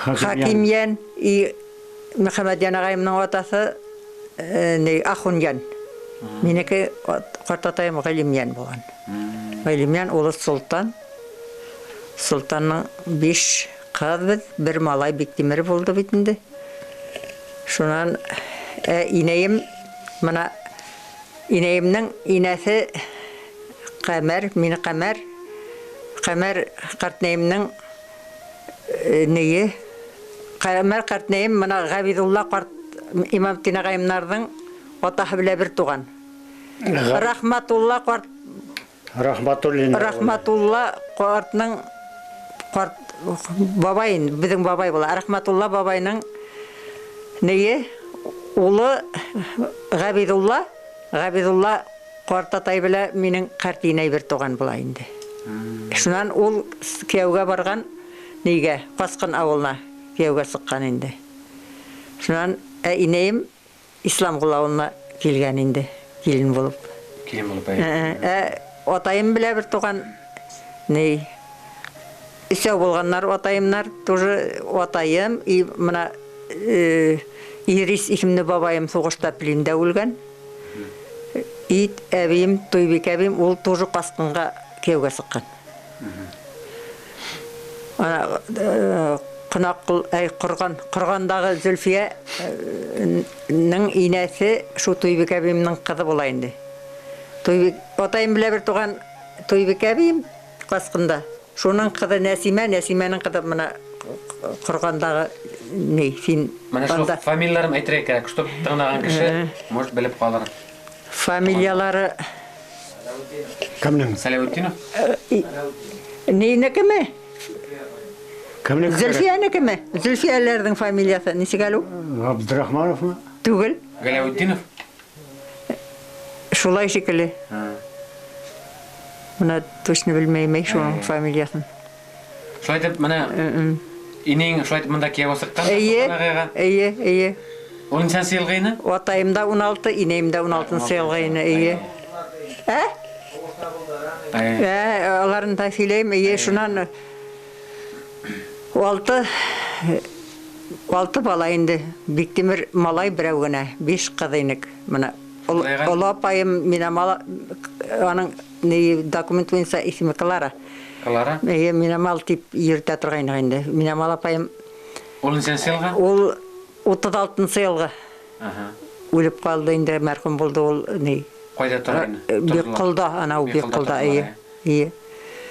Хакимйән и Мөхәммәтйән ағайымның атаһы ни Ахунйән. Минеке ҡартатайым Ғилемйән булған. Ғилемйән улы Солтан. Солтанның 5 ҡыҙ беҙ, бер малай Биктимер булды бит инде. Шунан инәйем, мына инәйемнең инәһе Ҡәмәр, мине Ҡәмәр, Ҡәмәр ҡартнәйемнең нейе, Ҡәмәр ҡартнәйем мына Ғәбиҙулла ҡарт Имамтдин ағайымдарҙың атаһы белән бер туған. Рахматулла ҡарт, Рахматуллин. Рахматулла ҡартның ҡарт бабай, беҙҙең бабай була. Рәхмәтулла бабайның нее улы Ғәбиҙулла, Ғәбиҙулла ҡартатай белән минең ҡарт инәй бер туған була инде. Шунан ул кейәүгә барған нигә, Ҡасҡын ауылына кейәүгә сыҡҡан инде. Шунан инәйем Исламғол ауылына килгән инде, килен булып. Килен булып, әйе. Атайым белән бер туған ни өсәү булғаннар атайымнар, тоже атайым и мына Ирис исемле бабайым һуғышта плендә үлгән. И әбейем, Туйбикә әбейем, ул тоже Ҡасҡынға кейәүгә сыҡҡан. Ана Ҡунаҡҡол, әй, Ҡорған, Ҡорғандағы Зөлфиәнең инәсе шу Туйбикә әбейемнең ҡыҙы була инде. Туйбик, атайым белән бер туған Туйбикә әбейем Ҡасҡында. Шуның ҡыҙы Нәсимә, Нәсимәнең ҡыҙы мына Ҡорғандағы ни, син Мына шул фамилияларын әйтергә кәрәк, чтоб тыңлаған кеше может белеп ҡалыр. Фамилиялары Кемнең? Сәләүетдинов? Нейнекеме? Кемнең? Зөлфиянекеме? Зөлфияләрҙең фамилияһы нисек әле ул? Абдрахмановмы? Түгел. Галәүетдинов? Шулай шикелле. Мына точно белмәйем шуның фамилияһын. Шулай итеп, мына инең шулай итеп мында кейәүгә сыҡҡан? Эйе, эйе, эйе. Ул нисәнсе йылғы ине? Атайым да 16, инәйем дә 16-нсы йылғы ине, эйе. Ә? Ә, аларын да сөйләйем, эйе, шунан алты бала инде. Биктимер малай берәү генә, 5 ҡыҙ инек. Мына оло апайым Минамал, аның ни документ буйынса исеме Клара. Клара? Эйе, Минамал тип йөрөтә торғайны инде. Минамал апайым. Ул нисәнсе йылғы? Ул 36-нсы йылғы. Үлеп ҡалды инде, мәрхүм булды ул ни. Ҡайҙа тора инде? Бикҡолда, анау Бикҡолда, эйе. Эйе.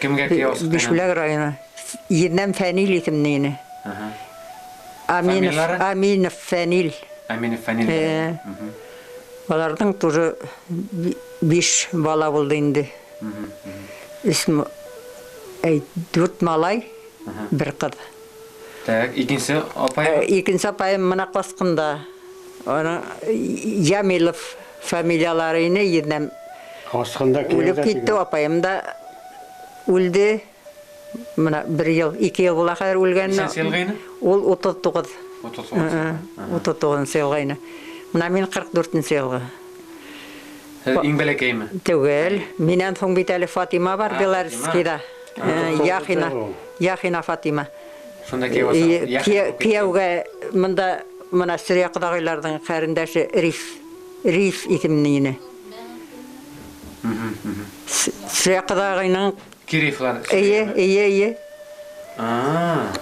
Кемгә кейәү сыҡҡан? Бишбүләк районы. Ерҙән Фәнил исемле ине. Аминов, Аминов Фәнил. Аминов Фәнил. Аларҙың тоже 5 бала булды инде. 4 малай, бер ҡыҙ. Так, икенсе апайым? Икенсе апайым мына Ҡасҡында. Аның Ямилов фамилиялары ине, ерҙән Ҡасҡында үлеп кейәүҙә китте, тигән. апайым да үлде. Мына 1 йыл, 2 йыл була хәҙер үлгәненә. Нисәнсе йылғы ине? Ул 39. 39. 39-нсы йылғы ине. Мына мин 44-нсе йылғы. Һеҙ иң бәләкәйме? Түгел. Минән һуң бит әле Фатима бар Белорусскийҙа. Яхина, Яхина Фатима. Шунда кейәүгә сыҡ. Яхина Кейәүгә мында мына Сөрйә ҡоҙағыйларҙың ҡәрендәше Риф, Риф исемле ине. Сөрйә ҡоҙағыйның Кирифлар. Эйе, эйе, эйе.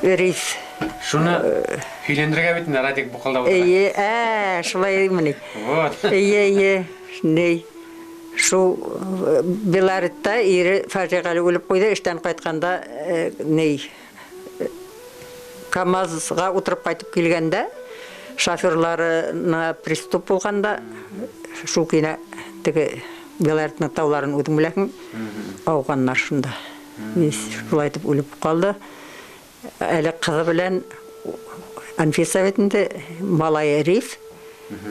Риф. Шуны һөйләндерергә бит инде, Радик буҡалдап ултыра. Эйе, шулай мени. Вот. Эйе, эйе. Ней. Шул Беларытта ире фажиғәле үлеп ҡуйҙы, эштән ҡайтҡанда, ней, КамАЗға ултырып ҡайтып килгәндә, шоферларына приступ булғанда, шул кинә теге Беларытның тауларын үҙең беләһең, ауғаннар шунда. Шулай итеп үлеп ҡалды. Әле ҡыҙы белән Анфиса бит инде, малайы Риф.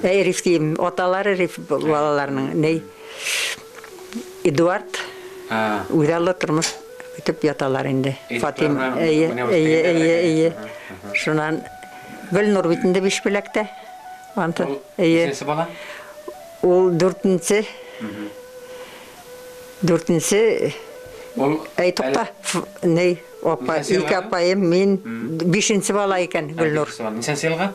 Әй, Риф тием, аталары Риф балаларының. Ней, Эдуард. Үҙаллы тормош көтөп яталар инде. Эдуард Фатим, менән эйе, менән эйе, үҫкәндәр эйе, икән. эйе. Шунан Гөлнур бит инде Бишбүләктә. Анты, Ул эйе. нисәнсе бала? Ул дүртенсе. Дүртенсе. Ул Әй, туҡта. әле Ней, апа, Нисәнсе ике йылға? апайым, мин бишенсе бала икән Гөлнур. Бишенсе бала. Нисәнсе йылға?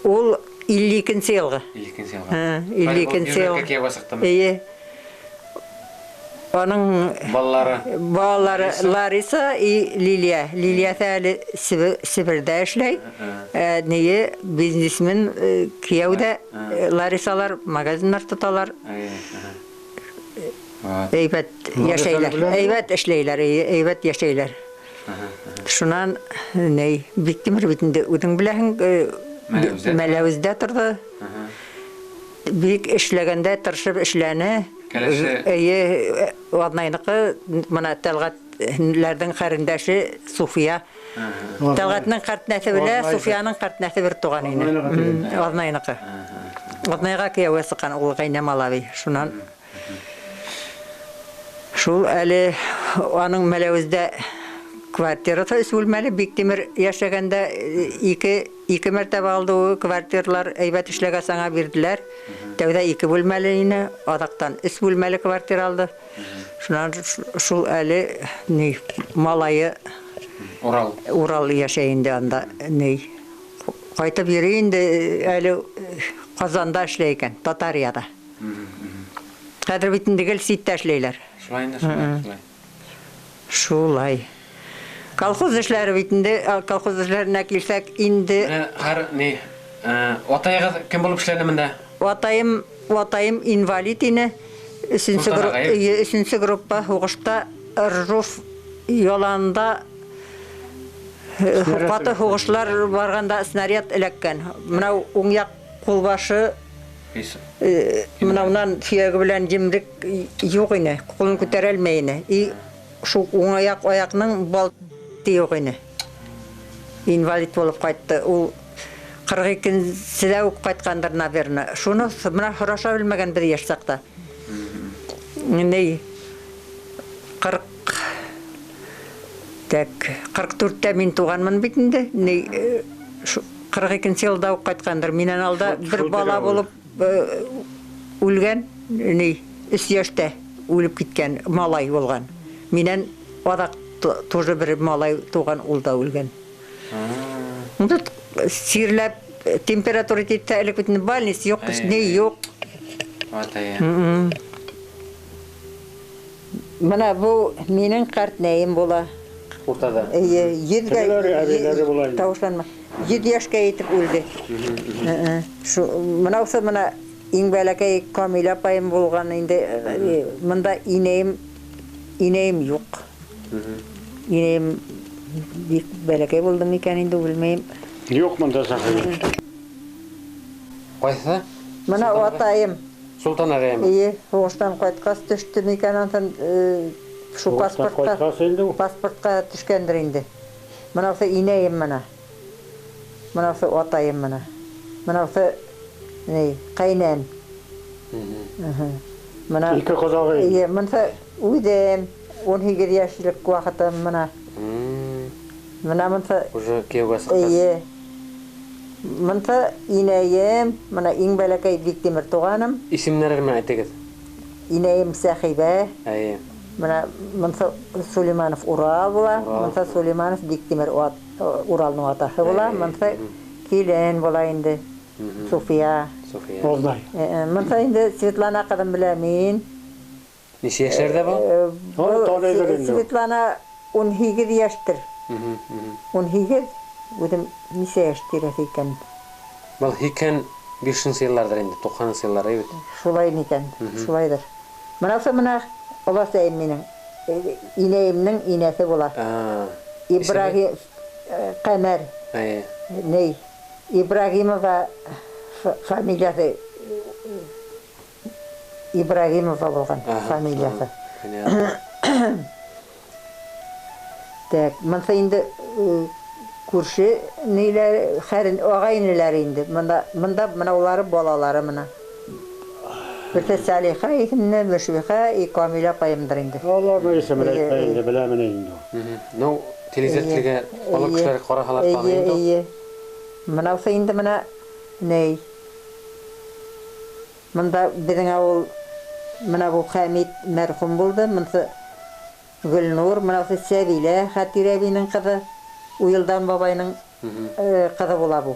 Ул илле икенсе йылғы. Илле икенсе йылға. Илле икенсе Ул йыл. кейәүгә сыҡтымы? Эйе. Аның балалары. Балалары Лариса и Лилия. Лилия әле Себерҙә эшләй. Нее бизнесмен, кейәүҙә, Ларисалар магазиннар тоталар. Әйбәт Лариса йәшәйләр. белән? Әйбәт эшләйләр, әйбәт йәшәйләр. Шунан ней, Биктимер бит инде үҙең беләһең, Мәләүездә. Мәләүездә торҙо. Бик эшләгәндә тырышып эшләне. Кәләше. Эйе, Аднайныҡы, мына Тәлғәт Тәлғәтләрҙең ҡәрендәше Суфия. Тәлғәтнең ҡартнәҫе белә Суфияның ҡартнәҫе бер туған ине. Аҙнайныҡы. Аҙнайға кейәүгә сыҡҡан ул Ғәйнәмал абый. Шунан шул әле аның Мәләүездә квартирасы өс бүлмәле Биктимер йәшәгәндә ике мәртәбә алды ул квартиралар әйбәт эшләгәс аңа бирҙеләр. Тәүҙә 2 бүлмәле ине, аҙаҡтан 3 бүлмәле квартира алды. Шунан шул әле ни малайы Урал йәшәй инде анда ни ҡайтып йөрөй инде әле Ҡазанда эшләй икән, Татарияда. Хәҙер бит инде гел ситтә эшләйләр. Шулай инде, шулай. Шулай. Колхоз эшләре бит инде, колхоз эшләренә килсәк инде. Хәр ни, атайығыҙ кем булып эшләне монда? Атайым инвалид ине. Өсөнсө группа һуғышта Ржов яланда ҡаты һуғышлар барғанда снаряд эләккән. Мына уң яҡ ҡулбашы мына унан һөйәге белән емрек юҡ ине, ҡулын күтәрә алмай ине. И шул уң аяҡ аяҡның балты юҡ ине. Инвалид булып ҡайтты. Ул 42-нседә үк ҡайтҡандыр, наверное. Шуны мына һораша белмәгән бер йәш саҡта. Ни 44-тә мин туғанмын бит инде. Ни 42-нсе йылда уҡ ҡайтҡандыр. Минән алда бер бала булып үлгән, ни 3 йәштә үлеп киткән малай булған. Минән аҙаҡ тоже бер малай туған, ул да үлгән. Унда сирләп температура китә, элек бит больница юҡ, ни юҡ. Мына бу минең ҡартнәйем була. Уртада. Эйе, 100-гә тауышланма. 100 йәшкә етеп үлде. Шу мына усы мына иң бәләкәй Камилә апайым булған инде. Мында инәйем юҡ. Инәйем бик бәләкәй булды микән инде, белмәйем. Юҡ мында сәхнә. Ҡайһы? Мына атайым. Султан ағайым. Эйе, һуғыштан ҡайтҡас төштө микән андан, шу паспортҡа төшкәндер инде. Мына усы инәйем мына. Мына усы атайым мына. Мына усы ни, ҡәйнәм. Мына ике ҡоҙағый. Эйе, мынсы үҙем 18 йәшлек ваҡытым мына. Мына мынсы уже кейәүгә сыҡҡас. Эйе. Мынсы инәйем, мына иң бәләкәй Биктимер туғаным. Исемдәрен менән әйтегеҙ. Инәйем Сәхибә. Эйе. Мына мынсы Сулейманов Урал була, мынсы Сулейманов Биктимер Уралның атаһы була, мынсы килен була инде. Суфия. Суфия. Оҙнай. Мынсы инде Светлана ҡыҙым белән мин. Нисә йәшләрҙә был? Светлана 18 йәштер. 18, үҙем нисә йәш тирәһе икән? Был 85-нсе йылларҙыр инде, 90-нсы йыллар бит. Шулай микән? Шулайҙыр. Мына ошо мына оласайым минең, инәйемдең инәһе була. Ибрагим Ҡәмәр. Ней, Ибрагимова фамилияһы Ибрагимова булған фамилияһы. Так, мынсы инде күрше ниләр, хәрен ағай-энеләре инде. Мында мына улары балалары мына. Берсе Салиха исемле, Мөшвиха и Камилә апайымдыр инде. Аларның исемен әйтмәй инде, беләмен инде. Ну, телевизор телгә олы кешеләр ҡараһалар таный инде. Эйе. Мына усы инде мына ней. Мында беҙҙең ауыл мына бу Хәмит мәрхүм булды, мынсы Гөлнур, мына усы Сәбилә Хәтирә әбинең ҡыҙы, Уйылдан бабайның ҡыҙы була бу.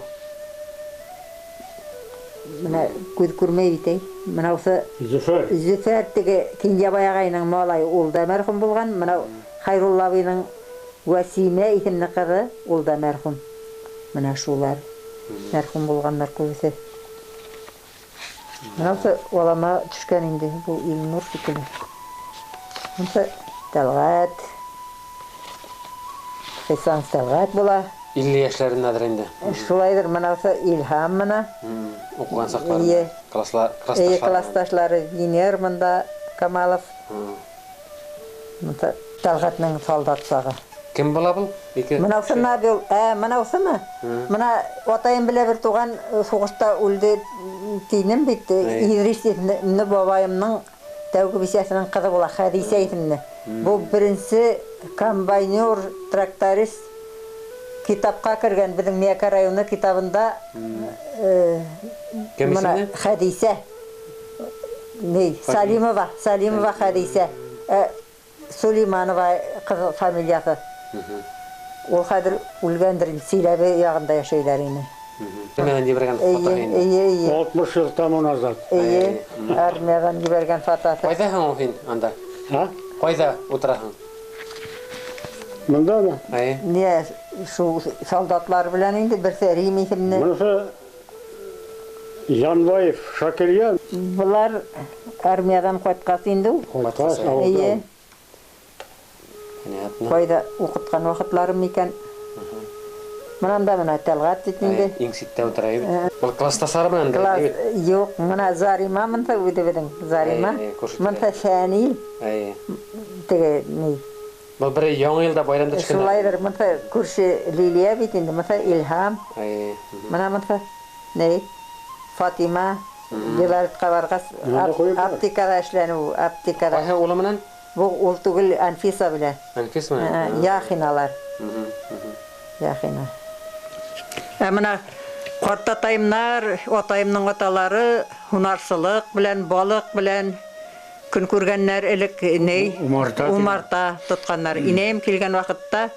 Мына күҙ күрмәй бит, әй. Мына усы Зөфәр. Зөфәр теге Кинйәбай ағайының малайы, ул да мәрхүм булған. Мына Хайрулла абыйның Вәсимә исемле ҡыҙы, ул да мәрхүм. Мына шулар мәрхүм булғандар күбеһе. Мына усы олама төшкән инде, бу Илнур шикелле. Мынсы Тәлғәт. Хисан Тәлғәт була. 50 йәшләрендәдер инде. Шулайҙыр, мына усы Илһам мына. Уҡыған саҡларында. Классташлары. Эйе, классташлары Венер мында Камалов. Мында Тәлғәтнең солдат сағы. Кем була был? Мынаусы Набил, мынаусымы? Мына атайым белә бер туған һуғышта үлде тинем бит. Идрис исемле бабайымның тәүге бисәсенең ҡыҙы була, Хәдисә исемле. Бу беренсе комбайнер, тракторист китапҡа кергән беҙҙең Миәкә районы китабында. Кем исемле? Хәдисә. Ни, Салимова, Салимова Хәдисә. Сулейманова ҡыҙы фамилияһы. Ул хәҙер үлгәндер, Силәбе яғында йәшәйҙәр ине. Армиянан ебәргән фотоһы инде. Эйе, эйе. 60 йыл тому назад. Эйе, армиянан ебәргән фотоһы. Ҡайҙа һуң һин анда? Һа? Ҡайҙа ултыраһың? Мындамы? Эйе. Не, шул солдатлар белән инде берсе Рим исемле. Быныһы Янбаев Шакирйән. Былар армиянан ҡайтҡас инде ул. Ҡайтҡас, Эйе. ауылдан. Понятно. Ҡайҙа уҡытҡан ваҡытларым икән. Мынан да мына Тәлғәт бит инде. Иң ситтә ултыра бит. Был классташлары менән дә Класс бит. юҡ, мына Зарима мында үҙебеҙҙең Зарима. Эйе, күрше Мында Фәнил. Эйе. Теге ни? Был бер яңы йылда байрамда төшкән. Шулайҙыр, мында күрше Лилия бит инде, мында Илһам. Эйе. Мына мында ни? Фатима. Белорусҡа барғас, Мында ҡуйып бар. аптекала эшләне ул, аптекала. Ҡайһы улы менән? Бу ул түгел, Анфиса белән. Анфиса менән. Яхиналар. Яхина. Ә мына ҡартатайымдар, атайымдың аталары һунарсылыҡ белән, балыҡ белән көн күргәннәр элек ни? Умарта. Умарта тотҡаннар. Инәйем килгән ваҡытта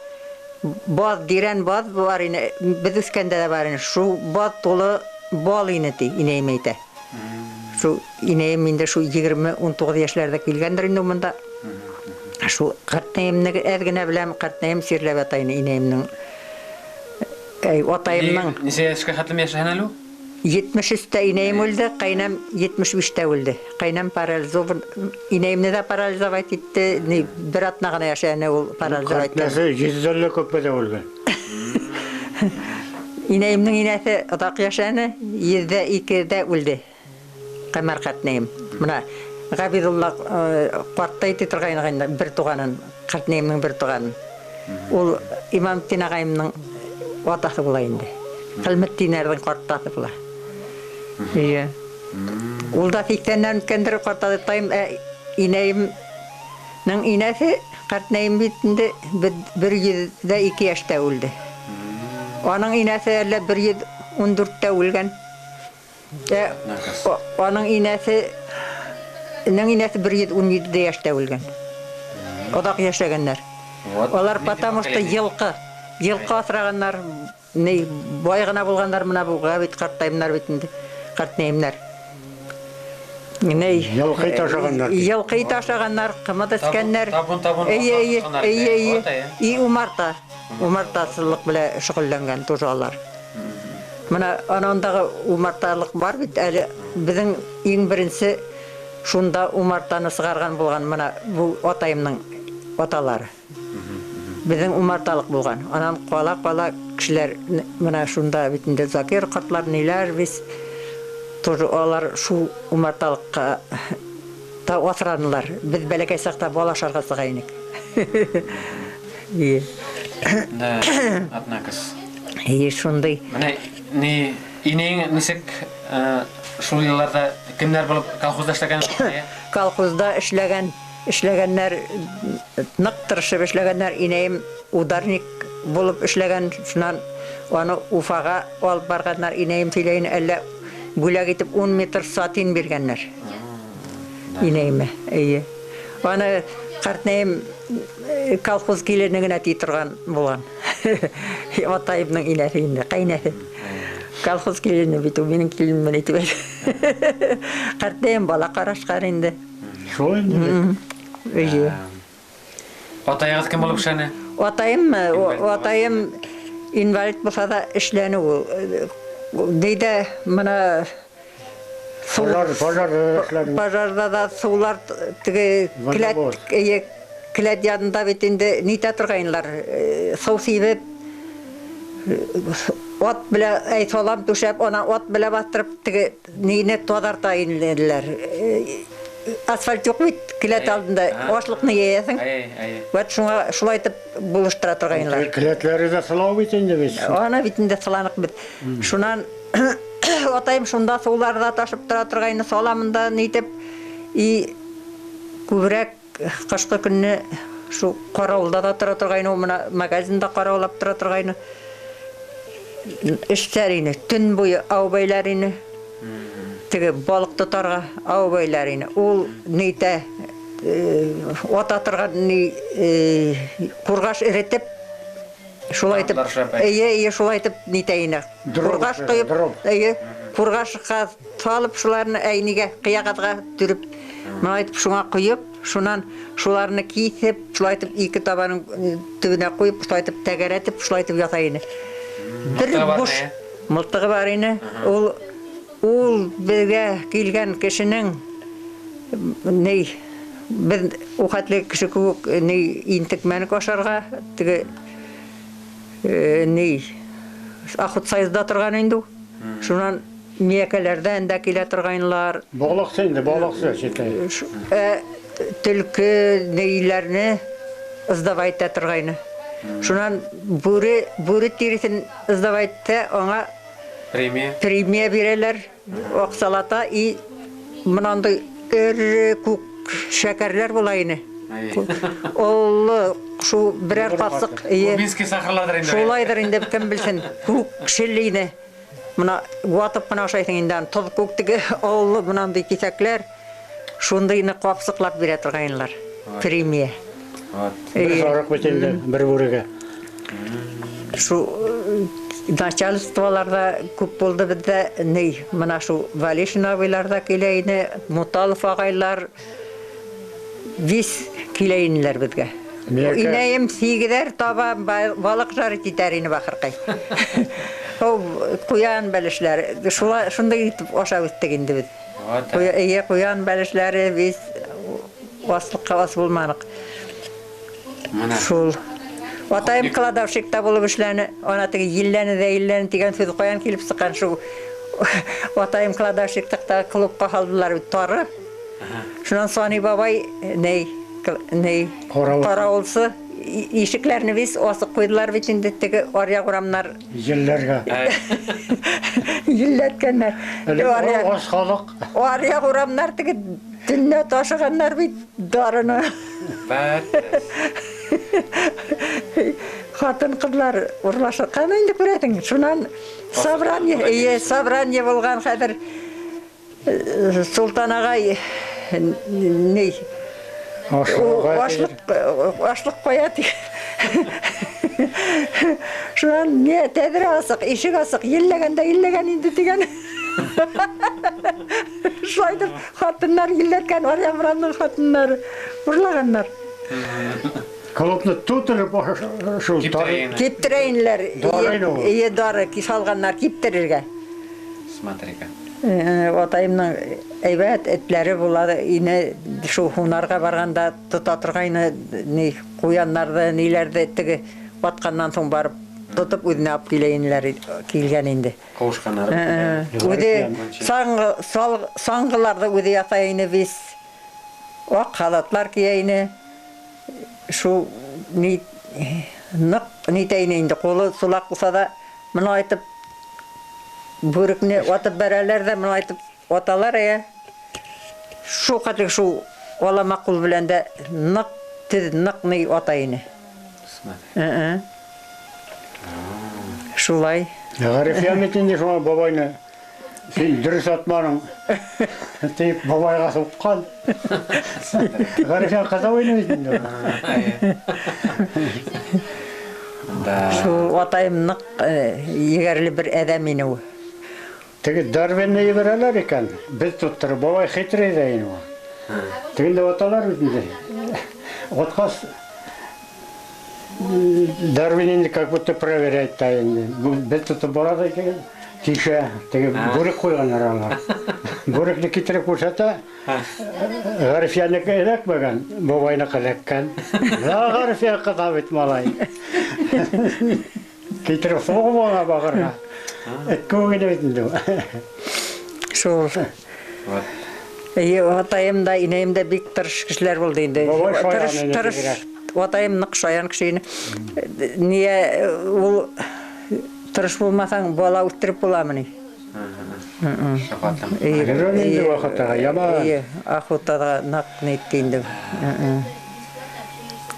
баҙ, дирән баҙ бар ине, беҙ үҫкәндә лә бар ине. Шул баҙ тулы бал ине ти, инәйем әйтә. Шул инәйем инде шул 20-19 йәшләрҙә килгәндер инде мында. Шул ҡартнәйемде әҙ генә беләм, ҡартнәйем сирләп ята ине инәйемдең. Әй, атайымдың. Нисә йәшкә хәтлем йәшәһән әле ул? 73-тә инәйем үлде, ҡәйнәм 75-тә үлде. Ҡәйнәм парализован, инәйемде дә парализовать итте, ни, бер атна ғына йәшәне ул парализовать итте. Ҡартнәсе йөҙҙән лә күпмедә үлгән. Инәйемдең инәһе оҙаҡ йәшәне, 102-дә үлде. Ҡәмәр ҡартнәйем. Мына Ғәбиҙулла ҡартта итә торғайны инде, бер туғанын, ҡартнәйемдең бер туғанын. Ул Имамтдин ағайымдың атаһы була инде. Ғилметдинәрҙең ҡартаһы була. Эйе. Ул да 80-нән үткәндер ҡартатайым, инәйемдең инәһе ҡартнәйем бит инде 102 йәштә үлде. Аның инәһе әллә 114-тә үлгән. Аның инәһе Нең инәһе 117 йәштә үлгән. Оҙаҡ йәшәгәннәр. Алар потому что йылҡы аҫрағаннар, ни бай ғына булғандар, мына бу Ғәбит ҡартайымдар бит инде, ҡартнәйемдәр. Ни Йылҡы ташағандар. Йылҡы ташағаннар, ҡымыҙ эскәннәр. Табун-табун Эйе, эйе, тотканнар эйе, эйе. Вот, эйе. И умарта, умартасылыҡ белән шөғөлләнгән тоже алар. Мына анандағы умарталыҡ бар бит әле, беҙҙең иң беренсе шунда умартаны сығарған булған мына бу атайымдың аталары. Беҙҙең умарталыҡ булған. Анан ҡала-ҡала кешеләр мына шунда бит инде Закир ҡартлар ниләр бит тоже алар шул умарталыҡҡа та аҫранылар. Беҙ бәләкәй саҡта бал ашарға сыға инек. Ие. Да, однако. Ие, шундай. Мына ни инең нисек шул йылларҙа кемдәр булып колхозда эшләгән? Колхозда эшләгәннәр, ныҡ тырышып эшләгәннәр. Инәйем ударник булып эшләгән, шунан аны Уфаға алып барғаннар. Инәйем һөйләйен, әллә бүләк итеп 10 метр сатин биргәннәр. Инәйемә, эйе. Аны ҡартнәйем колхоз килене генә ти торған булған. Атайымдың инәһе инде, ҡәйнәһе. Колхоз килене бит ул, минең киленем менән әйтеп әйтә. Ҡартнәйем бала ҡарашҡан инде. Шул инде. Эйе. Атайығыҙ кем булып эшләне? Атайыммы? Атайым инвалид булһа ла эшләне ул. Нейҙә мына Пожар, пожарҙа эшләне. Пожарҙа ла сыулар теге келәт, Водовоз. эйе, келәт янында бит инде нитә торғайнылар, сыу сибеп, ат белән, әй, салам түшәп, ана ат белән баҫтырып теге нине таҙарта инеләр. асфальт юҡ бит, келәт алдында ашлыҡны йәйәһең. Вот шуңа шулай итеп булыштыра торғайнылар. Келәтләре дә сылау бит инде бит. Ана бит инде сыланыҡ бит. Шунан атайым шунда сыуларҙы да ташып тора торғайны, саламында нитеп и күберәк ҡышҡы көнне шу ҡарауылда да тора торғайны, ул мына магазинда ҡарауыллап тора торғайны. Эштәр ине, төн буйы ау бәйләр ине. Теге балыҡ тотарға ау бәйләр ине. Ул нитә ата торған ни ҡурғаш эретеп шулай итеп, эйе, шулай итеп нитә ине. Ҡурғаш ҡойоп, эйе, ҡурғашҡа салып шуларны әйнигә, ҡыяғаҙға төрөп, мына итеп шуңа ҡойоп, шунан шуларны киҫеп, шулай итеп ике табаның төбөнә ҡуйып, шулай итеп тәгәрәтеп, шулай итеп ята ине. Бер буш мылтығы бар ине. Ул беҙгә килгән кешенең ни беҙ ул хәтле кеше кеүек ни интекмәнек ашарға, теге ни охотсоюзда торған инде ул. Шунан миәкәләрҙән дә килә торғайнылар. Балыҡсы инде, балыҡсы шикелле. Төлкө нейләрне сдавать итә торғайны. Шунан бүре тиреһен сдавать итә, аңа премия бирәләр, аҡсалата и мынандай эре күк шәкәрләр була ине. Олло, шу берәр ҡасыҡ, эйе. Кубинский сахарларҙыр инде. Шулайҙыр инде, кем белһен. Күк шел ине. Мына ватып ҡына ашайһың инде, аны тоҙ күк теге олло мынандай киҫәкләр. Шундыйны ҡапсыҡлап бирә торғайнылар. Премия. Бер сарыҡ бит инде, бер бүрегә. Шу начальстволарҙа күп булды беҙҙә, ни, мына шу Валишин абыйлар ҙа килә ине, Муталов ағайлар вис килә инеләр беҙгә. Инәйем сигеҙәр таба балыҡ жарить итәр ине бахырҡай. Ул ҡуян бәлешләре, шундай итеп ашап үҫтек инде беҙ. Эйе, ҡуян бәлешләре вис аслыҡҡа ас булманыҡ. Шул. Атайым кладовщикта булып эшләне, ана теге елләне дә елләне тигән һүҙ ҡаян килеп сыҡҡан, шул атайым кладовщиктыкта клубҡа һалдылар бит тары. Шунан Сани бабай ней, ней, карауылсы ишекләрне вис асыҡ ҡуйҙылар бит инде теге аръяҡ урамнар. Елләргә. Елләткәннәр. Ас халыҡ. Аръяҡ урамнар теге төнлә ташығаннар бит дарыны. Ҡатын-ҡыҙлар урлашҡан инде күрәһең. Шунан собрание, эйе, собрание булған хәҙер Султан ағай ни ашлыҡ ҡуя ти. Шунан не тәҙрә асыҡ, ишек асыҡ, елләгән дә елләгән инде тигән. Шулай итеп ҡатындар елләткән, аръяҡ урамның ҡатындары урлағандар. Клубны тутырып шул киптерә инеләр. Эйе, дары салғаннар киптерергә. Смотри-ка. Атайымның әйбәт этләре була ине, шул һунарға барғанда тота торғайны, ни ҡуяннарҙы, ниләрҙе теге батҡаннан һуң барып тотоп үҙенә алып килә инеләр, килгән инде. Ҡауышҡаннар. Үҙе саңғыларҙы үҙе яҫай ине вис. Аҡ халатлар кейә ине. Шул ни ныҡ нитә ине инде, ҡулы сулаҡ булһа ҙа, мына айтып бүрекне атып бәрәләр ҙә, мына айтып аталар, эйе. Шул хәтле шул алама ҡул белән дә ныҡ төҙ, ныҡ ни ата ине. Шулай. Ғариф бит инде шуңа бабайны һин дөрөҫ атманың тип бабайға һуҡҡан. Ғариф ҡыҙа уйнай бит инде. Шул атайым ныҡ егәрле бер әҙәм ине ул. Теге Дарвинны ебәрәләр икән, беҙ тоттороп, бабай хитрый ҙа ине ул. Тегендә аталар бит инде. Атҡас Дарвин инде как будто проверять та инде. Беҙ тотоп бара ҙа икән, тишә, теге бүрек ҡуйғандар алар. Бүрекне китереп күрһәтә, Ғарифйәнеке эләкмәгән, бабайныҡы эләккән. Да, Ғарифйән ҡыҙа бит малай. Китереп һуғып ана бағырға. Эт кеүек ине бит инде ул. Шул. Эйе, атайым да, инәйем дә бик тырыш кешеләр булды инде. Бабай шаян Тырыш, инде тырыш. бигрәк. Атайым нык шаян кеше ине. Ния ул тырыш булмасаң, бала үстереп буламыни? Шафатым. Эйе, Йөрөн инде эйе, вакыттагы, яман. Эйе, охотада нык нитте инде.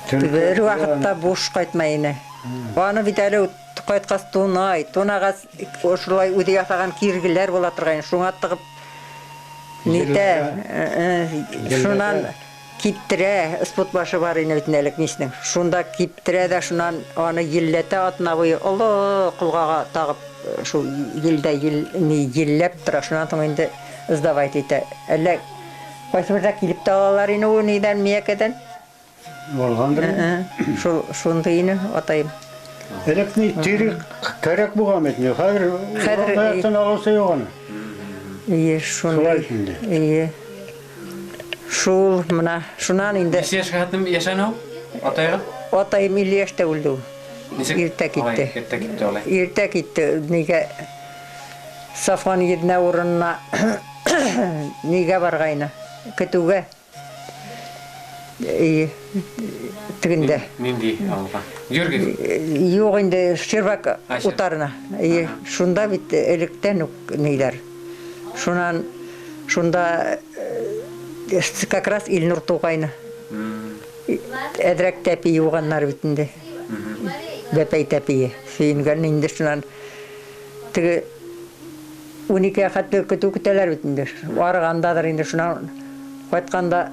Төлкө Бер вакытта буш кайтмай ине. Аны бит әле кайткач тунай, тунагас шулай үзе ясаган киргеләр була торган, шуңа тыгып нитә, шуннан киптерә, спут башы бар ине бит элек мичнең. Шунда киптерә дә шуннан аны елләтә атна буе олы колгага тагып шул елдә ел ни елләп тора, шуннан соң инде сдавать итә. Әллә кайсы бердә килеп тә алалар ине ул нидән, Миякәдән. Алгандыр. Шул шундый ине атайым. Элек ни тире кәрәк булган бит. Хәзер Хәзер, урам аласы юк аны. Ие, шундый. Шулай инде. Ие. Шул менә шуннан инде Ничә яшькә хәтлем яшәне ул? Атайга? атайым 50 яшьтә үлде ул. Ничек? Иртә китте. Алай, Иртә китте алай. Иртә китте. Нигә Сафуан еҙнә урынына нигә баргайны? Көтүгә. Ие, тегендә. Нинди авылга? Георгиев. Юк инде Щербак А, Щербак. утарына. Ие, шунда бит электән үк ниләр. Шуннан шунда как раз Илнур тугайны. Әҙерәк тәпи юғаннар бит инде. Бәпәй тәпие. Сөенгән инде шуннан теге 12 хәтле көтү көтәләр бит инде. Арыгандадыр инде шуннан кайтканда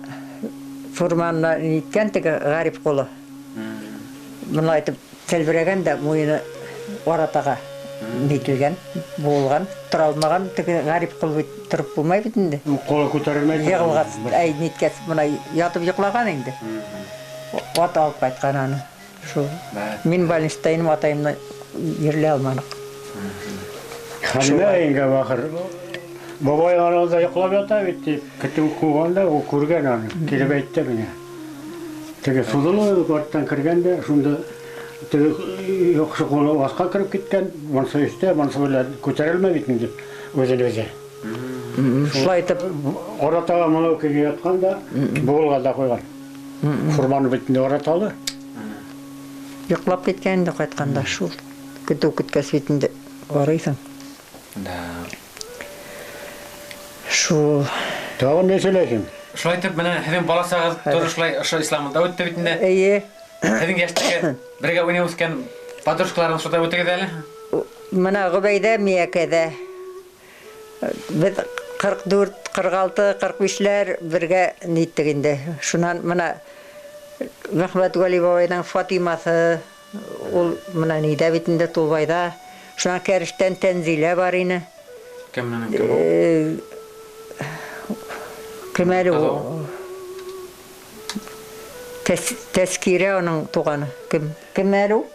фурманна ниткән теге гарип кулы. Моны әйтеп тәлберәгән дә муены аратага нителгән, буылган, тора алмаган теге гарип кул бит торып булмай бит инде. Кулы күтәрелмәй. Егылгач, әй ниткәс моны ятып йоклаган инде. Ат алып кайткан аны. Шул. Мин больницада инем, атайымны ерләй алмадык. Хәлимә еңгә бахыр. Бабай арада йоклап ята бит дип, көтү куганда ул күргән аны. Килеп әйтте миңа. Теге сузылып арттан кергән дә, шунда теге яхшы кулы аска кереп киткән, монысы өстә, монысы белән күтәрелмәй бит инде үзен үзе. Шулай итеп Аратага моны кеге яткан да, буылга да куйган. Фурманы бит инде араталы. йоклап киткән инде кайтканда шул. Көтү көткәс бит инде арыйсың. Да. Шул. Тагын ни сөйләйсең? Шулай итеп менә һеҙҙең бала сағыҙ тоже шулай ошо исламында үтте бит инде. Эйе. Һеҙҙең йәштәге бергә уйнап үҫкән подружкаларығыҙ шулай үтегеҙ әле? Менә Гобәйдә Миякәдә. Беҙ 44, 46, 45-ләр бергә ниттек инде. Шунан менә Мөхәммәтгали бабайның Фатимасы, ул менә нидә бит инде Тулбайда. Шунан Кәрештән Тәнзилә бар ине. Кемнең кем ул? Кем әле ул? Тәскирә аның туганы. Кем? Кем әле ул?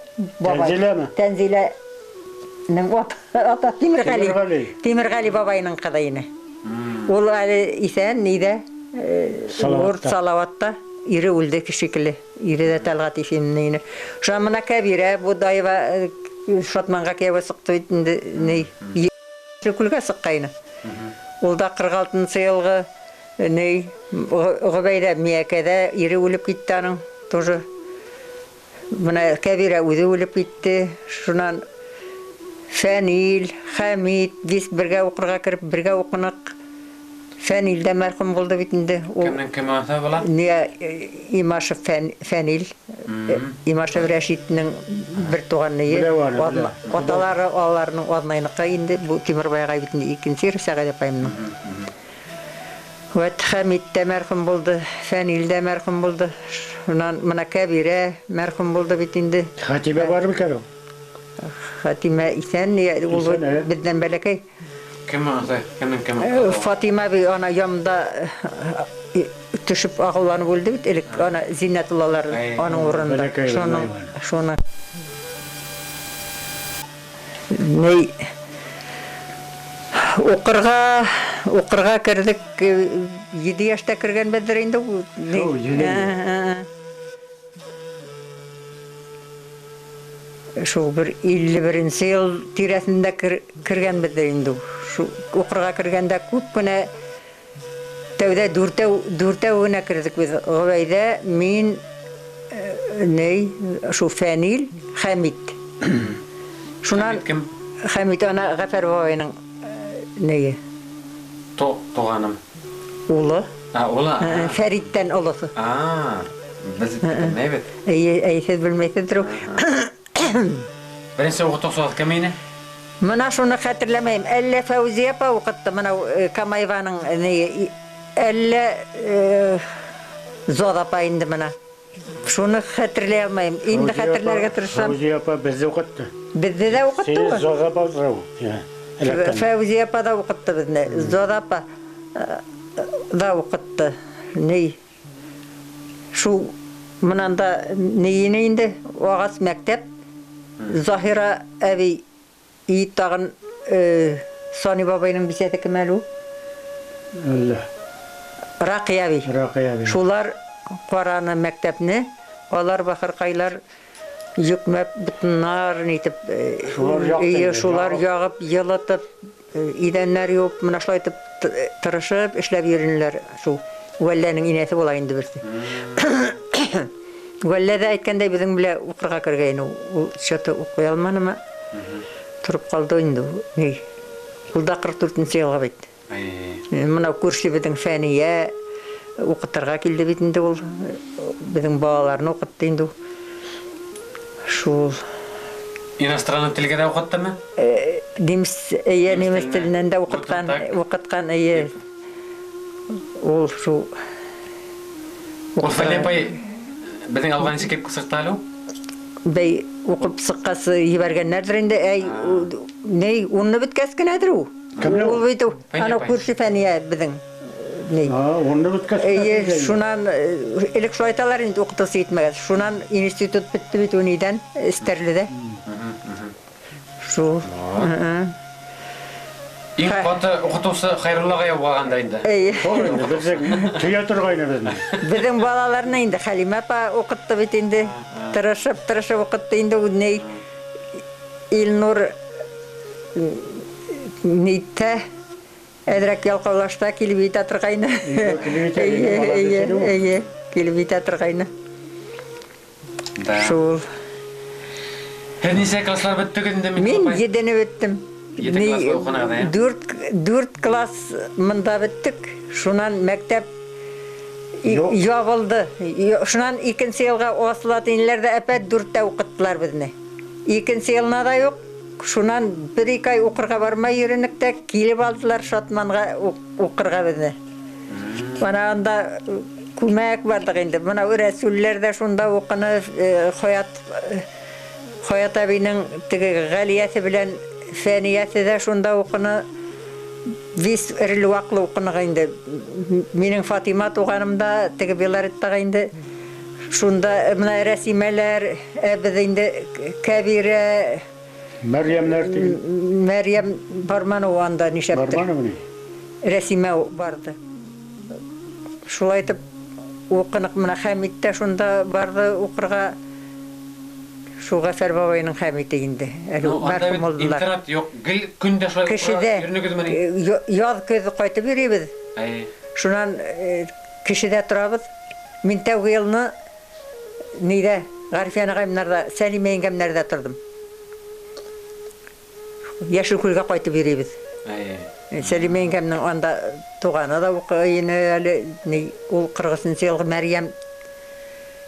Бабай. Тәнзиләме? Тәнзиләнең ата Тимергали. Тимергали. Тимергали бабайның кызы ине. Ул әле исән нидә? Салаватта. Урт Салаватта. Ире үлде шикелле. Ире дә Тәлгать исемле ине. Шунан менә Кәбирә Будаева Шатманга кияүгә сыкты бит инде, ни, Күлгә сыккайны. Ул да 46 елгы ни, Гобәйдә Миякәдә ире үлеп китте аның тоже. Менә Кәбирә үзе үлеп китте. Шунан Фәнил, Хәмит, без бергә укырга кереп, бергә укынык. Фәнил дә мәрхүм булды бит инде. Ул Кемнең кем аты була? Ния Имашев Фәнил, Имашев Рәшитнең бер туганы. Белә аны, белә. Аталары аларның азнайныкы инде, бу Тимербайга бит инде икенче ир Сәгыйть апайымның. Вәт Хәмит тә мәрхүм булды, Фәнил дә мәрхүм булды. Шуннан менә Кәбирә мәрхүм булды бит инде. Хәтимә бар микән ул? Хәтимә исән, ул Исән, ә? бездән бәләкәй. Кем аты? Кемнең кем аты? Фатима би ана ямда төшеп агуланып үлде бит элек, ана Зиннәтуллалар Әй, аның урынында. бәләкәй Шуның, бәләкәй. шуны. Ней укырга кердек, 7 яшьтә кергән бездер инде ул. Шул, 7. Шул бер илле беренче ел тирәсендә кергән бездер инде ул. Шул укырга кергәндә күп кенә Тәүҙә дүртәү генә керҙек беҙ. Ғөбәйҙә, мин, ней, шул Фәнил, Хәмит. Шунан кем? Хәмит ана Ғәфәр бабайының нейе? Туғаным. Улы. Улы. Фәриттән олоҫо. Беҙ белмәйбеҙ. Эйе, һеҙ белмәйһеҙҙер. Беренсе уҡытыусығыҙ кем ине? Мына шуны хәтерләмәйем. Әллә Фәүзиә апа уҡытты, мына Камаеваның нейе, әллә Зода апа инде мына. Шуны хәтерләй алмайым. Инде хәтерләргә тырышам. Фәүзиә апа беҙҙе уҡытты. Беҙҙе ҙә уҡытты. Зода апа Фәүзиә апа ҙа уҡытты беҙҙе. Зода апа ҙа уҡытты. Ней? Шул мынан да нейіне инде ағас мәктәп. Заһира әбей и тағын Сани бабайның бисәте кем әле ул? Әллә. Раҡия әбей. Раҡия әбей. Шулар ҡараны мәктәпне, алар бахырҡайлар йөкмәп бутыннар нитеп, шулар яғып, йылытып, иҙәннәр йыуып, мына шулай итеп тырышып эшләп йөрөнөләр. Шул Вәлләнең инәһе була инде берсе. Вәллә ҙә әйткәндәй беҙҙең белән уҡырға кергәйне, ул что-то уҡый алманымы? Тороп ҡалды инде. Ни? Ул да 44-нсе йылға бит. Мына күрше беҙҙең Фәниә уҡытырға килде бит инде ул. Беҙҙең балаларны уҡытты инде ул. Шул. Иностранный телгә дә уҡыттымы? Немец, эйе, немец теленән дә уҡытҡан, уҡытҡан, эйе. Ул шул. Ул Фәниә апай беҙҙең ауылға нисек килеп сыҡты әле ул? Бәй, уҡып сыҡҡас ебәргәндәрҙер инде. Әй, ней, унны бөткәс кенәдер ул. Ул бит ул. Ана күрше Фәниә беҙҙең. Ней. Унны бөткәс. Эйе, шунан элек шулай әйтәләр инде, уҡытыусы етмәгәс. Шунан институт бөттө бит унидән, Стәрледә. Шул. Иң ҡаты уҡытыусы Хәйрулла ағай булғанда инде. Эйе. Беҙҙең төйә торғайны беҙҙең. Беҙҙең балаларны инде Хәлимә апа уҡытты бит инде. Тырышып, тырышып уҡытты инде ул ней. Илнур нитә әҙерәк ялҡаулашта килеп етә торғайны. Эйе, эйе, килеп етә торғайны. Шул. Һеҙ нисә класслар бөттөгөҙ инде? Мин 7-не бөттөм. 4 класс мында бөттөк. Шунан мәктәп ябылды. Шунан икенсе йылға асыла тинеләр ҙә әпәт 4-тә уҡыттылар беҙҙе. Икенсе йылына да юҡ. Шунан 1-2 ай уҡырға бармай йөрөнөк тә килеп алдылар Шатманға уҡырға беҙҙе. Бына анда күмәк барҙыҡ инде. Бына Рәсүлләр ҙә шунда уҡыны, Хаят әбейнең теге Ғәлиәсе белән Фәниәсе ҙә шунда уҡыны. Вис эреле-ваҡлы уҡыныҡ инде. Минең Фатима туғаным да теге Белореттағы инде. Шунда бына Рәсимәләр, беҙ инде Кәбирә, Мәрйәмләр тиген. Мәрйәм барманы ул анда нишләптер. Барманымы ни? Рәсимә барҙы. Шулай итеп уҡыныҡ. Бына Хәмит тә шунда барҙы уҡырға. Шул Ғәфәр бабайының Хәмите инде. Әле мәрхүм булдылар. Интернет юҡ, гел көн дә шулай Кешедә йөрөнөгөҙмө ни? Яҙ көҙ ҡайтып йөрөйбөҙ. Шунан кешедә торабыҙ. Мин тәүге йылны нейҙә, Ғәрифйән ағайымдарҙа, Сәлимә еңгәмдәрҙә торҙом. Йәшел күлгә ҡайтып йөрөйбөҙ. Сәлимә еңгәмдең анда туғаны ла уҡый ине әле, ул 43-нсе йылғы Мәрйәм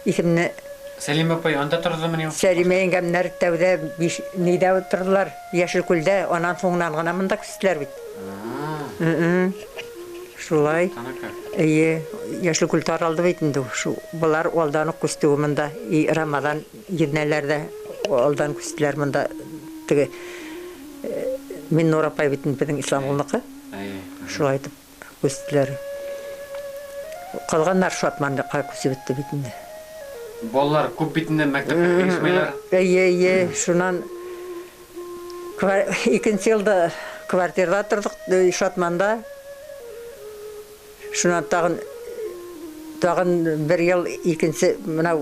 исемле. Сәлимә апай анда торҙомы ни? Сәлимә еңгәмдәр тәүҙә нейҙә торҙолар, Йәшел күлдә, анан һуңынан ғына мында күстеләр бит. Шулай. Эйе, Йәшел күл таралды бит инде. Шу былар алдан уҡ күсте мында. И Рамаҙан еҙнәләр ҙә алдан күстеләр мында. Теге Миннур апай бит беҙҙең Исламғолноҡо. Шулай итеп күстеләр. Ҡалғандар Шатманға күсеп бөттө бит инде. Балалар күп бит инде мәктәпкә килешмәйләр. Эйе, эйе, шунан икенсе йылда квартирҙа торҙоҡ Шатманда. Шунан тағын бер йыл икенсе мына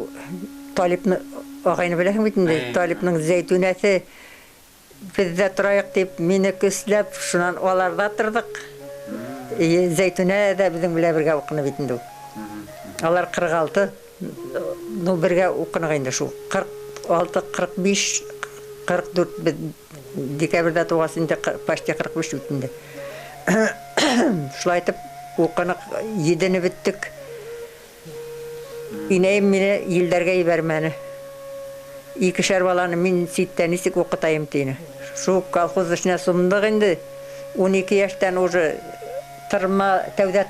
Талипны ағайны беләһең бит инде. Талипның Зәйтүнәсе беҙҙә торайыҡ тип мине көсләп, шунан аларҙа торҙоҡ. Зәйтүнә дә беҙҙең белән бергә уҡыны бит инде. Алар 46, ну бергә уҡыныҡ инде шул. 46, 45, 44 беҙ декабрҙә туғас инде почти 45 бит инде. Шулай итеп уҡыныҡ, 7-не бөттөк. Инәйем мине елдәргә ебәрмәне. Икешәр баланы мин ситтә нисек уҡытайым тине. Шул колхоз эшенә сумдыҡ инде. 12 йәштән уже тырма, тәүҙә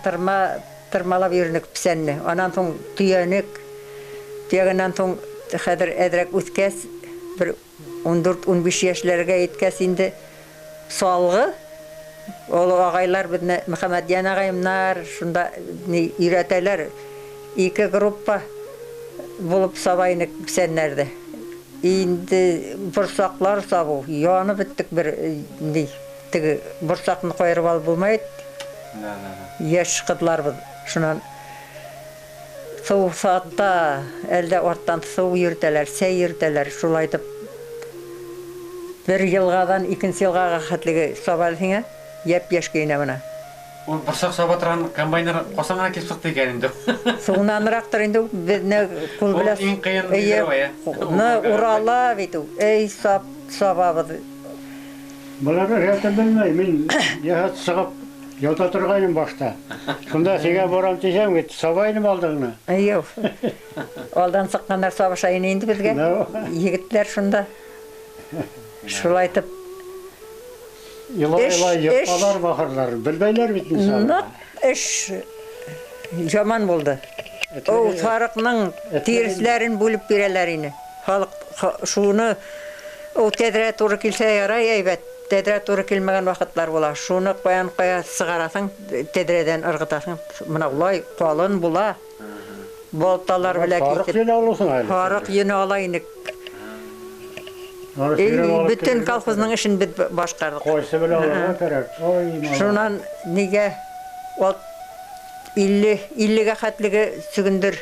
тырмалап йөрөнөк песәнне. Анан һуң төйәнек. Төйәгәннән һуң хәҙер әҙерәк үҫкәс, бер 14-15 йәшләргә еткәс инде салғы. Оло ағайлар беҙҙе Мөхәммәтйән ағайымдар шунда ни өйрәтәләр. Ике группа булып саба инек песәннәрҙе. Инде борсаҡлар сабыу, янып бөттөк бер ни, теге борсаҡны ҡайырып алып булмай. Йәш ҡыҙларбыҙ. Шунан һыу сата, әлдә арттан һыу йөрөтәләр, сәй йөрөтәләр. Шулай итеп бер йылғаҙан икенсе йылғаға хәтлеге саба алһың, йәп-йәш көйөнә бына. Ул борсаҡ саба торған комбайнер ҡасан ғына килеп сыҡты икән инде? Һуңнаныраҡтыр инде, беҙҙе ҡул Ул белән иң ҡыйын Эйе, нидер ул, ә? ны урала бит ул. Эй, сабабыҙ. Былар рәте белмәй, мин йәһәт сығып ята торғайным башта. Шунда һиңә барам тисәм, бит сабайным алдыңны. Эйе. Алдан сыҡҡандар сабыша ине инде беҙгә. Егетләр шунда. Шулай итеп Илай-илай Эш, йоҡалар бахырлар, белмәйләр бит инсан. Ныҡ эш яман булды. Ул сарыҡның тиреҫләрен бүлеп бирәләр ине. Халыҡ шуны ул тәҙрә тура килсә ярай әйбәт, тәҙрә тура килмәгән ваҡытлар була. Шуны ҡаян ҡая сығараһың, тәҙрәҙән ырғытаһың. Бына улай ҡалын була. Балталар белән Һарыҡ китеп. йөнө алыуһың әле. Һарыҡ йөнө ала инек. Һарыҡ йөнө алып Бөтөн килергә колхозның кәрәк. эшен беҙ башҡарҙыҡ. Ҡайсы белән алырға кәрәк. Ой, малай. Шунан нигә иллегә хәтлеге сөгөндөр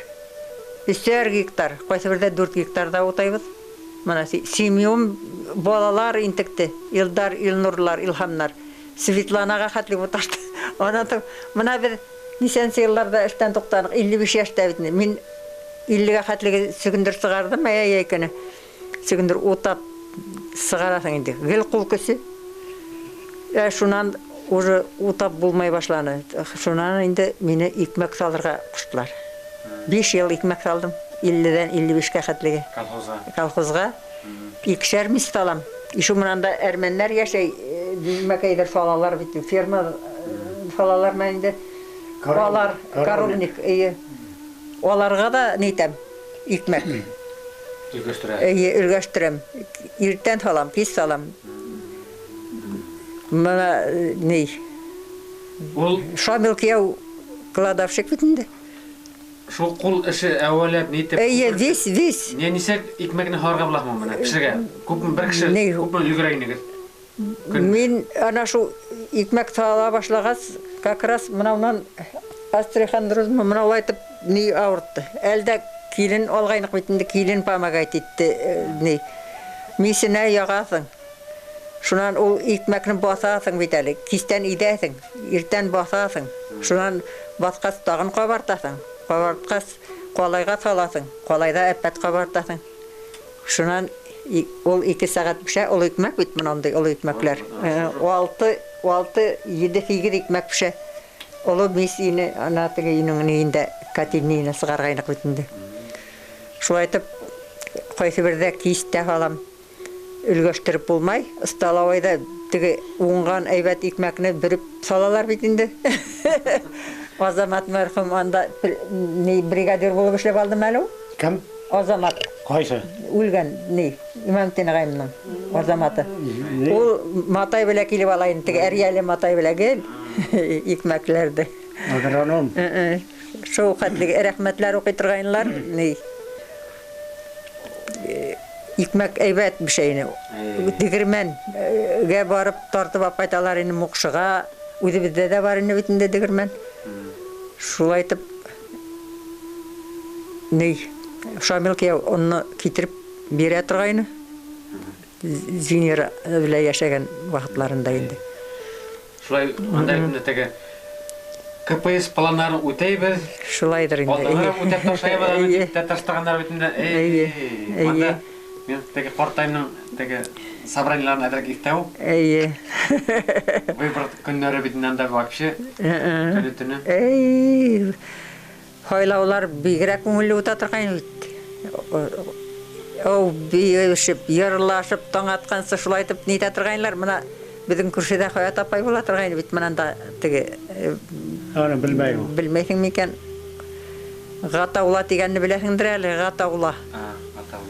өсәр гектар, ҡайсы берҙә 4 гектарҙа утайбыҙ. Мына Симеон балалар интекте, Илдар, Илнурлар, Илһамнар. Светланаға хәтле уташты. Анан һуң мына беҙ нисәнсе йылларҙа эштән туҡтаныҡ, 55 йәштә бит инде. Мин иллегә хәтлеге сөгөндөр сығарҙым, әй-әй кенә. Сөгөндөр утап сығараһың инде. Гел ҡул көсө. Шунан уже утап булмай башланы. Шунан инде мине икмәк салырға ҡуштылар. 5 йыл икмәк салдым. 50-дән 55-кә хәтлеге. Колхозға. Колхозға. Икешәр мис салам. Ишү менән дә әрмәннәр йәшәй, мәкәйҙәр салалар бит, ферма салалар менән инде. Алар, коровник, эйе. Аларға да ни итәм? Икмәк. Өлгәштерә. Эйе, өлгәштерәм. Иртән салам, кис салам. Мына ни? Ул Шамил кейәү кладовщик бит инде. Шул ҡул эше әүәләп ни итеп? Эйе, весь, весь. Не нисек икмәкне һарға булаһың менә? Пешергә. Күпме бер кеше, Ни? күпме өлгөрә инегеҙ? Мин ана шул икмәк сала башлағас, как раз мына унан остеохондрозмы мына улай итеп ни ауыртты. Әлдә килен алғайныҡ бит инде, килен помогать итте, ни. Мисенә яғаһың. Шунан ул икмәкне баҫаһың бит әле, кистән иҙәһең, иртән баҫаһың. Шунан баҫҡас тағын ҡабартаһың. Ҡабартҡас ҡалайға салаһың, ҡалайҙа әпәт ҡабартаһың. Шунан ул 2 сәғәт пешә, ул икмәк бит мынандай оло икмәкләр. 6, 7, 8 икмәк пешә. Оло мис ине, ана теге инең ниендә, котельныйына сығарғайныҡ бит инде. Шулай итеп, ҡайһы берҙә кис тә һалам. Өлгәштереп булмай, столовойҙа теге уңған әйбәт икмәкне бөрөп салалар бит инде. Азамат мәрхүм анда ни бригадир булып эшләп алдым әле ул. Кем? Азамат. Ҡайсы? Үлгән, ни, Имамтин ағайымдың Азаматы. Ни? Ул матай белән килеп ала инде, теге әрйәле матай белән гел икмәкләрҙе. Агроном. Шул хәтле рәхмәтләр уҡый торғайнылар, ни. Икмәк әйбәт бешә ине. Дегермәнгә барып тартып алып ҡайталар ине Муҡшыға. Үҙебеҙҙә дә бар ине бит инде дегермән. Шулай итеп, ни, Шамил кейәү онно китереп бирә торғайны. Зинира белән йәшәгән ваҡытларында инде. Шулай анда инде теге КПС планнарын үтәйбеҙ. Шулайҙыр инде. Алдыңа үтәп ташлайбыҙ, дип тә таштағандар бит инде. Эй, анда мин теге ҡартайымдың теге собраниеларын әҙерәк иҫтәү. Эйе. Выбор көннәре бит инде анда вообще. Төнө-төнө. Эй, һайлаулар бигерәк күңелле үтә торған бит. Оу, бейешеп, йырлашып, таң атҡансы шулай итеп нитә торғайнылар. Мына беҙҙең күршедә Хаят апай була торғайны бит, мынанда теге. Аны белмәйем. Белмәйһең микән? Ғатаула тигәнне беләһеңдер әле, Ғатаула.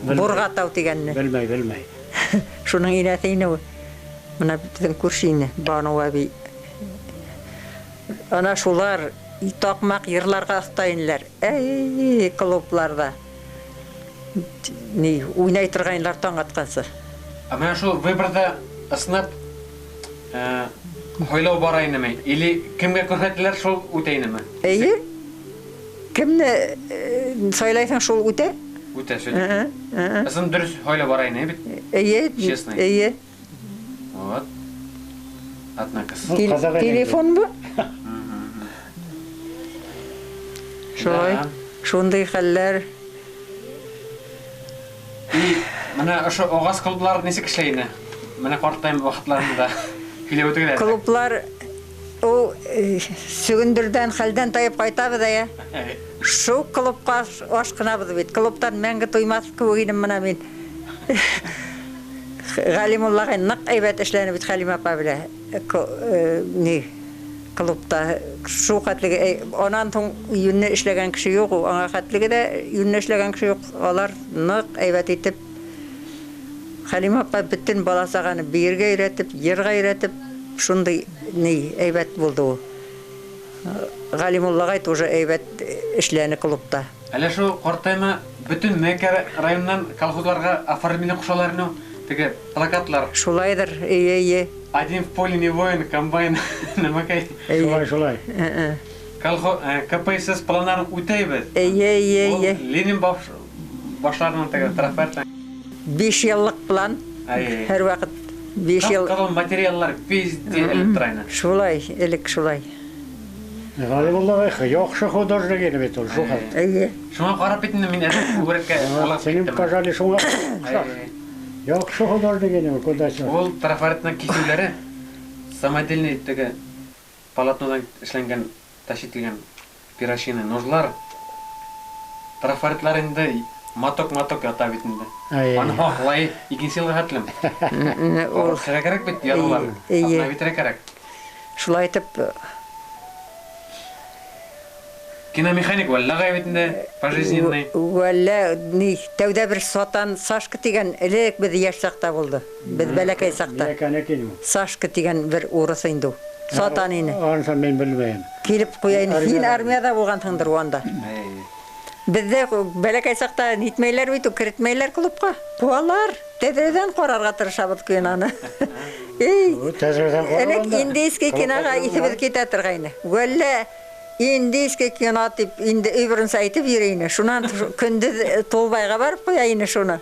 Бурғатау тигәнне. Белмәй, белмәй. Шуның инәҫе ине ул. Мына беҙҙең күрше ине, Баныу әбей. Ана шулар таҡмаҡ йырларға оҫта инеләр. Эй, клубларҙа. Ни, уйнай торғайнылар таң атҡансы. Ә мына шул выборҙа ысынлап һайлау бара инеме? Или кемгә күрһәтеләр, шул үтә инеме? Эйе. Кемне сайлайһың, шул үтә. Үтә, шул. Ысын дөрөҫ һайлау бара ине бит. Эйе. Честный. Эйе. Вот. Однако. Телефон бу? Шулай. Шундай хәлләр. И мына ошо ағас клублар нисек эшләй ине? Мына ҡартайым ваҡытларында һөйләп үтегеҙ әле. Клублар ул сөгөндөрҙән хәлдән тайып ҡайтабыҙ әйе. Шул клубҡа ашҡынабыҙ бит. Клубтан мәңге туймаҫ кеүек инем мына мин. Ғәлимулла ағай ныҡ һәйбәт эшләне бит Хәлимә апа белән. Ни клубта шул хәтлеге, анан һуң йүнле эшләгән кеше юҡ, аңа хәтлеге дә йүнле эшләгән кеше юҡ. Алар ныҡ һәйбәт итеп Хәлимә апа бөтөн бала сағаны бейергә өйрәтеп, йырға өйрәтеп, шундай ни һәйбәт булды ул. Ғәлимулла ағай тоже һәйбәт эшләне клубта. Әле шул ҡартайма бөтөн Меккә районынан колхозларға оформление ҡушалар ине, теге плакатлар. Шулайҙыр, эйе, эйе. Один в поле не воин, комбайн нәмәкәй. Шулай, шулай. Колхоз КПСС планнарын үтәйбеҙ. Эйе, эйе, эйе. Ленин башларының теге трафарет. 5 йыллыҡ план. Һәр ваҡыт 5 йыл. Ҡыҙыл материаллар везде элеп тора ине. Шулай, элек шулай. Ғәлимулла ағай яҡшы художник ине бит ул, шул хәл. Эйе. Шуңа ҡарап бит инде мин әле күберәккә алып Синең киттем. пожалуй шуңа. Яҡшы художник ине ул, күҙәсә. Ул трафаретның кисеүләре самодельный теге полотнодан эшләнгән, ташителгән перочинный ножлар. Трафаретлар инде маток-маток ята бит инде. Аны һаҡлай икенсе йылға хәтлем. Ул Сыға кәрәк бит яҙыулар. Эйе. Аҡлай бөтөрә кәрәк. Шулай итеп Киномеханик валла ғай бит инде, пожизненный. Валла, ни, тәүҙә бер сатан Сашка тигән элек беҙ йәш саҡта булды. Беҙ бәләкәй саҡта. Сашка тигән бер урыҫ инде ул. Сатан ине. Анысын мин белмәйем. Килеп ҡуя ине. Һин армияда булғанһыңдыр анда. Беҙҙә бәләкәй саҡта нитмәйләр бит, керетмәйләр клубҡа. Ҡыуалар. Тәҙрәҙән ҡарарға тырышабыҙ киноны. Эй, Тәҙрәҙән ҡарағанда. Элек индийский киноға иҫебеҙ китә торғайны. Валла индийский кино тип инде өй боронса әйтеп йөрөй ине. Шунан көндөҙ Тулбайға барып ҡуя ине шуны.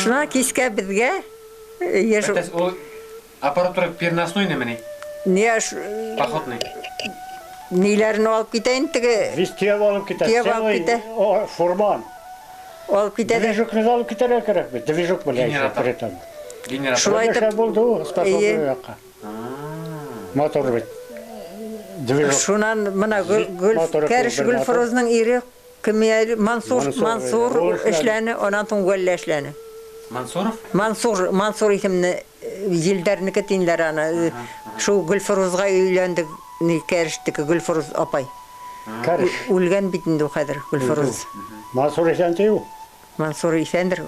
Шунан кискә беҙгә Ул аппаратура переносной нәмә ни? Не Походный. Ниләрен алып китә инде теге. Виз төйәп алып китә. Төйәп алып китә. Фурман. Алып китә дә. Движокны алып китәргә кәрәк бит. Движок белән Генератор. Генератор. Шулай итеп булды ул, способный якка. Мотор бит. Движок. Шунан мына Гөл Кәреш Гөлфрузның ире кем әле? Мансур, Мансур эшләне, анан соң Гөллә эшләне. Мансуров? Мансур, Мансур исемле елдәрнеке тинләр аны. Шул Гөлфрузга өйләнде, ни Кәрештеке Гөлфруз апай. Кәреш. Үлгән бит инде ул хәҙер Гөлфруз. Мансур исән ти ул. Мансур исәндер.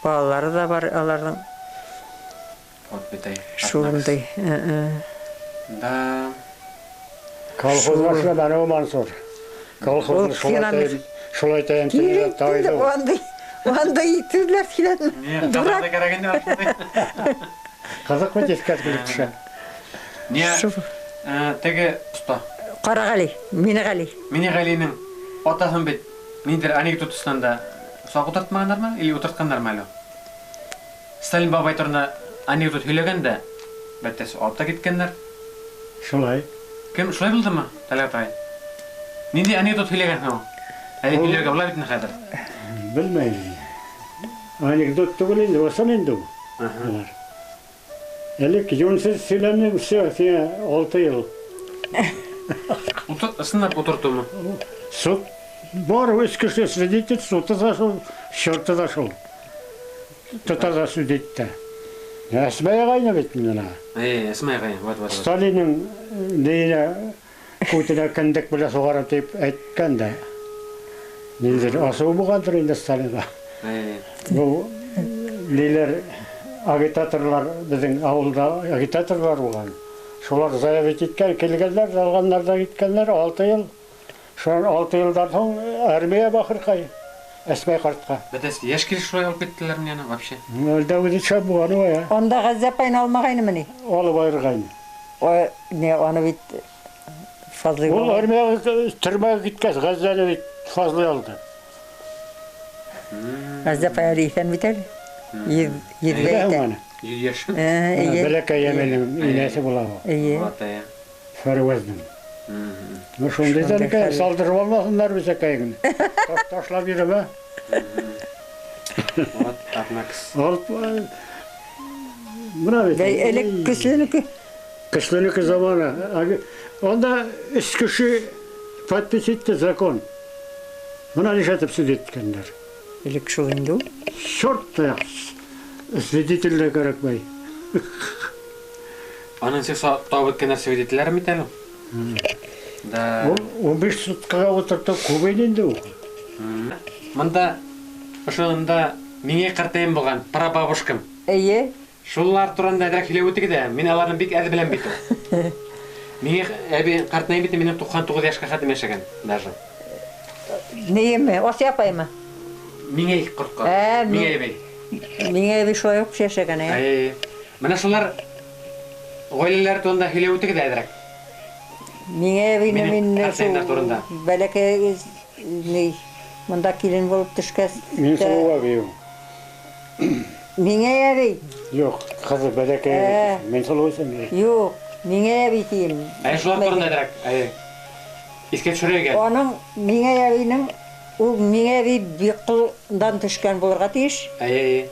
Балалары да бар аларның. Вот бит әй. Шундай. Да. Колхоз башлады ул Мансур. Колхозны шулай тәйен тайды. Андай, андай төрләр киләдме? Дурак. Кәрәк инде. Ҡыҙыҡ бит иҫкә килеп төшә. Не, теге оҫта. Ҡарағали, Минеғәли. Минеғәлинең атаһын бит ниндәйҙер анекдот өҫтөндә да саҡ ултыртмағандармы или ултыртҡандармы әле? Сталин бабай турында анекдот һөйләгән дә, бәттәсе алып та киткәндәр. Шулай. Кем шулай булдымы, Тәлғәт ағай? Ниндәй анекдот һөйләгән һуң? Әле һөйләргә була бит инде хәҙер. Белмәйем. Анекдот түгел инде, ысын инде ул. Улар. Элек йүнһеҙ һөйләнең, все, һиңә 6 йыл. Ысынлап ултыртыумы? Суд бар, өс кеше свидетель, суды да шул, счеты да шул. Тота да судит тә. Әсмәй ағайны бит мына. Әсмәй ағай, вот, вот. Сталинның нейенә күтенә кендек белән сугарым дип әйткән дә. Ниндидер асыу булгандыр инде Сталинға. Бу ниләр агитаторлар, беҙҙең ауылда агитаторлар булған. Шулар заявить иткән, килгәннәр, алғаннар да киткәннәр 6 йыл. Шунан 6 йылдан һуң армия бахырҡай Әсмәй ҡартҡа. Бәтәс, йәш килеш шулай алып киттеләр мине вообще. Әлдә үҙе шәп булған ул, я. Анда Ғәззә апайны алмағайнымы ни? Алып айырғайны. Ой, не, аны бит Фазлый Ул армияға төрмәгә киткәс, Ғәззәне бит Фазлый алды. Ғәззә апай әле иҫән бит әле. Йөҙгә етә. 100 йәш. Бәләкәй Йәмилнең инәсе була ул. Эйе. Фәрүәзнең. Ну, шундыйҙар икән, салдырып алмаһындар бисәкәйеңне. Ташлап йөрөмә. Вот, Атмакс. Алып, мына бит. Элек көслөнөкө. Көслөнөкө заманы. Анда өс кеше подпись итте закон. Мына нишләтеп суд иткәннәр. Элек шул инде ул. Черт та свидетель дә кәрәкмәй. Аның сез табып бөткәннәр свидетельләр бит әле. Да. Ул 15 суткага утыртып күп ине инде ул. Монда ошонда миңә картайым булган прабабушкам. Эйе. Шулар турында әҙерәк һөйләп үтегеҙ ҙә, мин аларны бик әҙ беләм бит ул. Миңә әби картайым бит, минең 99 йәшкә хәтлем йәшәгән даже. Нейме? Асия апаймы? Миңә ҡортҡа. Миңә әбей. Миңә әбей шулай уҡ йәшәгән, әй. Менә шулар ғаиләләр турында һөйләп үтегеҙ ҙә әҙерәк. Миңә әбейне мин шул бәләкәй ни монда килен булып төшкәс. Мин сылыу әбей ул. Миңә әбей. Юҡ, ҡыҙы бәләкәй әбей. Мин сылыу исем. Юҡ, миңә әбей тием. Әй, шулар турында әҙерәк. Әй. Иҫкә төшөрөргә. Аның миңә әбейнең ул миңә әбей Биҡылдан төшкән булырға тейеш. Әй, әй.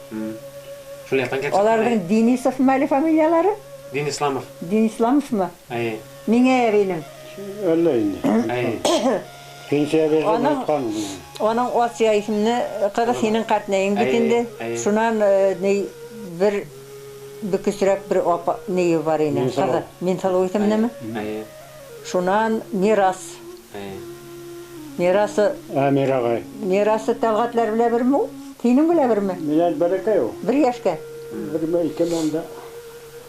Шул яҡтан килеп. Аларҙың Денисов әле фамилиялары? Дин Исламов. Дин Исламовмы? Әй. Миңә әбейнең. Әллә инде. Әй. Пенсия бирҙе онотҡан. Аның Асия исемле ҡыҙы һинең ҡартнәйең бит инде. Шунан ни бер бөкөсөрәк бер апа ни бар ине. Ҡыҙы Минсылыу исемлеме? Әй. Шунан Мирас. Әй. Мирасы Әмир ағай. Мирасы Тәлғәтләр белә берме ул? Һинең белә берме? Минән бәләкәй ул. Бер йәшкә. Берме ике монда.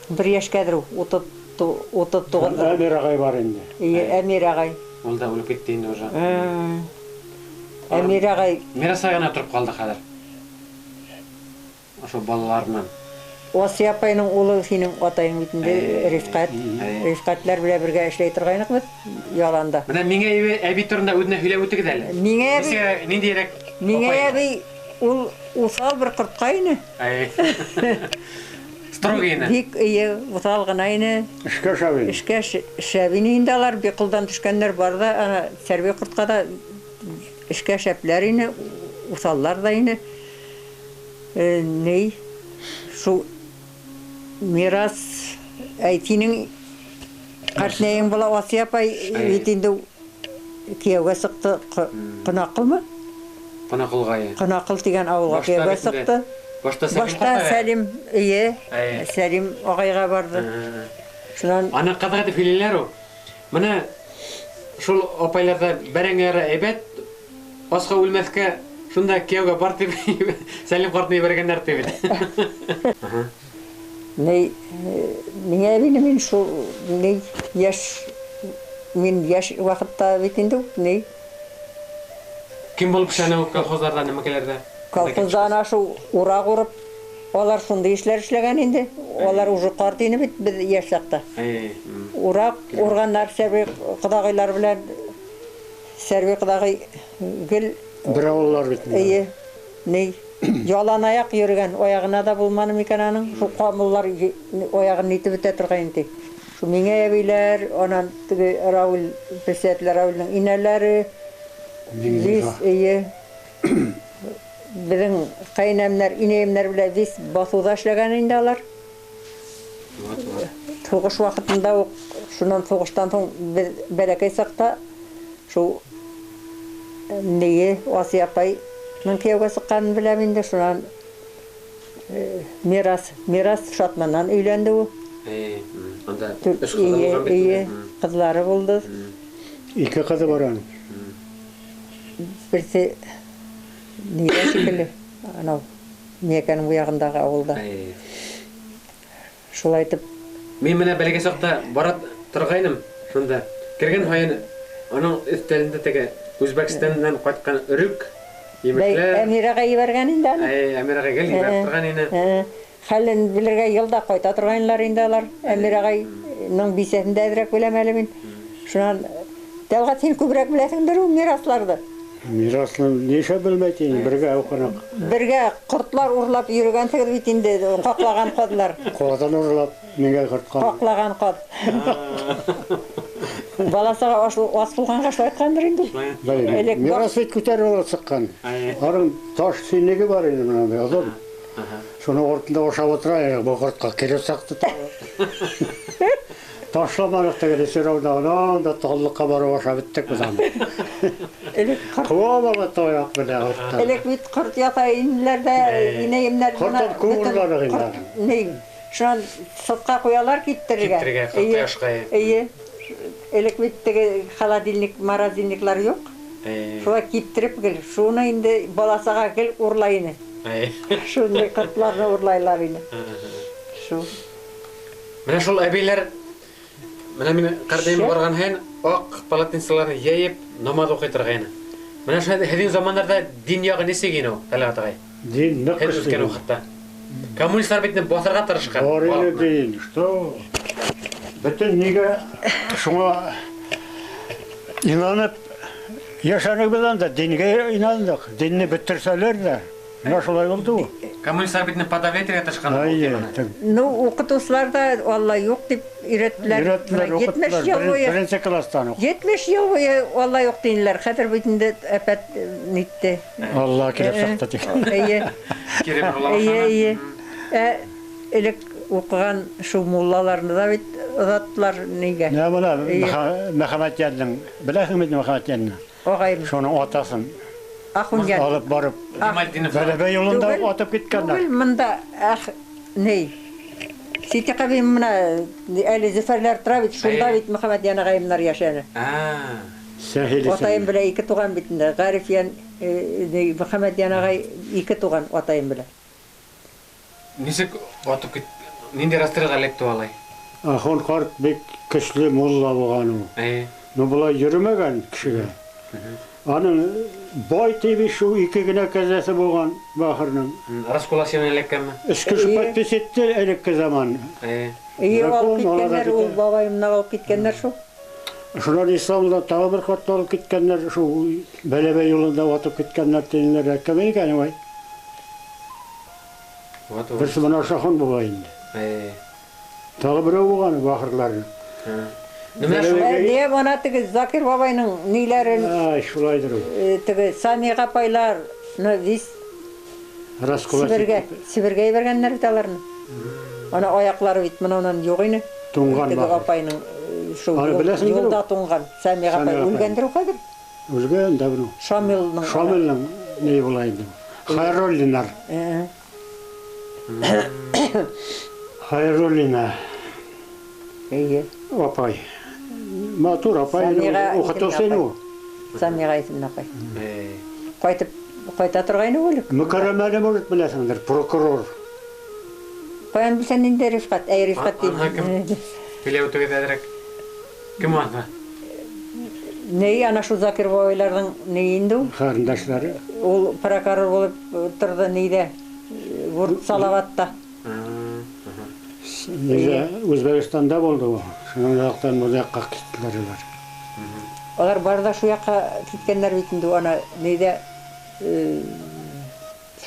Бер йәшкәдер ул, 39. Әмир ағай бар инде. Эйе, Әмир ағай. Ул да үлеп китте инде уже. Әмир ағай. Мирас ағай тороп ҡалды хәҙер. Ошо балалар менән. Асия апайның улы һинең атайың бит инде, Рифҡәт. Рифҡәтләр белән бергә эшләй торғайныҡ беҙ яланда. Менә миңә әбей турында үҙенә һөйләп үтегеҙ әле. Миңә әбей ниндәйерәк? Миңә әбей ул уҫал бер ҡортҡа ине. Строгий ине. Бик эйе, уҫал ғына ине. Эшкә шәп ине. Эшкә шәп ине инде алар, Биҡылдан төшкәндәр бар ҙа, ана Сәрби ҡортҡа ҙа эшкә шәпләр ине, уҫаллар ҙа ине. Ней, шул Мирас, әй, һинең ҡартнәйең була Асия апай бит инде кейәүгә сыҡты, Ҡонаҡылмы? Ҡонаҡылға, эйе. Ҡонаҡыл тигән ауылға кейәүгә сыҡты. Башта Сәлим, эйе, Сәлим ағайға барҙы. Шунан аны ҡыҙыҡ итеп һөйләйләр ул. Мына шул апайларҙа бәрәңгеләре әйбәт, асҡа үлмәҫкә шунда кейәүгә бар тип Сәлим ҡартны ебәргәндәр тип бит. Ней, миңә әбейне мин шул ней йәш, мин йәш ваҡытта бит инде ней. Кем булып эшләне ул колхозларҙа, нәмәкәләрҙә? Колхозда ана шул ураҡ урып, алар шундай эшләр эшләгән инде. Алар уже ҡарт ине бит беҙ йәш саҡта. Ураҡ урғаннар Сәрби ҡоҙағыйлар белән. Сәрби ҡоҙағый гел бер ауыллар бит. Эйе, ней ялан аяҡ йөрөгән, аяғына да булманы микән аның? Шул ҡамыллар аяғын нитеп бөтә торған инде. Шу Миңә әбейләр, анан теге Рауль, председатель Раульның инәләре, вис, эйе. Беҙҙең ҡәйнәмдәр, инәйемдәр белән вис баҫыуҙа эшләгән инде алар. Һуғыш ваҡытында уҡ, шунан һуғыштан һуң беҙ бәләкәй саҡта шул нее Асия апайның кейәүгә сыҡҡанын беләм инде, шунан Мирас Шатманнан өйләнде ул. Анда өс ҡыҙы булған бит. Ҡыҙлары булды. Ике ҡыҙы бар аның. Берсе нигә шикелле, анау Миәкәнең бу яғындағы ауылда. Шулай итеп. Мин менә бәләкәй саҡта бара торғайным шунда. Кергән һайын аның өҫтәлендә теге Үзбәкстандан ҡайтҡан өрөк, емешләр. Әмирәгә ебәргән инде аны. Әмирәгә гел ебәреп торған ине. Хәлен белергә йылда ҡайта торғайнылар инде алар. Әмир ағайның бисәһен дә әҙерәк беләм әле мин. Шунан Тәлғәт, һин күберәк беләһеңдер ул мирасларҙы. Мирасны нишләп белмәй инде, бергә уҡыныҡ. Бергә ҡортлар урлап йөрөгәнһегеҙ бит инде, ҡаҡлаған ҡаҙлар. Ҡаҙҙан урлап, миңә ҡортҡан. Ҡаҡлаған ҡаҙ. Баласаға ас булғанға шулай айтҡандыр инде. Мирас бит күтәреп алып сыҡҡан. Аның таш синеге бар инде бына, оҙон. Шуны ортында ашап ултыра, был ҡортҡа килеп сыҡты. Ташламаныҡ теге сирауҙа, анан да таллыҡҡа барып ашап беттек беҙ аны. Ҡыуа бала таяҡ менән ҡорттан. Элек бит ҡорт яҫай инеләр ҙә, инәйемдәр бына. Ҡорттан күп урланыҡ инде. Ни, шунан сытҡа ҡуялар киптерергә. Киптерергә, ҡорт ашҡа. Эйе. Элек бит теге холодильник, морозильниклар юҡ. Шулай киптереп гел, шуны инде баласаға гел урлай ине. Шундай ҡортларны урлайлар ине. Шул. Менә шул әбейләр, менә мин ҡартайым барған һайын аҡ полотенцеларны йәйеп намаҙ уҡый торғайны. Менә шул һеҙҙең замандарҙа дин яғы нисек ине ул, Тәлғәт ағай? Дин ныҡ көслө үҫкән ваҡытта. Коммунистлар бит баҫырға тырышҡан. Бар ине дин, что? Бөтөн нигә шуңа инанып йәшәнек беҙ анда, дингә инандыҡ. Динне бөтөрсәләр ҙә, менә шулай булды ул. Коммунистлар бит подавлять итергә тырышҡан. Ну, уҡытыусылар ҙа Алла юҡ тип өйрәттеләр. Өйрәттеләр, уҡыттылар. Беренсе класстан уҡ. 70 йыл буйы Алла юҡ тинеләр. Хәҙер бит инде әпәт нитте. Алла килеп сыҡты тип. Эйе. Кире борыла башланы. Эйе, эйе. Элек уҡыған шул муллаларны да бит оҙаттылар нигә. Менә бына Мөхәммәтйәннең, беләһеңме инде Мөхәммәтйәнне? Ағайым. Шуның атасын Ахунйән. Алып барып, Бәләбәй юлында атып киткәннәр. Түгел, мында ни? Ситиҡ әбейем мына әле Зөфәрләр тора бит, шунда бит Мөхәммәтйән ағайымдар йәшәне. Сәһил Атайым белән ике туған бит инде. Ғарифйән, Мөхәммәтйән ағай ике туған атайым белән. Нисек атып кит, ниндәй расстрелға эләкте алай? Ахун ҡарт бик көслө мулла булған ул. Ну, былай йөрөмәгән кешегә. Аның бай тип шул ике генә кәзәсе булған бахырның. Раскулашина эләккәнме? Өс кеше подпись итте элекке заман. Эйе, алып киткәннәр, ул бабайымнан алып киткәннәр шул. Шунан исламда тағы бер ҡартты алып киткәннәр, шул Бәләбәй юлында атып киткәннәр тинеләр. Кем икән ул? Берсе менә Шахан була инде. Тағы берәү булған бахырлары. Нигә бына теге Закир бабайның ниләрен? Ай, шулайдыр ул. Теге Самиға апайлар, ну, вис Сибиргә ебәргәннәр бит аларны. Ана аяҡлары бит менә унан юҡ ине. Туңған Теге апайның шул юлда туңған Самиға апай үлгәндер ул хәҙер. Үлгән дә бу. Шамилның. Шамилның ни була инде? Хайруллинар. Хайруллина. Эйе. Апай. Матур апай, уҡытыусы ине ул. Самиға исемле апай. Ҡайтып ҡайта торғайны ул элек. Мөкәррәмәне может беләһеңдер, прокурор. Ҡаян белсән инде Рифҡәт, әй Рифҡәт тип. Һөйләп үтегеҙ әҙерәк. Кем ул? Ни, ана шул Закир бабайларҙың ни инде ул? Ҡарындаштары. Ул прокурор булып торҙо нейҙә? Салаватта. Нигә Үзбәкстанда булды ул. Шуның яҡтан был яҡҡа киттеләр улар. Алар бар да шул яҡҡа киткәндәр бит инде. Ана нейҙә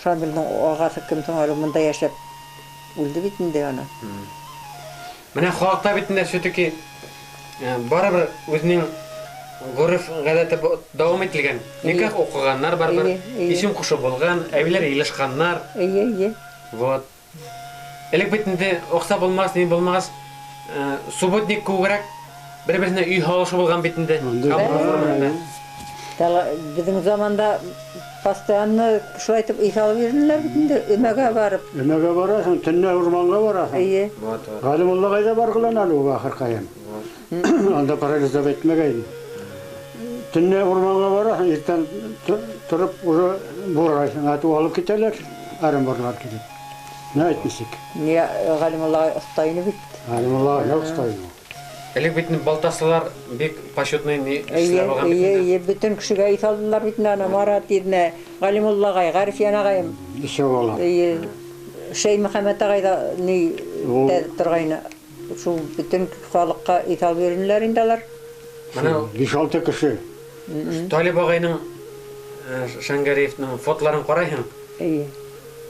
Шамилдың ағаһы кем соң әле монда йәшәп үлде бит инде ана. Менә халыкта бит инде все-таки барыбер үзенең гореф гадәте дәвам ителгән. Никах укыганнар барыбер, исем кушып булган, әбиләр елышканнар. Әйе, әйе. Вот. Элек бит инде акча булмас, ни булмас, субботник күбрәк бер-берсенә өй һалышы булган бит инде. Безнең заманда постоянно шулай итеп өй салып йөрделәр бит инде, өмәгә барып. Өмәгә барасың, төнлә урманга барасың. Әйе. Вот, вот. Галимулла кайда баргылан әле ул ахыркаем. Анда парализовать итмәгәйне. Төнлә урманга барасың, иртән торып уже бурайсың, атып алып китәләр, Оренбурлар килеп. Ни әйтмисек? Не Галимулла оста ине бит. Галимулла оста ине. Элек бит балтаслылар бик почетный ни эшләр булган бит. Әйе, әйе, бөтен кешегә өй салдылар бит аны, Марат ибне, Галимулла агай, Гарифьян агаем. Ничә бала? Әйе. Шәймөхәммәт агай да ни торгайны. Шул бөтен халыкка өй салып йөрделәр инде алар. Менә 5-6 кеше. Талиб агайның, Шәңгәриевның фотоларын карайһың. Әйе.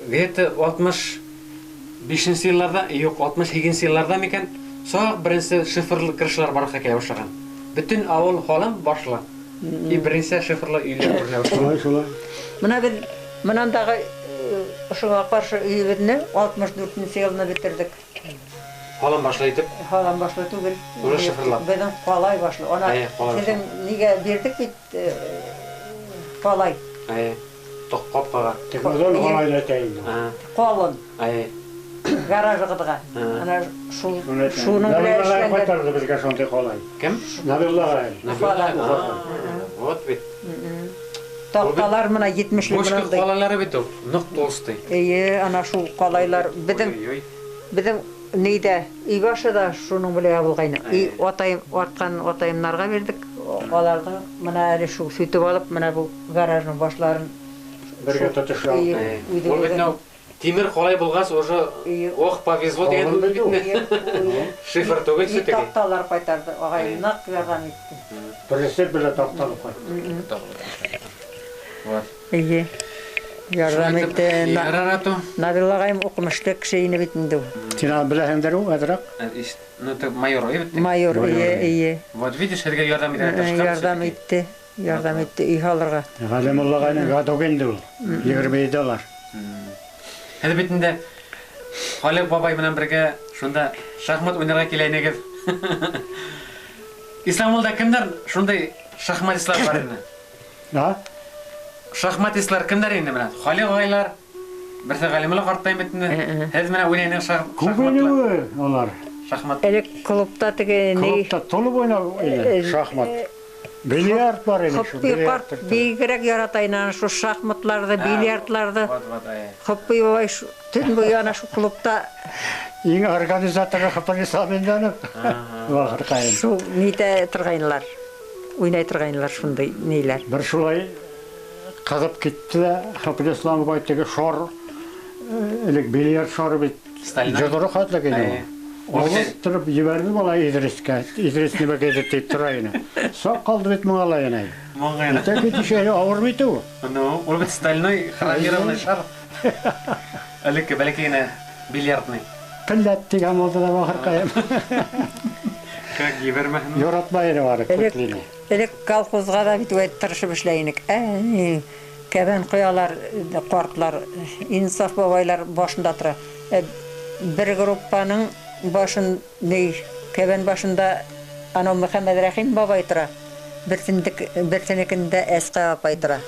Где-то 65 елларда, юк, 68 елларда микән, сак беренче шифрлы крышалар барлыкка килә башлаган. Бөтен авыл халым башла. И беренче шифрлы өйләр күренә башлаган. Шулай, шулай. Менә без монандагы шуңа каршы өебезне 64 елны бетердек. Халым башлы итеп? Халым башлы түгел. Уже шифрлап. Безнең калай башлы. Ана сезнең нигә бирдек бит калай. Әйе. Капкага. Текмәдән калай да инде. Калын. Әйе. Гаражыгызга. Ана шул шуның белән эшләнгән. Кайтарды безгә шундый калай. Кем? Набилла агай. Вот бит. Такталар менә 70 ле мондай. Калайлары бит ул, нык толстый. Әйе, ана шул калайлар безнең нидә, өй башы да шуның белән ябылгайны. Өй атайым арткан атайымнарга бирдек. Аларның менә әле шул сүтеп алып, менә бу гаражның башларын бергә тотышлап. Ул бит тимер калай булгач, уже ох, повезло дигән бит. Шифр түгел сүтеге. Такталар кайтарды, агай нык ярдәм итте. Берсе белән такталып кайтты. Вот. Әйе. Ярдәм итте. Набилла агайым укымышлы кеше ине бит инде. Син аны беләһеңдер ул, әзрәк? Ну, это майор, бит. Майор, ие, ие. Вот видишь, һеҙгә ярҙам итә тырышҡан. Ярҙам итте. Ярҙам итте өй һалырға. Галимулла агайның гадок инде ул. 27 алар. Һеҙ бит инде Халиҡ бабай менән бергә шунда шахмат уйнарға килә инегеҙ. Исламулда кемдәр шундай шахматистлар бар ине? А? Шахматистлар кемдәр инде менә? Халиҡ ағайлар, берсе Галимулла ҡарттай бит инде. Һеҙ менә уйнайһығыҙ шахматлар. Күп ине алар. Шахмат. Элек клубта теге ни? Клубта тулып уйнау ине шахмат. Бильярд бар ине шу. Хоппи карт бигерәк ярата ине шу шахматларҙы, бильярдларҙы. Хоппи бабай төн буйы ана шу клубта. Иң организаторы Хоппи Исламиндан. Вахыркайым. Шу нитә торгайнылар. Уйнай торгайнылар шундай ниләр. Бер шулай кызып китте дә Хоппи Ислам бабай теге шар, элек бильярд шары бит. Йодрык хәтле ине. Алып торып җибәрде бала Идрискә. Идрис нимәгә дип тора ине. Сак калды бит моңа ла инәй. Моңа инә. Тәки төшә авыр бит ул. Ну, ул бит стальной хромированный шар. Элекке бәләкәй генә бильярдный. Пелләт дигән булды да бахыркаем. Как җибәрмәһен. Яратмай ине бары күтлине. Элек колхозга да бит үт тырышып эшләй инек. Әй, кәбән куялар, картлар, Инсаф бабайлар башында тора. Бер группаның башын ни кәбән башында анау Мөхәммәд Рәхим бабай тора. Берсенекендә Әсҡа апай тора.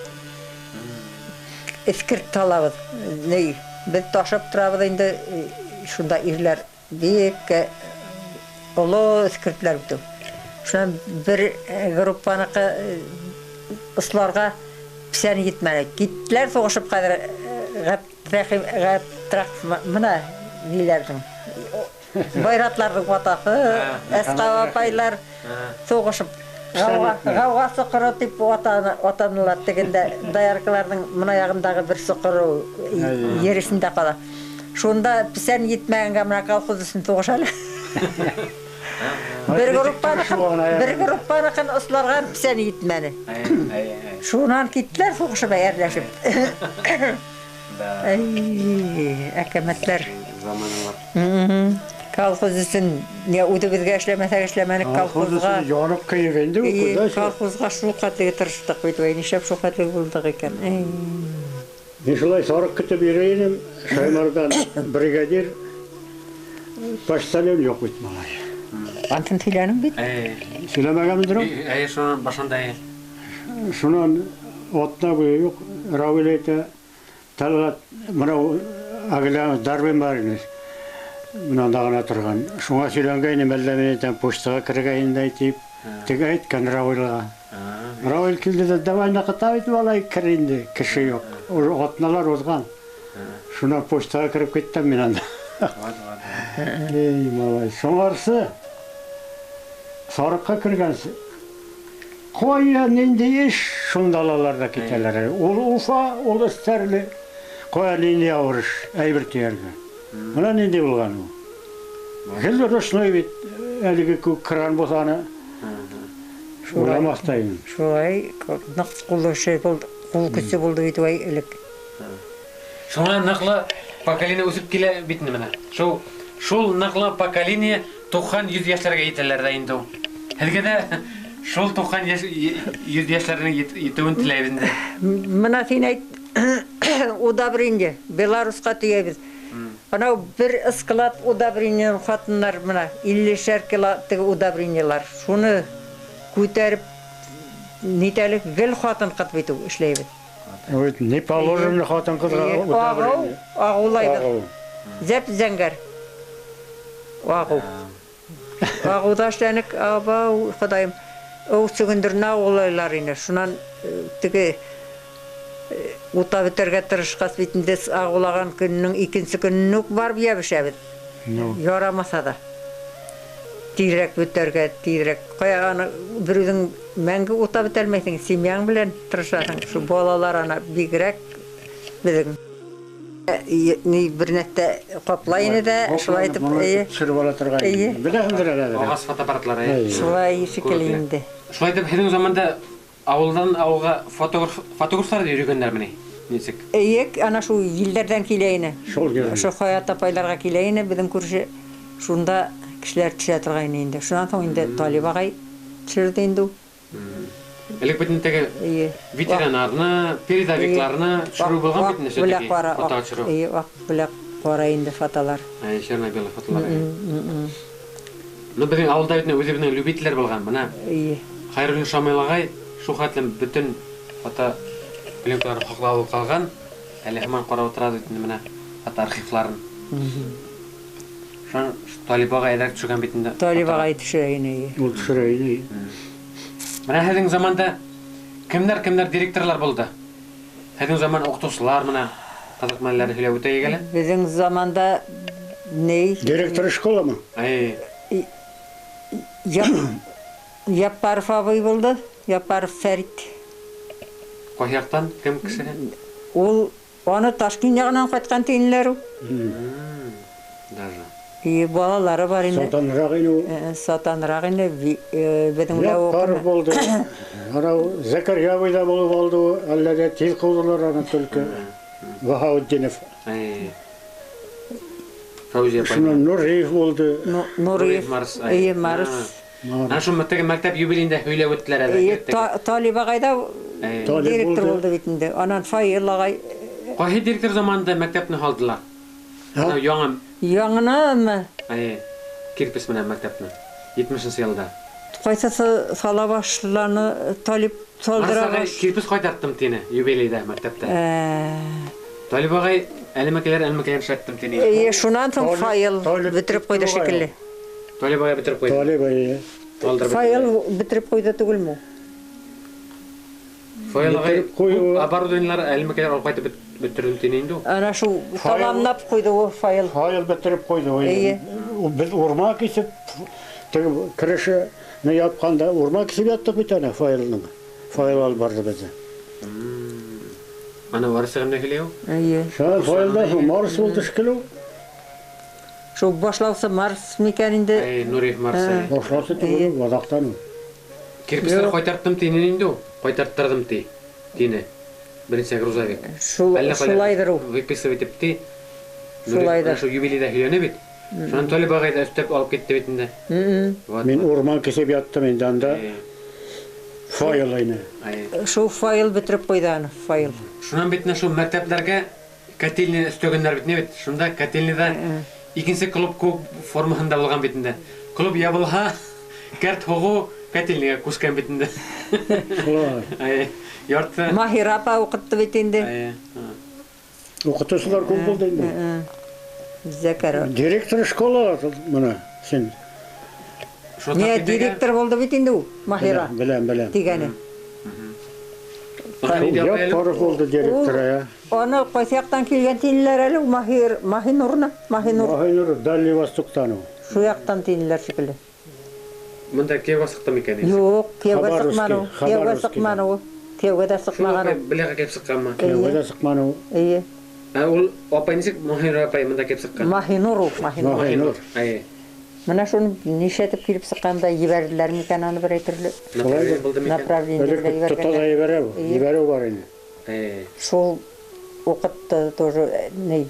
Эскерт талабыҙ. Ни, беҙ ташып торабыҙ инде, шунда ирләр бик оло эскертләр бит. Шунан бер группаныҡы ысларға песән етмәне. Киттеләр һуғышып хәҙер Рәхим Гәптрах мына ниләрҙең Байратларҙың атаһы, Әсҡа апайлар һуғышып гауға соҡоро тип атанылар. Тегендә дояркаларҙың мына яғындағы бер соҡоро ер эсендә ҡала. Шунда песән етмәгәнгә мына колхоз өсөн һуғыша әле. Бер группаныҡын осларға песән етмәне. Шунан киттеләр һуғышып әрләшеп. Әй, әкәмәтләр. Заманалар. Колхоз өсөн не үҙебеҙгә эшләмәҫәк эшләмәнек колхозға. Янып көйөп инде ул. Колхозға шул хәтле тырыштыҡ бит, нишләп шул хәтле булдыҡ икән. Мин шулай сарыҡ көтөп йөрөй инем, Шаймардан бригадир почтальон юҡ бит малай. Антын һөйләнең бит. Һөйләмәгәнмендер ул. Әйе, шунан башында. Шунан атна буйы юҡ, Равил әйтә, Тәлғәт, мына Агилә Дарвин бар ине. Мына ғына торған. Шуңа сөйләнгәйне, әллә мин әйтәм, почтаға керергә инде тип. Теге әйткән Равилға. Равил килде дә, давай ныҡыта бит малай, кер инде, кеше юҡ. Атналар уҙған. Шунан почтаға кереп киттем мин анда. Эй, малай, шуңарсы сарыҡҡа кергәнсе. Ҡая ниндәй эш шунда алалар ҙа китәләр. Ул Уфа, ул Эстәрле. Ҡая ниндәй ауыр эш, әйбер тейәргә. Мына ниндәй булған ул. Гел ручной бит, әлеге күк кран булһа аны уйламаҫ та инем. Шулай ныҡ ҡул эше булды, ҡул көсө булды бит улай элек. Шуңа ныҡлы поколение үҫеп килә бит инде мына. Шул ныҡлы поколение 90-100 йәштәргә етәләр ҙә инде ул. Һеҙгә ҙә шул 90-100 йәштәренең етеүен теләйбеҙ инде. Мына һин әйт, удобрение Беларусҡа төйәбеҙ. Анау бер склад удобрение ҡатындар мына 50 кило теге удобрениелар. Шуны күтәреп нитәлек гел ҡатын-ҡыҙ бит ул эшләйбеҙ. Вот не положено ҡатын-ҡыҙға удобрение. Ағыулайбыҙ. Зәп зәңгәр. Ағыу. Ағыуҙа эшләнек, абау, Хоҙайым. Ул сөгөндөрөнә ағыулайлар ине. Шунан теге ута бөтәргә тырышҡас бит инде ағыулаған көнөнөң икенсе көнөн үк барып йәбешәбеҙ. Ярамаҫа ҙа. Тиҙерәк бөтәргә, тиҙерәк. Ҡая аны бер үҙең мәңге ута бөтәлмәйһең, семьяң белән тырышаһың. Шул балалар ана бигерәк беҙҙең. Ни бер нәҫтә ҡаплай ине дә, шулай итеп, эйе. Төшөрөп ала торған. Беләһеңдер әле. Ағас фотоаппаратлары, эйе. Шулай шикелле инде. Шулай итеп, һеҙҙең заманда ауылдан ауылға фотографтар йөрөгәндәрме ни? Нисек? Эйе, ана шул елдәрҙән килә ине. Шул елдәрҙән. Шул Хаят апайларға килә ине, беҙҙең күрше шунда кешеләр төшә торғайны инде. Шунан һуң инде Талип ағай төшөрҙө инде ул. Элек бит инде ветеранарны, передовикларны төшөрөү булған бит инде всё-таки. Фото төшөрөү. Эйе, аҡ беләк ҡара инде фотолар. Эйе, черно-белый фотолар. Ну, беҙҙең ауылда бит үҙебеҙҙең любителдәр булған, бына. Эйе. Хәйруллин Шамил ағай шул хәтлем бөтөн фото пленкаларын һаҡлап ҡалған, әле һаман ҡарап ултыра бит инде мына фото архивларын. Шунан Талип ағай әҙерәк төшөргән бит инде. Талип ағай төшөрә ине. Ул төшөрә ине. Мына һеҙҙең заманда кемдәр директорлар булды? Һеҙҙең заман уҡытыусылар мына ҡыҙыҡ мәлләрҙе һөйләп үтәйек әле. Беҙҙең заманда ни? Директор школамы? Әй. Яппаров абый булды. Яппаров Фәрит. Ҡайһы яҡтан? Кем кеше? Ул аны Ташкент яғынан ҡайтҡан тинеләр ул. Даже. И балалары бар инде. Сатанраҡ ине ул. Сатанраҡ ине. Беҙҙең белән Яппаров уҡыны. булды. Анау Зәкәрйә абый ҙа булып алды. Әллә дә тиҙ ҡыуҙылар аны түлке. Баһаутдинов. Фәүзиә апай. Шунан Нуриев булды. Нуриев. Марс. Эйе, Марс. Ана шул теге мәктәп юбилейендә һөйләп үттеләр әле. Эйе, Талип ағай ҙа директор булды бит инде. Анан Фаил ағай. Ҡайһы директор заманында мәктәпне һалдылар? Яңы. Яңынымы? Эйе, кирпес менән мәктәпне. 70-нсе йылда. Ҡайсыһы сала башланы, Талип салдыра Марс ағай кирпес ҡайтарттым тине юбилейҙә мәктәптә. Талип ағай әлмәкәләр эшләттем тине. Эйе, шунан һуң Фаил бөтөрөп ҡуйҙы шикелле. Талип ағай бөтөрөп ҡуйҙы. Талип ағай. Фаил бөтөрөп ҡуйҙы түгелме? Фаил ағай оборудованиелар әлмәкәләр алып ҡайтып бөтөрҙөм тине инде ул. Ана шул тамамлап ҡуйҙы ул Фаил. Фаил бөтөрөп ҡуйҙы. Беҙ урман кисеп, теге крышаны япҡанда урман кисеп яттыҡ бит ана Фаилның. Фаил алып барҙы беҙҙе. Ана варысы ғына килә ул. Эйе. Шул Фаилда шул Марс булды шикелле. Шул башлаусы Марс микән инде? Әй, Нуриев Марс. Башлаусы түгел, ваҙаҡтан ул. Кирпестәр ҡайтарттым тине инде ул. Ҡайтарттырҙым ти. Тине. Беренсе грузовик. Шул шулайҙыр ул. Выписывать итеп ти. Шулайҙыр. Шул юбилейҙә һөйләнә бит. Шунан Толип ағай ҙа өҫтәп алып китте бит инде. Мин урман кисеп яттым инде анда. Файл ине. Шул файл бөтөрөп ҡуйҙы аны, файл. Шунан бит шул мәктәпләргә котельный өҫтәгәндәр бит, не бит. Шунда котельныйҙа икенсе клуб кеүек формаһында булған бит инде. Клуб ябылһа, кәрт һуғыу котельныйға күскән бит инде. Шулай. Ярты. Маһира апа уҡытты бит инде. Уҡытыусылар күп булды инде. Зәкәр. Директор школа мына син. Не, директор булды бит инде ул, Маһира. Беләм, беләм. Тигәне. Яппаров булды директор, я. Аны ҡайсы яҡтан килгән тинеләр әле, Маһир, Маһинурны, Маһинур. Маһинур Дальний Востоктан ул. Шул яҡтан тинеләр шикелле. Мында кейәүгә сыҡты микән? Юҡ, кейәүгә сыҡманы ул. Кейәүгә сыҡманы ул. Кейәүгә дә сыҡмаған ул. Беләгә килеп сыҡҡанмы? Кейәүгә дә сыҡманы ул. Эйе. Ә ул апай нисек Маһинур апай мында килеп сыҡҡан? Маһинур ул, Маһинур. Маһинур. Эйе. Мына шуны нишләтеп килеп сыҡҡанда ебәрҙеләр микән аны берәй төрлө? Направление тота да ебәрә, ебәреү бар ине. Шул уҡытты тоже, ни,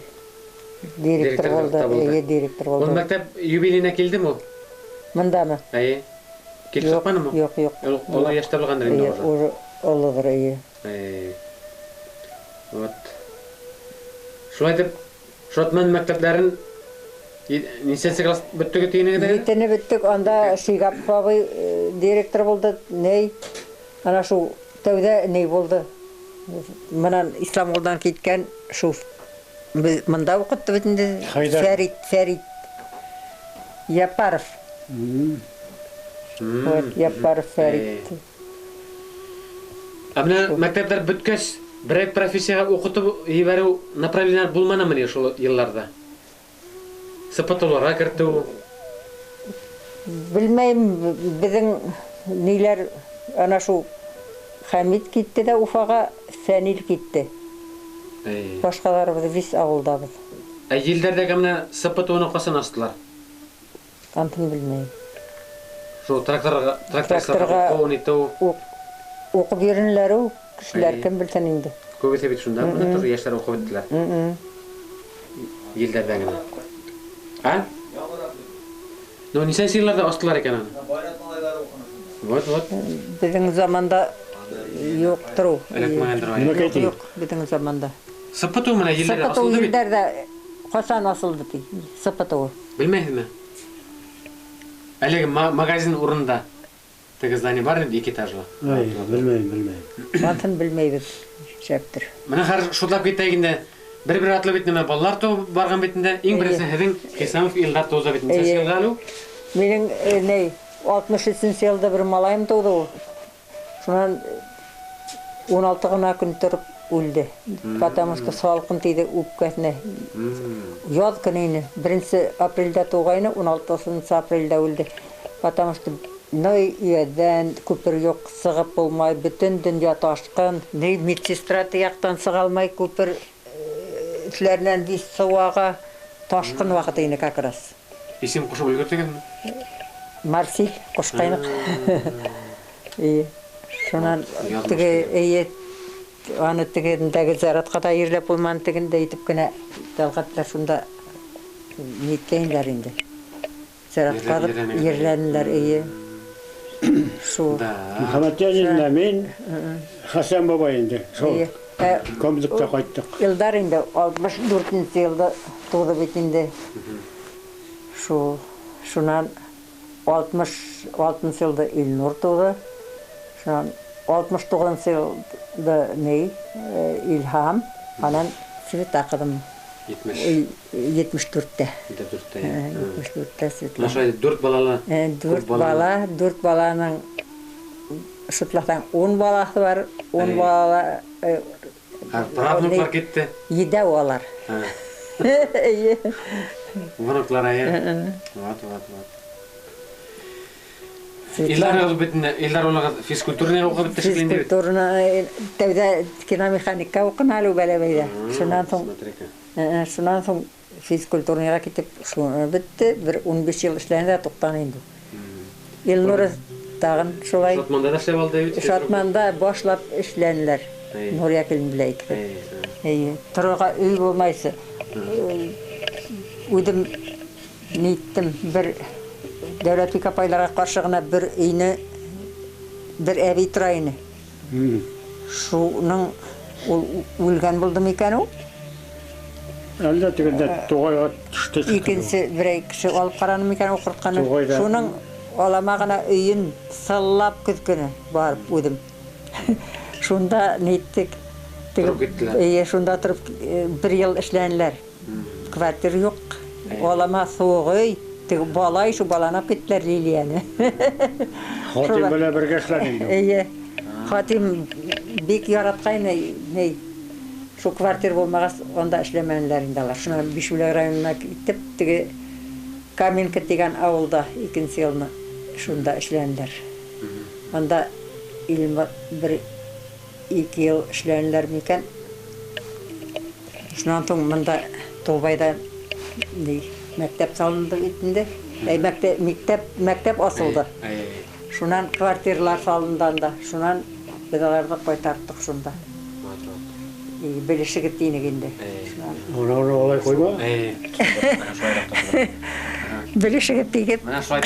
директор булды, эйе, директор булды. Ул мәктәп юбилейына килдеме ул? Мындамы? Эйе. Килеп сыҡманымы? Юҡ, юҡ. Оло йәштә булғандыр инде уже. Уже ололор, эйе. Эйе. Вот. Шулай итеп, Шотман мәктәпләрен нисәнсе класс бөттөк тигәнегеҙ әле? Етене бөттөк, анда Шигапов абый директор булды, ней, ана шул тәүҙә ней булды. Мынан Исламғолдан киткән шул мында уҡытты бит инде. Фәрит, Фәрит Япаров. Вот, Япаров Фәрит. Ә менә мәктәптәр бөткәс, берәр профессияға уҡытып ебәреү направлениеләр булманымы ни шул йылларҙа? Сыпатуларға кертеү? Белмәйем, беҙҙең ниләр, ана шул Хәмит китте дә Уфаға, Фәнил китте. Башҡаларыбыҙ вис ауылдабыҙ. Ә елдәрҙәге менә СПТУ-ны ҡасан астылар? Антын белмәйем. Шул тракторға, тракторға уҡыу, нитеү? Уҡып йөрөнөләр ул, кешеләр кем белһен инде. Күбеһе бит шунда, бына тоже йәштәр уҡып бөттөләр. Елдәрҙә генә. А? Ну, нисәнсе йылларҙа астылар икән аны? Вот, вот. Беҙҙең заманда юҡтыр ул. Юҡ, юҡ, беҙҙең заманда. СПТУ менән елдәрҙә асылды бит. СПТУ елдәрҙә ҡасан асылды ти? СПТУ. Белмәйһеҙме? Әлеге магазин урынында теге здание бар инде, ике этажлы. Ай, белмәйем, белмәйем. Антын белмәйбеҙ, шәптер. Менә хәҙер шутлап китәйек инде. Бер-бер атлы бит нәмә балалар туып барған бит инде. Иң беренсе һеҙҙең Хисамов Илдар тыуҙы бит. Нисәнсе йылда әле ул? Минең ни 63 йылда бер малайым тыуҙы ул. Шунан 16 ғына көн тороп үлде. Потому что салҡын тейҙе үпкәһенә. Яҙ көнө ине. 1 апрелдә тыуғайны, 16 апрелдә үлде. Потому что ной өйҙән күпер юҡ, сығып булмай, бөтөн донъя ташҡын. Ни медсестра яҡтан сыға алмай, күпер этләренән вис сыуаға ташҡын ваҡыты ине как раз. Исем ҡушып өлгөрҙөгөҙмө? Марсил ҡушҡайныҡ. Эйе. Шунан теге эйе аны тегендәге зыяратҡа да ерләп булманы, тегендә итеп кенә Тәлғәттәр шунда ниткәйнеләр инде. Зыяратҡа ерләнеләр, эйе. Шул. Мөхәммәтйән мин Хәсән бабай инде. Шул. Комзыкта ҡайттыҡ. Илдар инде 64 йылда тыуҙы бит инде. Шул. Шунан 66 йылда Илнур тыуҙы. Шунан 69 йылда ни Илһам, анан Света ҡыҙым. 74-тә. 74-тә. 74-тә Светлана. Шулай 4 балалы. 4 бала, 4 баланың шутлаһаң 10 балаһы бар, 10 бала. Правнуклар китте. Едәү алар. Внуклар әйе. Вот, вот, вот. Илдар бит Илдар улығыҙ физкультурный уҡып бөттө шикелле инде бит. Физкультурны тәүҙә киномеханикка уҡыны әле Бәләбәйҙә. Шунан һуң шунан һуң физкультурныйға китеп шуны бөттө. Бер 15 йыл эшләне дә туҡтаны инде. Илнур тағын шулай. Шатманда да эшләп алды бит. Шатманда башлап эшләнеләр. Нурия килен белән икесе. Эйе, торорға өй булмайсы. Үҙем Ниттем бер Дәүләтбик апайларға ҡаршы ғына бер өйне бер әбей тора ине. Шуның ул үлгән булды микән ул? Әллә тегендә туғайға төштө. Икенсе берәй кеше алып ҡараны микән ул ҡортҡаны? Шуның алама ғына өйөн сыллап көҙ көнө барып үҙем. Шунда ниттек. Тороп киттеләр. Эйе, шунда тороп бер йыл эшләнеләр. Квартир юҡ. Алама һыуыҡ өй. Теге бала шу баланы алып киттеләр Лилияне. Хатим белән бергә эшләне инде. Эйе. Хатим бик яратҡайны, ни. Шул квартир булмағас, унда эшләмәнеләр инде алар. Шунан Бишбүләк районына китеп, теге Каменка тигән ауылда икенсе йылны шунда эшләнеләр. Анда бер ике йыл эшләнеләр микән? Шунан һуң мында Тулбайҙа ни мәктәп салынды бит инде. Мәктәп асылды. Шунан квартиралар салынды анда. Шунан беҙ аларҙы ҡайтарттыҡ шунда. Белешегеҙ тинек инде. Уны улай ҡуйма. Белешегеҙ тигеп. Менә шулай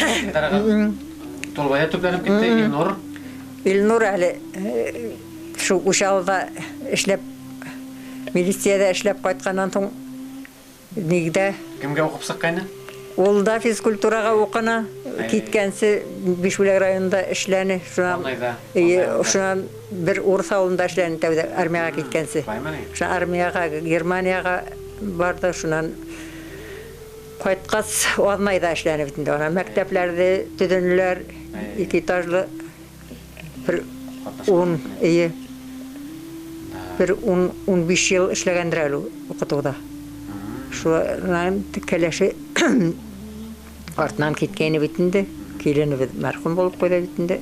Тулбайҙа төпләнеп китте Илнур. Илнур әле шул Учалыда эшләп, милицияда эшләп ҡайтҡандан һуң нигдә? Кемгә уҡып сыҡҡайны? Ул да физкультураға уҡыны. Киткәнсе Бишбүләк районында эшләне. Шунан бер урыҫ ауылында эшләне тәүҙә армияға киткәнсе. Шунан армияға, Германияға барҙы, шунан ҡайтҡас Аҙнайҙа эшләне бит инде. Ана мәктәпләрҙе төҙөнөләр, ике этажлы бер 10, эйе. Бер 10-15 йыл эшләгәндер әле уҡытыуҙа. Шунан кәләше артынан киткәйне бит инде. Киленебеҙ мәрхүм булып ҡуйҙы бит инде.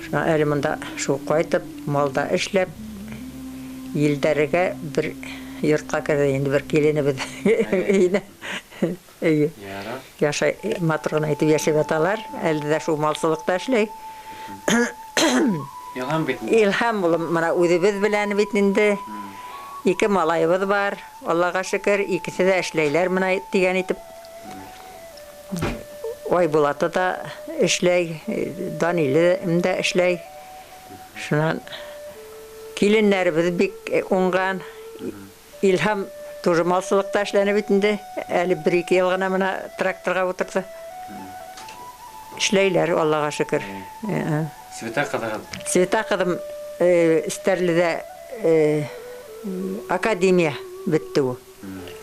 Шунан әле мында шул ҡайтып, малда эшләп, елдәргә бер йортҡа керҙе инде бер киленебеҙ өйөнә. Эйе. Яшай, матур ғына итеп йәшәп яталар. Әле дә шул малсылыҡта эшләй. Илһам бит инде. Илһам улым, мына үҙебеҙ белән бит инде. Ике малайыбыҙ бар, Аллаға шөкөр, икеһе ҙә эшләйләр мына тигән итеп. Айбулаты да эшләй, Даниле дә эшләй. Шунан киленнәребеҙ бик уңған. Илһам тоже малсылыҡта эшләне бит инде. Әле бер-ике йыл ғына мына тракторға ултырҙы. Эшләйләр, Аллаға шөкөр. Света ҡыҙығыҙ? Света ҡыҙым Стәрледә академия бөттө ул.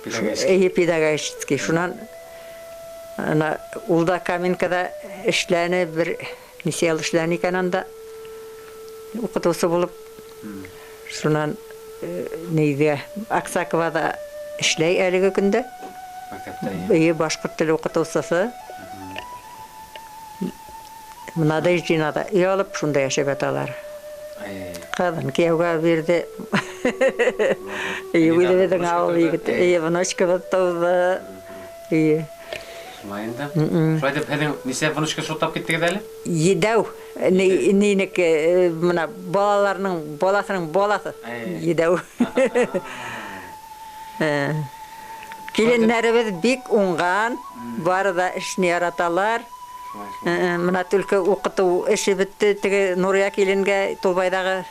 Педагогический. Педагогический. Шунан ана ул да Каменкада эшләне, бер нисә йыл эшләне икән анда уҡытыусы булып. Шунан нейҙә Аксаковада эшләй әлеге көндә. Мәктәптә. Эйе, башҡорт теле уҡытыусыһы. Надеждинада өй алып шунда йәшәп яталар. Ҡыҙын кейәүгә бирҙе. Эйе, үҙебеҙҙең ауыл егете. Эйе, внучкабыҙ тыуҙы. Эйе. Шулай инде. Шулай итеп, һеҙҙең нисә внучка шутлап киттегеҙ әле? Едәү. Нинеке, мына балаларының балаһының балаһы. Едәү. Киленнәребеҙ бик уңған, бары да эшне яраталар. Мына түлке уҡытыу эше бөттө, теге Нурия киленгә Тулбайҙағы.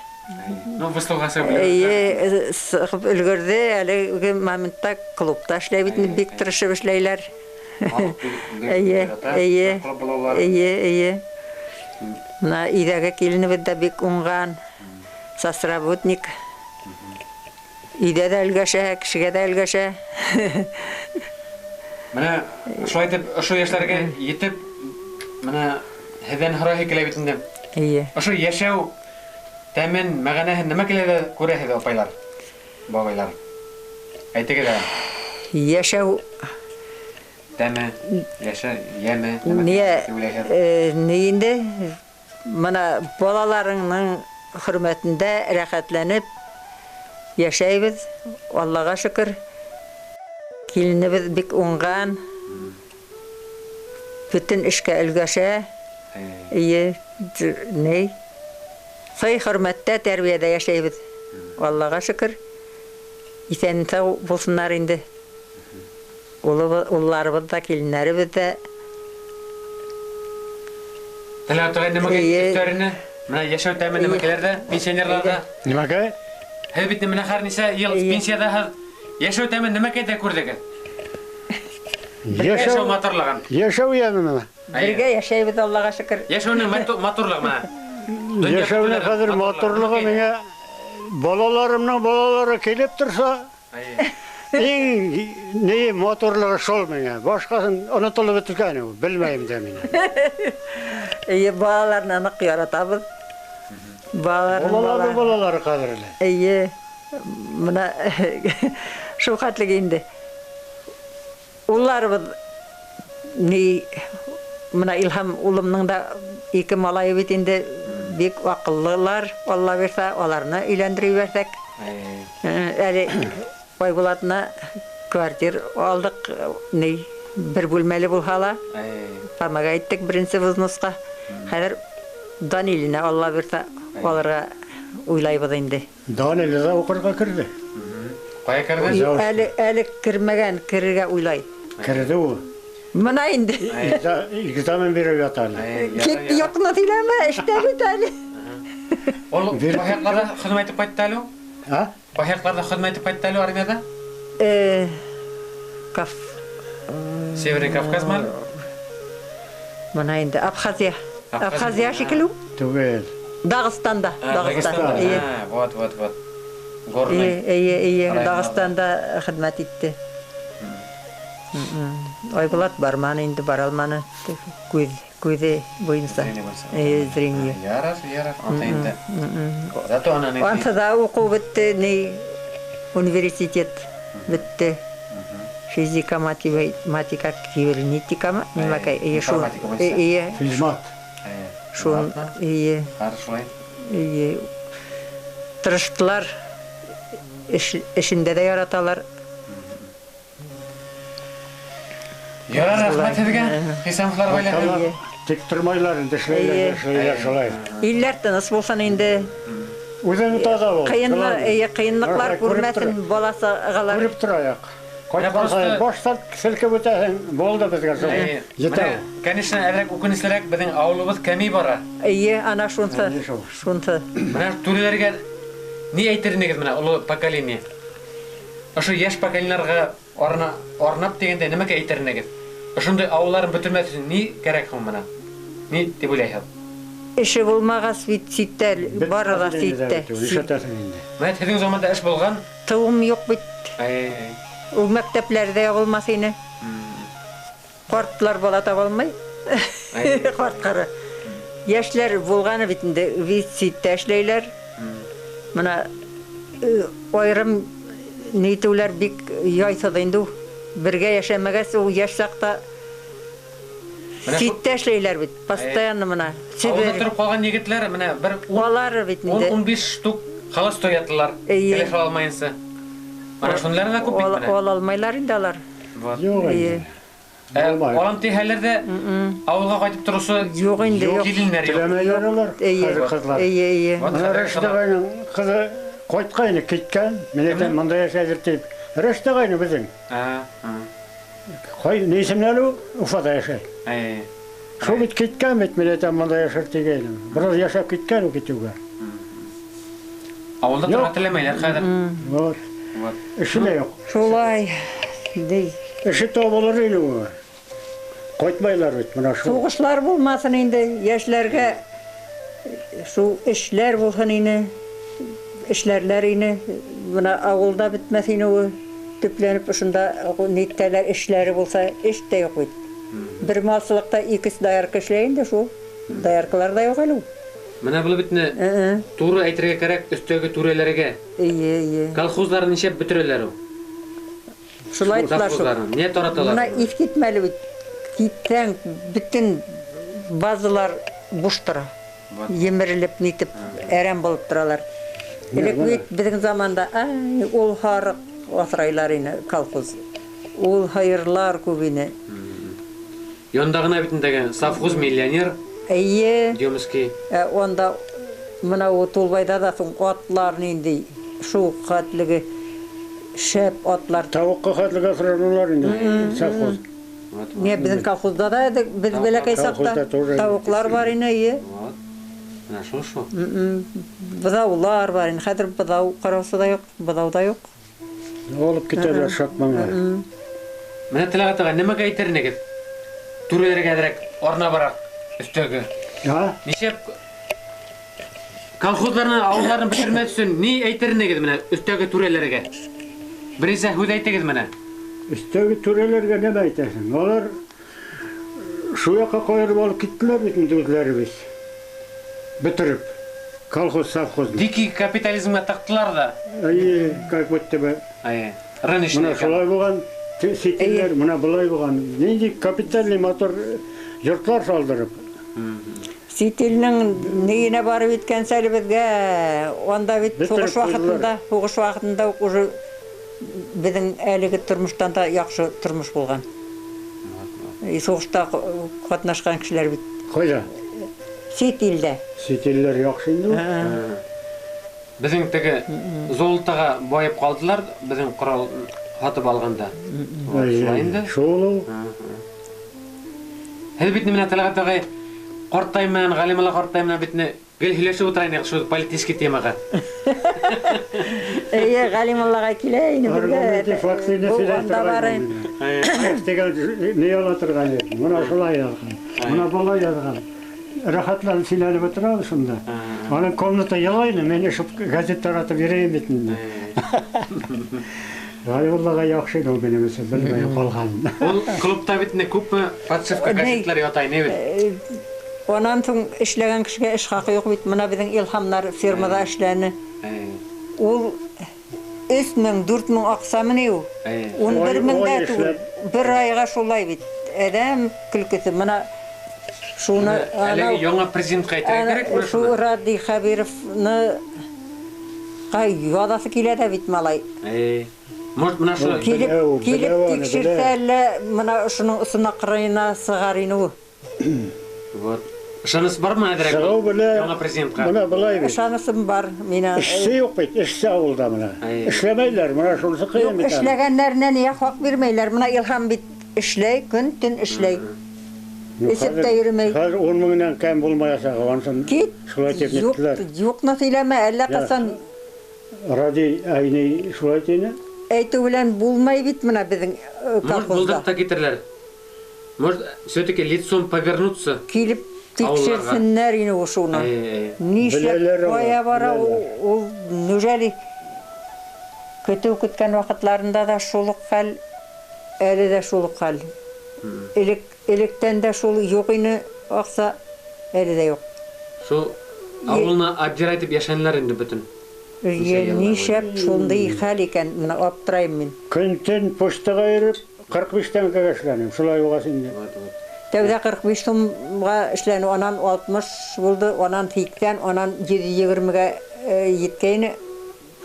Ну, выслугасы Эйе, сығып өлгөрҙө, әлеге моментта клубта эшләй бит, бик тырышып эшләйләр. Эйе, эйе, эйе, эйе. Мына өйҙәге киленебеҙ ҙә бик уңған, соцработник. Өйҙә ҙә өлгәшә, кешегә ҙә өлгәшә. Мына шулай итеп, ошо йәштәргә етеп, мына һеҙҙән һорайһы килә бит инде. Эйе. Ошо йәшәү тәмен, мәғәнәһен нимә килә күрәһегеҙ, апайлар, бабайлар? Әйтегеҙ әле. Йәшәү тәме, йәшә, йәме, нимә тип уйлайһығыҙ? Ни инде? Мына балаларыңның хөрмәтендә рәхәтләнеп йәшәйбеҙ, Аллаға шөкөр. Киленебеҙ бик уңған, бөтөн эшкә өлгәшә. Эйе, ни? Сый хөрмәттә, тәрбиәдә йәшәйбеҙ. Аллаға шөкөр. Иҫән һау булһыннар инде. Улларыбыҙ да, киленнәребеҙ ҙә. Тәлғәт ағай, нимәгә өҫтәренә? Менә йәшәү тәме нимәкәләрҙә, пенсионерҙарҙа? Нимәгә? Һеҙ бит менә һәр нисә йыл пенсиядаһыҙ. Йәшәү тәмен нимәкәйҙә күрҙегеҙ? Йәшәү матурлығын. Йәшәү йәме менә. Бергә йәшәйбеҙ, Аллаға шөкөр. Йәшәүнең матурлығы менә. Йәшәүнең хәҙер матурлығы миңә балаларымның балалары килеп торса, иң ни матурлығы шул миңә. Башҡаһын онотолоп бөткән ул, белмәйем дә мин. Эйе, балаларны ныҡ яратабыҙ. Балаларының балалары ҡәҙерле. Эйе, мына шул хәтлек инде. Улларыбыҙ ни, мына Илһам улымның да ике малайы бит инде бик аҡыллылар, Алла бирһә, аларны өйләндереп ебәрһәк. Әле Байбулатына квартир алдыҡ, ни, бер бүлмәле булһа ла, помогать иттек беренсе взносҡа. Хәҙер Даниленә Алла бирһә, алырға уйлайбыҙ инде. Даниле ҙә уҡырға керҙе. Ҡайҙа керҙе? Әле кермәгән, керергә уйлай. Керҙе ул. Мына инде. Экзамен биреп ята әле. Кит юҡны һөйләмә, эштә бит әле. Ул ҡайһы хеҙмәт итеп ҡайтты әле ул? А? Ҡайһы хеҙмәт итеп ҡайтты әле армияда? Северный Кавказ мы? Мына инде Абхазия. Абхазия шикелле ул? Түгел. Дағыстанда, Дағыстанда. Вот, вот, вот. Горный. Эйе, Дағыстанда хеҙмәт итте. Айбулат барманы инде, бара алманы. Күҙе буйынса. Зрение. Ярар, ярар, анда инде. Зато ана ни. Анда да уҡыу бөттө, ни университет бөттө. Физика, математика, кибернетика, нимәкәй, эйе шул. Эйе. Физмат. Шул, эйе. Шулай. Эйе. Тырыштылар. Эшендә дә яраталар. Ярар, рәхмәт һеҙгә, Хисамовлар ғаиләһе. Тик тормайлар инде, эшләйләр, эшләйләр шулай. Илләр тыныс булһын инде. Үҙең таза бул. Ҡыйынлыҡлар күрмәҫен баласағалар. Күреп торайыҡ. Ҡайтҡан һайын баштан селкеп үтәһең, булды беҙгә шул. Етә. Конечно, әҙерәк үкенеслерәк, беҙҙең ауылыбыҙ кәмей бара. Эйе, ана шунсы. Шунсы. Мына түрәләргә ни әйтер инегеҙ менә оло поколение? Ошо йәш поколениеләргә арнап тигәндә нимәгә әйтер инегеҙ? Ошондай ауылларын бөтөрмәҫ өсөн ни кәрәк һуң мына? Ни тип уйлайһығыҙ? Эше булмағас бит ситтә, бары ла ситтә. Нишләтәһең инде? Менә һеҙҙең заманда эш булған? Тыуым юҡ бит. Ул мәктәпләрҙә ябылмаҫ ине. Ҡартлар бала таба алмай. Ҡарт-ҡары. Йәшләр булғаны бит инде, бит ситтә эшләйләр. Мына айырым нитеүләр бик яйһыҙ инде ул. Бергә йәшәмәгәс, ул йәш саҡта ситтә эшләйләр бит, постоянно мына. Ауылда тороп ҡалған егетләр менә бер Алар бит инде. 10-15 штук холостой яттылар. Телефон алмайынса. Ана шунлары да күп бит менә. Ала алмайлар инде алар. Юҡ инде. Алам тиһәләр ҙә ауылға ҡайтып тороусы юҡ инде, юҡ. Килендәр юҡ. Теләмәйләр алар, хәҙер ҡыҙлар. Эйе, эйе. Мына Рәшит ағайның ҡыҙы ҡайтҡайны, киткән. Мин әйтәм, мында йәшәйҙер тип. Рәшит ағайны беҙҙең. Ҡай, ни исемле әле ул? Уфада йәшәй. Шул бит киткән бит, мин әйтәм, мында йәшәр тигәйнем. Бер аҙ йәшәп киткән ул китеүгә. Ауылда торға теләмәйләр хәҙер. Вот. Эше лә юҡ. Шулай. Дей. Эше табылыр ине ул. Ҡайтмайлар бит мына шул. Һуғышлар булмаҫын инде, йәшләргә шул эшләр булһын ине, эшләрләр ине. Бына ауылда бөтмәҫ ине ул. Төпләнеп ошонда ниттәләр эшләре булһа, эш тә юҡ бит. Бер малсылыҡта ике доярка эшләй инде шул. Дояркалар ҙа юҡ әле ул. Мына был бит туры әйтергә кәрәк өҫтәге түрәләргә. Эйе, эйе. Колхозларын нисәп бөтөрәләр ул? Шулай әйттеләр шул. Колхозларын не тараталар? Мына иҫ китмәле бит. Китһәң, бөтөн базалар буш тора. Емерелеп нитеп әрәм булып торалар. Элек бит беҙҙең заманда, ай, ул һарыҡ аҫрайлар ине колхоз. Ул һыйырлар күп ине. Янда ғына бит инде совхоз миллионер. Эйе. Демский. Онда мына ул Тулбайҙа ҙа һуң атлар ниндәй шул хәтлеге Шәп атлар. Тавыҡҡа хәтлек аҫранылар инде совхоз. Не, беҙҙең колхозда да беҙ бәләкәй саҡта тауыҡлар бар ине, эйе. Менә шул шул. Быҙаулар бар ине. Хәҙер быҙау ҡараусы да юҡ, быҙау да юҡ. Алып китәләр шатмаңа. Менә Тәлғәт ағай, нимәгә әйтер инегеҙ? Түрәләргә әҙерәк арнабыраҡ өҫтәге. Нисәп колхозларны, ауылдарны бөтөрмәҫ өсөн ни әйтер инегеҙ менә өҫтәге түрәләргә? Беренсе һүҙ әйтегеҙ менә. Өҫтәге түрәләргә нимә әйтәһең? Улар шул яҡҡа ҡайырып алып киттеләр бит инде үҙләребеҙ. Бөтөрөп. Колхоз, совхоз. Дикий капитализмға таҡтылар ҙа. Эйе, как будто бы. Эйе. Рыночный. Мына шулай булған сит илләр, мына былай булған. Ниндәй капитальный мотор йортлар салдырып. Сит илнең ниенә барып еткәнсе әле беҙгә, унда бит һуғыш ваҡытында, һуғыш ваҡытында уҡ уже беҙҙең әлеге тормоштан да яҡшы тормош булған. Һуғышта ҡатнашҡан кешеләр бит. Ҡайҙа? Сит илдә. Сит илләр яҡшы инде ул. Беҙҙең теге золотоға байып ҡалдылар, беҙҙең ҡорал һатып алғанда. Шулай инде. Шул ул. Һеҙ бит менә Тәлғәт ағай ҡартай менән, Ғәлимулла ҡартай менән бит гел һөйләшеп ултыра инек шул политический темаға. Эйе, Ғәлимуллаға килә ине беҙгә. Тигән ни ала торған ине. Мына шулай яҙған. Мына былай яҙған. Рәхәтләнеп сөйләнеп ултырабыҙ шунда. Аның комната йылай ине, мин шул газет таратып йөрөйөм бит инде. Ғәлимуллаға яҡшы ине ул минең өсөн, белмәй ҡалған. Ул клубта бит инде күпме подшивка газетлар ята ине бит. Унан һуң эшләгән кешегә эш хаҡы юҡ бит. Мына беҙҙең Илһамнар фирмала эшләне. Ул 3000, 4000 аҡсамы ни ул? 11000 дә түгел. Бер айға шулай бит. Әҙәм көлкөһө. Мына шуны әлеге яңа президентҡа әйтергә кәрәк менә шуны. Шу Радий Хәбировны яҙасы килә дә бит малай. Может, мына шу килеп тикшерһә әллә мына шуның осона ҡырыйына сығар ине ул. Вот. Ышаныс бармы әҙерәк яңа президентҡа? Мына былай бит. Ышанысым бар мина. Эшсе юҡ бит, эшсе ауылда мына. Эшләмәйләр, мына шунысы ҡыйын бит. Эшләгәндәренә ниңә хаҡ бирмәйләр? Мына Илһам бит эшләй, көн-төн эшләй. Эсеп тә йөрөмәй. Хәҙер 10 меңдән кәм булмаясаҡ, ансын шулай тип ниттеләр. Юҡны һөйләмә, әллә ҡасан. Радий Айни шулай тине. Әйтеү белән булмай бит мына беҙҙең колхозда. Может, булдырып та китерләр. Может, все-таки лицом повернуться. Килеп тикшерһеннәр ине шуны. Нишләп ҡая бара ул, неужели көтөү көткән ваҡытларында да шул уҡ хәл, әле дә шул уҡ хәл. Электән дә шул юҡ ине аҡса, әле дә юҡ. Шул ауылны обдирать итеп йәшәнеләр инде бөтөн. Нишләп шундай хәл икән, мына аптырайым мин. Көн-төн почтаға йөрөп 45 тәңкәгә эшләнем, шулай булғас инде. Тәүҙә 45 һумға эшләне, анан 60 булды, анан 80, анан 120-гә еткәйне.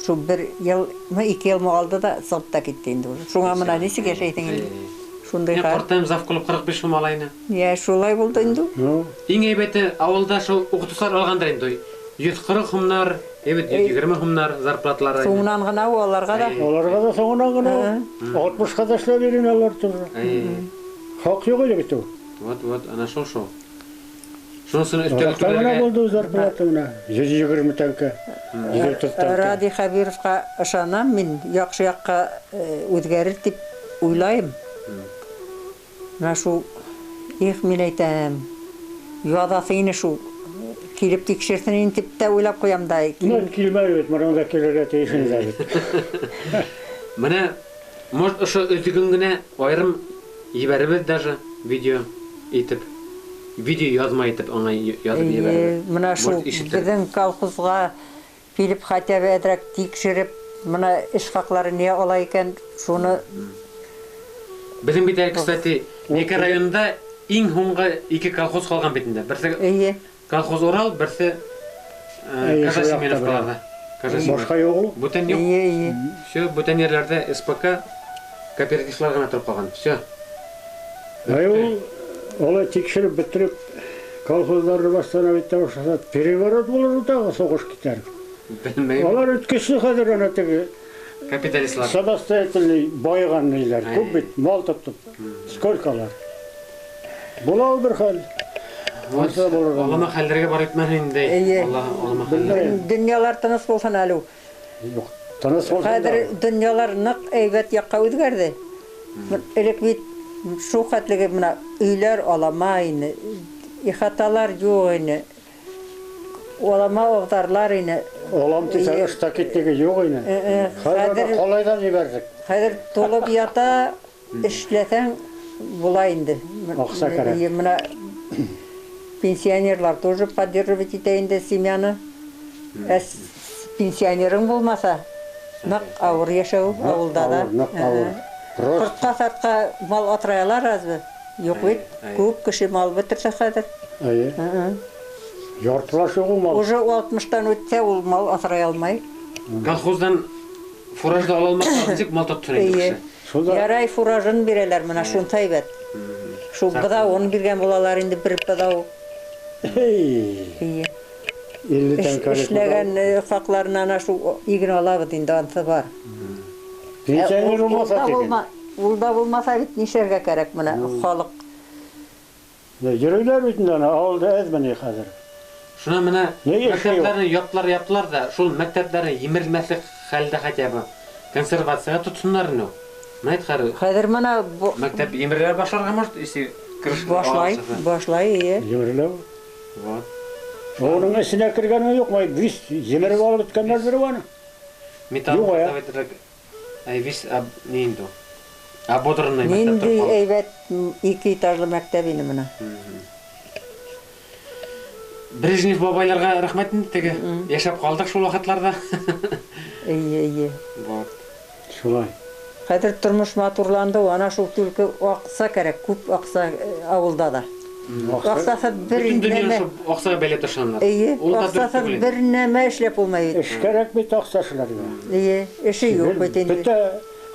Шул бер йылмы, 2 йылмы алды да сығып та китте инде уже. Шуңа мына нисек йәшәйһең инде? Шундай хәл. Ҡартайым зав ҡылып 45 һум ала ине. Йә, шулай булды инде. Иң әйбәте ауылда шул уҡытыусылар алғандар инде. 140 һумнар, әйбәт 120 һумнар зарплаталары. Һуңынан ғына ул аларға да. Аларға да һуңынан ғына. 60-ҡа да эшләп йөрөн алар тоже. Хаҡ юҡ ине бит ул. Вот, вот, ана шул шул. Шунысын өҫтәге түләргә. Гына булды зарплата мына. 120 тәңкә. 130 тәңкә. Радий Хәбировҡа ышанам мин, яҡшы яҡҡа үҙгәрер тип уйлайым. Мына шул, их, мин әйтәм, яҙасы ине шул. Килеп тикшерһен инде тип тә уйлап ҡуям да. Мин килмәй бит, мына килергә тейеш инде бит. Мына, может, ошо өҙөгөн генә айырым ебәрербеҙ даже видео итеп. Видео яҙма итеп аңа яҙып ебәрербеҙ. Мына шул беҙҙең колхозға килеп хотя бы әҙерәк тикшереп, мына эш хаҡлары ни ала икән, шуны. Беҙҙең бит әле, кстати, Ника районында иң һуңғы 2 колхоз ҡалған бит инде. Берсе колхоз Урал, берсе Кажа Семеновкаларҙа. Башҡа юҡ ул. Бүтән юҡ. Все, бүтән ерләрҙә СПК кооперативлар ғына тороп ҡалған. Все. Ай ул улай тикшереп бөтөрөп колхоздарҙы восстановить итә башлаһа, переворот булыр тағы, һуғыш китәр. Белмәйем. Алар үткәсе хәҙер ана теге Капиталистлар. Самостоятельный байыған ниләр. Күп бит мал тоттоп. Скольколар. Була ул бер хәл. Ансы булырга. Алама хәлләргә барып итмәһен инде. Әйе. Аллаһ алама хәлләр. Дөньялар тыныч булсын әле. Юк, тыныч булсын. Хәзер дөньялар нык әйбәт якка үзгәрде. Элек бит шул хәтлеге менә өйләр алама ине, ихаталар юк ине. Алама абзарлар ине. Алам дисәң, штакеттеге юк ине. Хәзер калайдан җибәрдек. Хәзер тулып ята, эшләсәң була инде. Акча кирәк. Менә пенсионерлар тоже поддерживать итә инде семьяны. Ә пенсионерың булмаса, нык авыр яшәү авылда да. Нык авыр. Кортка сартка мал атраялар разве? Юк бит. Күп кеше мал бетерсә хәзер. Әйе. Яртылаш юк ул мал. Уже 60-тан үтсә ул мал асрай алмай. Колхоздан фураж да ала алмаса, ничек мал тоттыр инде кеше. Ярай фуражын бирәләр менә шунсы әйбәт. Шул быдауын биргән булалар инде бер быдау. Эй. 50 тәңкәлек. Эшләгән хакларына ана шул иген алабыз инде ансы бар. Пенсионер булмаса тиген. Ул да булмаса бит нишләргә кирәк менә халык. Йөрүләр бит инде ана авылда әзме хәзер. Шуна менә мәктәпләрне яптылар да, шул мәктәпләрне емерелмәслек хәлдә хотя бы консервацияга тотсыннар инде. Менә хәзер. Хәзер менә мәктәп емерелә башларга может, если крыша башлай, башлай, ие. Емерелә. Вот. Оның эченә кергәне юк, май вис емереп алып беткәннәр бер аны. Металл давайте ай вис не инде. Ободранный мәктәп. Нинди әйбәт ике этажлы мәктәп инде менә. Брежнев бабайларга рәхмәт инде теге. Яшәп калдык шул вакытларда. Әйе, әйе. Вот. Шулай. Хәзер тормыш матурланды, ана шул түлке акса кирәк, күп акса авылда да. Аксасы бер нәмә. Аксага бәйләп ташланнар. Әйе, аксасы бер нәмә эшләп булмай. Эш кирәк бит акса эшләргә. Әйе, эше юк бит инде. Бөтә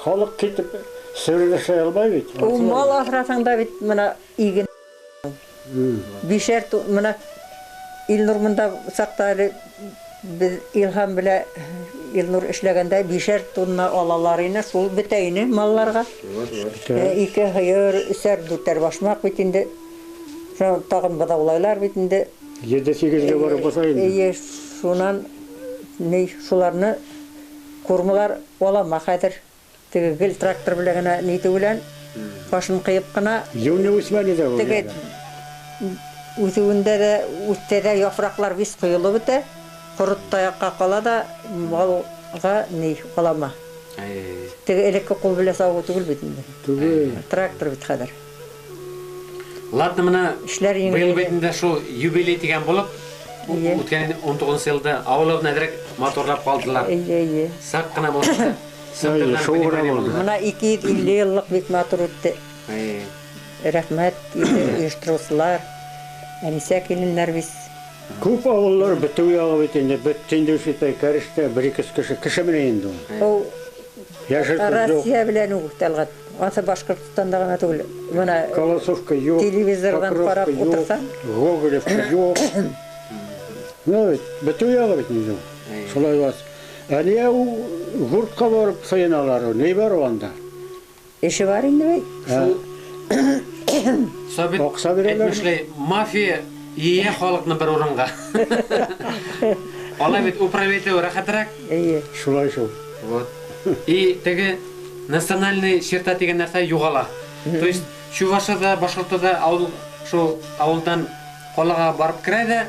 халык китеп сөрелешә алмай бит. Ул мал асрасаң да бит менә иген. Бишәр менә Илнур монда сакта әле без Илһам белән Илнур эшләгәндә бишәр тонна алалар ине, шул бетә ине малларга. Ике һыер, өсәр, дүртәр башмак бит инде. Шунан тагын быдаулайлар бит инде. 7-8-гә барып баса инде. Әйе, шунан ни шуларны курмалар алама хәзер. Теге гел трактор белән генә нитү белән башын кыеп кына. Юны үсмәне дә ул. Теге үсүендә дә, үстә дә яфраклар бис коелып бетә. Корыт таякка кала да малга ни алама. Теге элекке кул белән саву түгел бит инде. Түгел. Трактор бит хәзер. Ладно, менә быел бит инде шул юбилей дигән булып, үткән 19 елда авылыбызны әзрәк матурлап калдылар. Әйе, әйе. Сак кына булса. Менә 250 еллык бик матур үтте. Рәхмәт оештыручылар, Әнисә киленнәр без. Күп авыллар бетү ягы бит инде, бетте инде шутай кәрештә бер-ике кеше, кеше менә инде ул. Россия белән үк Тәлгать. Ансы Башкортстанда гына түгел. Менә Колосовка юк, телевизордан карап утырсаң, Гоголевка юк. Ну бит, бетү ягы бит инде ул. Шулай вас. Ә нигә ул гуртка барып сыеналар, ни бар анда? Эше бар инде бит. Собит әйтмешләй, мафия ия халыкны бер урынга. Алай бит управлять итү рәхәтрәк. Әйе. Шулай шул. Вот. И теге национальный черта дигән нәрсә югала. То есть Чувашияда, Башкортстанда авыл шул авылдан калага барып керә дә,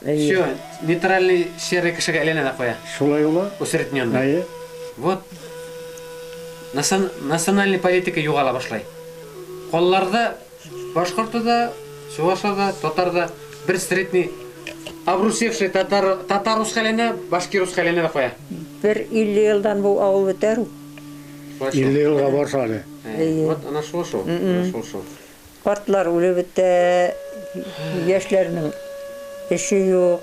всё, нейтральный серый кешегә әйләнә дә куя. Шулай була. Усредненный. Әйе. Вот. Национальный политика югала башлай. Колларда Башкортада, Чувашияда, татарда бер средний обрусевший татар, татар руска әйләнә, башкир руска әйләнә дә куя. Бер 50 елдан бу авыл бетәр. 50 елга барса әле. Вот ана шул шул, шул шул. Картлар үлеп бетә, яшьләрнең эше юк.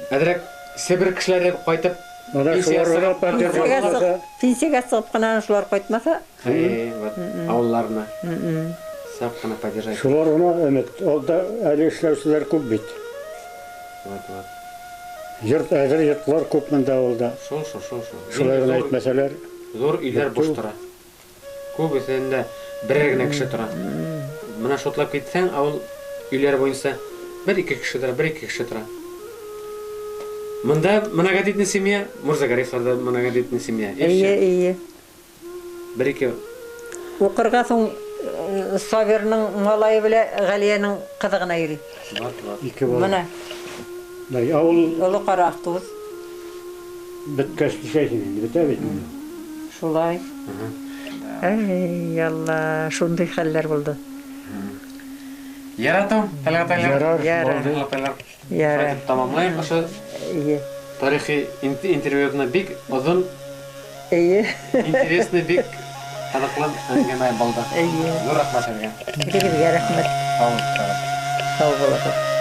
Әзрәк Себер кешеләре кайтып, пенсиягә чыгып кына шулар кайтмаса, вот авылларына. Сак кына поддержать. Шулар гына өмет. Алда әле эшләүчеләр күп бит. Вот, вот. Йорт әзер йортлар күп монда авылда. Шул, шул, шул, шул. Шулай гына әйтмәсәләр. Ҙур өйҙәр буш тора. Күбеһендә берәр генә кеше тора. Мына шутлап китһәң, ауыл өйләре буйынса бер-ике кеше тора, бер-ике кеше тора. Мында многодетный семья, Мурзагарифларда многодетный семья. И Эйе, всё. эйе. Бер-ике Уҡырға һуң Сабирның малайы белән Ғәлиәнең ҡыҙы ғына йөрөй. Вот, вот. Ике бала. Мына Бай, ауыл Оло Ҡара автобус. бөткәс нишләйһең инде, бөтә бит инде. Шулай. Эй, Алла, шундай хәлләр булды. Яратыу, Тәлғәт ағайлар. Ярар, Ярар. булды. Тәлғәт ағайлар. Ярар. Шулай итеп тамамлайыҡ ошо Эйе. тарихи интервьюны бик оҙон, Эйе. интересный, бик ҡыҙыҡлы әңгәмә булды. Эйе. Ҙур рәхмәт һеҙгә. Һеҙгә рәхмәт. Һау булығыҙ. Һау булығыҙ.